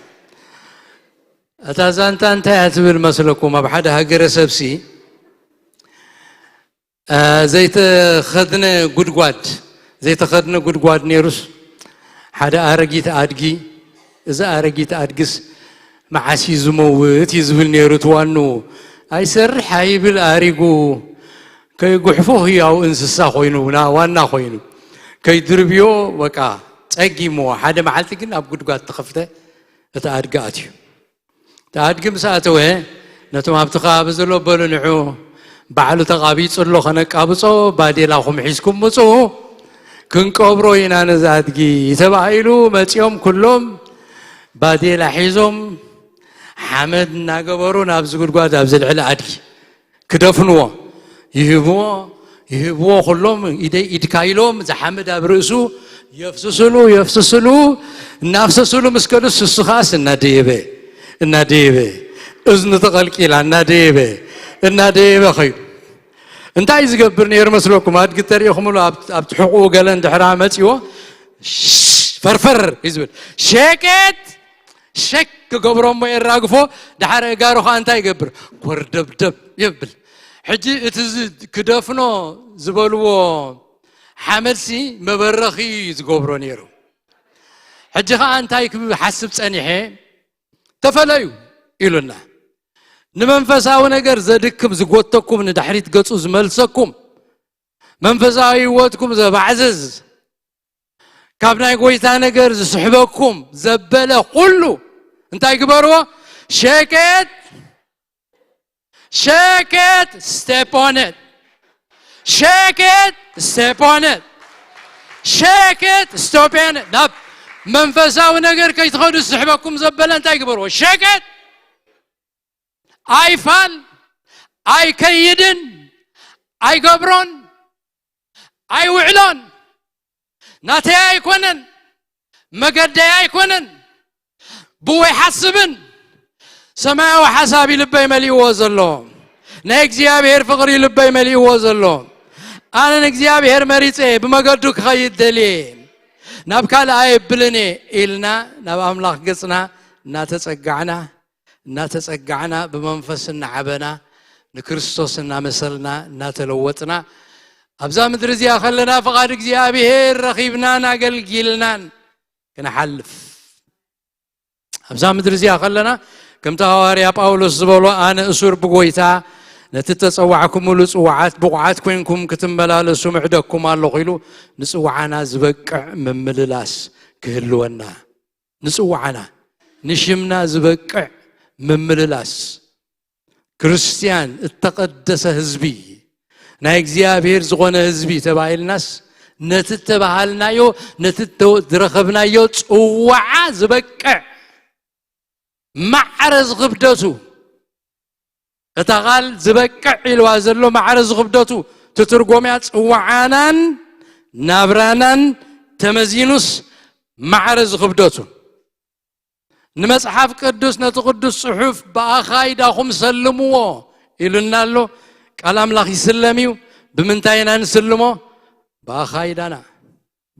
እታ ዛንታ እንታይ እያ ትብል መስለኩም? ኣብ ሓደ ሃገረሰብሲ ዘይተኸድነ ጉድጓድ ዘይተኸድነ ጉድጓድ ነይሩስ ሓደ ኣረጊት ኣድጊ፣ እዚ ኣረጊት ኣድግስ መዓስ እዩ ዝመውት እዩ ዝብል ነይሩ። እቲ ዋኑ ኣይሰርሕ ኣይብል ኣሪጉ ከይጉሕፎ ህያው እንስሳ ኮይኑ፣ ዋና ኮይኑ ከይድርብዮ በቃ ጸጊምዎ። ሓደ መዓልቲ ግን ኣብ ጉድጓድ ተኸፍተ፣ እቲ ኣድጊ ኣትዩ። እቲ ኣድጊ ምስ ኣተወ ነቶም ኣብቲ ከባቢ ዘሎ በሉ ንዑ ባዕሉ ተቓቢጹ ኣሎ ከነቃብጾ ባዴላኹም ሒዝኩም ምጹ ክንቀብሮ ኢና ነዚ ኣድጊ ተባሂሉ መጺኦም ኩሎም ባዴላ ሒዞም ሓመድ እናገበሩ ናብዚ ጉድጓድ ኣብዚ ልዕሊ ኣድጊ ክደፍንዎ ይህብዎ ይህብዎ ኩሎም ኢደይ ኢድካ ኢሎም ዝሓመድ ኣብ ርእሱ የፍስስሉ የፍስስሉ እናፍሰስሉ ምስ ከዱ ስሱ ከዓስ እናደየበ እናደየበ እዝኑ ተቐልቂላ እናደየበ እናደየበ ኸይዱ እንታይ ዝገብር ነይሩ መስለኩም ኣድጊ ተሪእኹምሉ ኣብቲ ሕቁኡ ገለ እንድሕራ መፂዎ ፈርፈር እዩ ዝብል ሸቄት ሸክ ክገብሮ እሞ የራግፎ ድሓር እጋሩ ከዓ እንታይ ይገብር ኮርደብደብ ይብል ሕጂ እቲ ክደፍኖ ዝበልዎ ሓመድሲ መበረኺ እዩ ዝገብሮ ነይሩ ሕጂ ከዓ እንታይ ክሓስብ ፀኒሐ ተፈለዩ ኢሉና ንመንፈሳዊ ነገር ዘድክም ዝጎተኩም ንዳሕሪት ገፁ ዝመልሰኩም መንፈሳዊ ህይወትኩም ዘባዕዝዝ ካብ ናይ ጎይታ ነገር ዝስሕበኩም ዘበለ ኩሉ እንታይ ግበርዎ ሸኬት ሸኬት ስቴፖነት ሸኬት ስቴፖነት ሸኬት ስቶፔነት ናብ መንፈሳዊ ነገር ከይትኸዱ ዝስሕበኩም ዘበለ እንታይ ግበርዎ ሸኬት ኣይፋል ኣይከይድን ኣይገብሮን ኣይውዕሎን ናተይ ኣይኮነን መገደይ ኣይኮነን ብኡ ኣይሓስብን ሰማያዊ ሓሳብ ልበይ መሊእዎ ዘሎ ናይ እግዚኣብሔር ፍቕሪ ልበይ መሊእዎ ዘሎ ኣነ ንእግዚኣብሔር መሪፀ ብመገዱ ክኸይድ ደልየ ናብ ካልእ ኣየብልን እየ ኢልና ናብ ኣምላኽ ገፅና እናተፀጋዕና እናተጸጋዕና ብመንፈስ እናዓበና ንክርስቶስ እናመሰልና እናተለወጥና ኣብዛ ምድሪ እዚኣ ከለና ፍቓድ እግዚኣብሔር ረኺብናን ኣገልጊልናን ክንሓልፍ ኣብዛ ምድሪ እዚኣ ከለና ከምቲ ሃዋርያ ጳውሎስ ዝበሎ ኣነ እሱር ብጎይታ ነቲ ተጸዋዕኩምሉ ጽዋዓት ብቑዓት ኮንኩም ክትመላለሱ ምዕደኩም ኣለኹ ኢሉ ንጽዋዓና ዝበቅዕ ምምልላስ ክህልወና ንጽዋዕና ንሽምና ዝበቅዕ ምምልላስ ክርስትያን እተቐደሰ ህዝቢ ናይ እግዚኣብሔር ዝኾነ ህዝቢ ተባሂልናስ ነቲ እተባሃልናዮ ነቲ ዝረኸብናዮ ጽዋዓ ዝበቅዕ ማዕረ ዝኽብደቱ እታ ቓል ዝበቅዕ ኢልዋ ዘሎ ማዕረ ዝኽብደቱ ትትርጎምያ ጽዋዓናን ናብራናን ተመዚኑስ ማዕረ ዝኽብደቱ ንመጽሓፍ ቅዱስ ነቲ ቅዱስ ጽሑፍ ብኣኻይዳኹም ሰልምዎ ኢሉና ኣሎ ቃል ኣምላኽ ይስለም እዩ ብምንታይ ኢና ንስልሞ ብኣኻይዳና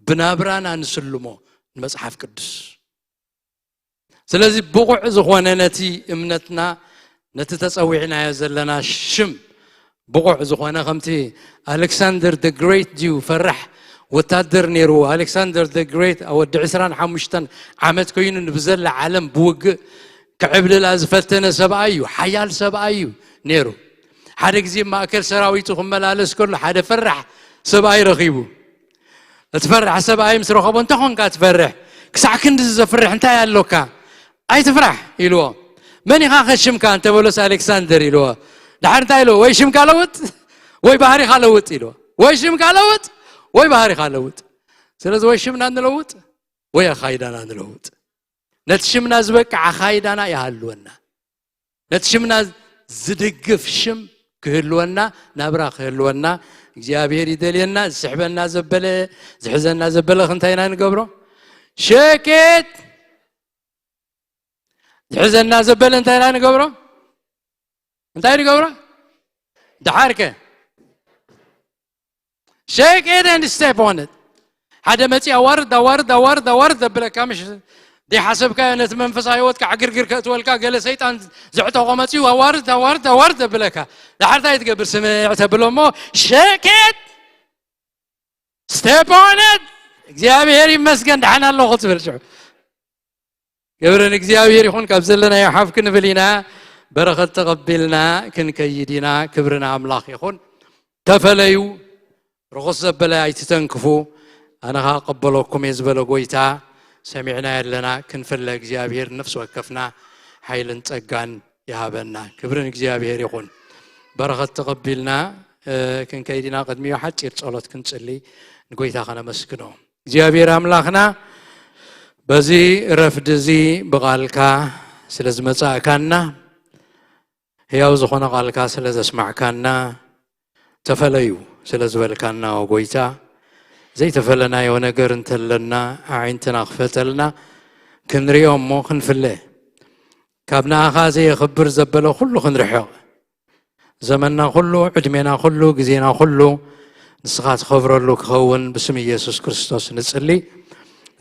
ብናብራና ንስልሞ ንመጽሓፍ ቅዱስ ስለዚ ብቑዕ ዝኾነ ነቲ እምነትና ነቲ ተጸዊዕናዮ ዘለና ሽም ብቑዕ ዝኾነ ከምቲ ኣሌክሳንደር the great ድዩ ፈራሕ ወታደር ነይሩ ኣሌክሳንደር the great ወዲ ዕስራን ሓሙሽተን ዓመት ኮይኑ ንብዘላ ዓለም ብውግእ ክዕብልላ ዝፈተነ ሰብኣይ እዩ ሓያል ሰብኣይ እዩ ነይሩ ሓደ ግዜ ማእከል ሰራዊቱ ክመላለስ ከሎ ሓደ ፈራሕ ሰብኣይ ረኺቡ እቲ ፈራሕ ሰብኣይ ምስ ረኸቦ እንታይ ኾንካ ትፈርሕ ክሳዕ ክንድዚ ዘፍርሕ እንታይ ኣሎካ ኣይትፍራሕ ኢልዎ መን ኢኻ ኸሽምካ እንተበሎስ ኣሌክሳንደር ኢልዎ ድሓር እንታይ ኢልዎ ወይ ሽምካ ለውጥ ወይ ባህሪኻ ለውጥ ኢልዎ ወይ ሽምካ ለውጥ ወይ ባህሪኻ ለውጥ ስለዚ ወይ ሽምና ንለውጥ ወይ ኣኻይዳና ንለውጥ ነቲ ሽምና ዝበቅዕ ኣኻይዳና ይሃልወና ነቲ ሽምና ዝድግፍ ሽም ክህልወና ናብራ ክህልወና እግዚኣብሔር ይደልየና ዝስሕበና ዘበለ ዝሕዘና ዘበለ ክንታይ ኢና ንገብሮ ሸኬት ዝሕዘና ዘበለ እንታይ ኢና ንገብሮ እንታይ ንገብሮ ድሓርከ Shake it and step on it. ሓደ መፂ ኣዋርድ ኣዋርድ ኣዋርድ ኣዋርድ ዘብለካ ምሽ ዘይሓሰብካዮ ነቲ መንፈሳዊ ህይወትካ ዕግርግር ከእትወልካ፣ ገለ ሰይጣን ዘዕጠቖ መጺኡ ኣዋርድ ኣዋርድ ኣዋርድ ዘብለካ። ዳሕርታይ ትገብር? ስምዕ ተብሎ እሞ ሸኬት ስቴፖነት እግዚኣብሔር ይመስገን ደሓን ኣለኹ ትብል ሽዑ። ክብሪ ንእግዚኣብሔር ይኹን። ካብ ዘለናዮ ሓፍ ክንብል ኢና። በረኸት ተቐቢልና ክንከይድ ኢና። ክብሪ ንኣምላኽ ይኹን። ተፈለዩ፣ ርኹስ ዘበለ ኣይትተንክፉ፣ ኣነ ኸኣ ቀበለኩም እየ ዝበለ ጎይታ ሰሚዕና ኣለና። ክንፍለ እግዚኣብሔር ነፍሲ ወከፍና ሓይልን ጸጋን ይሃበና። ክብሪ ንእግዚኣብሔር ይኹን። በረኸት ተቐቢልና ክንከይድ ኢና። ቅድሚኡ ሓጺር ጸሎት ክንጽሊ ንጎይታ ከነመስግኖ። እግዚኣብሔር ኣምላኽና በዚ ረፍዲ እዚ ብቓልካ ስለ ዝመጻእካና፣ ህያው ዝኾነ ቓልካ ስለ ዘስማዕካና፣ ተፈለዩ ስለ ዝበልካና፣ ኦ ጎይታ፣ ዘይተፈለናዮ ነገር እንተለና ኣዒንትና ክፈተልና፣ ክንሪኦ እሞ ክንፍለ፣ ካብ ንኣኻ ዘየኽብር ዘበለ ኩሉ ክንርሕቕ፣ ዘመንና ኩሉ፣ ዕድሜና ኩሉ፣ ግዜና ኩሉ ንስኻ ትኸብረሉ ክኸውን ብስም ኢየሱስ ክርስቶስ ንጽሊ።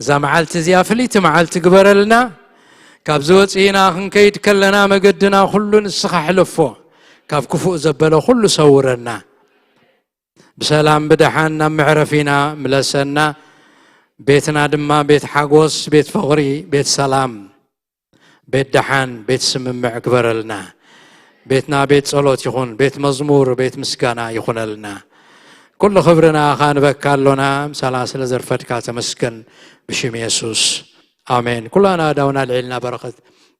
እዛ መዓልቲ እዚኣ ፍልይቲ መዓልቲ ግበረልና። ካብዚ ወጺእና ክንከይድ ከለና መገድና ኩሉ ንስኻ ሕለፎ። ካብ ክፉእ ዘበለ ኩሉ ሰውረና። ብሰላም ብደሓን ናብ መዕረፊና ምለሰና። ቤትና ድማ ቤት ሓጎስ፣ ቤት ፍቕሪ፣ ቤት ሰላም፣ ቤት ደሓን፣ ቤት ስምምዕ ግበረልና። ቤትና ቤት ጸሎት ይኹን፣ ቤት መዝሙር፣ ቤት ምስጋና ይኹነልና። ኩሉ ክብሪ ንኣኻ ንበካ ኣሎና፣ ምሳና ስለ ዘርፈድካ ተመስገን፣ ብሽም የሱስ ኣሜን። ኩላና ኣእዳውና ኣልዒልና በረኸት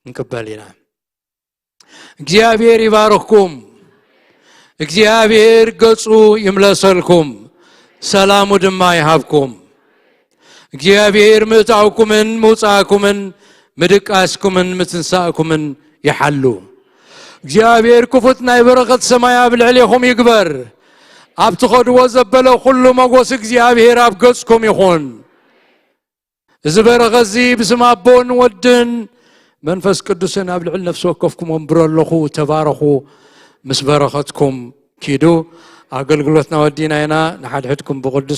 ንቅበል ኢና። እግዚኣብሔር ይባርኽኩም፣ እግዚኣብሔር ገጹ ይምለሰልኩም፣ ሰላሙ ድማ ይሃብኩም። እግዚኣብሔር ምእታውኩምን ምውጻእኩምን ምድቃስኩምን ምትንሳእኩምን ይሓሉ። እግዚኣብሔር ክፉት ናይ በረኸት ሰማይ ኣብ ልዕሌኹም ይግበር። ኣብ ትኸድዎ ዘበለ ኩሉ ሞጎስ እግዚኣብሔር ኣብ ገጽኩም ይኹን። እዚ በረኸት እዚ ብስም ኣቦን ወድን መንፈስ ቅዱስን ኣብ ልዕሊ ነፍሲ ወከፍኩም ወንብሮ ኣለኹ። ተባረኹ። ምስ በረኸትኩም ኪዱ። ኣገልግሎትና ወዲና ኢና። ንሓድሕድኩም ብቕዱስ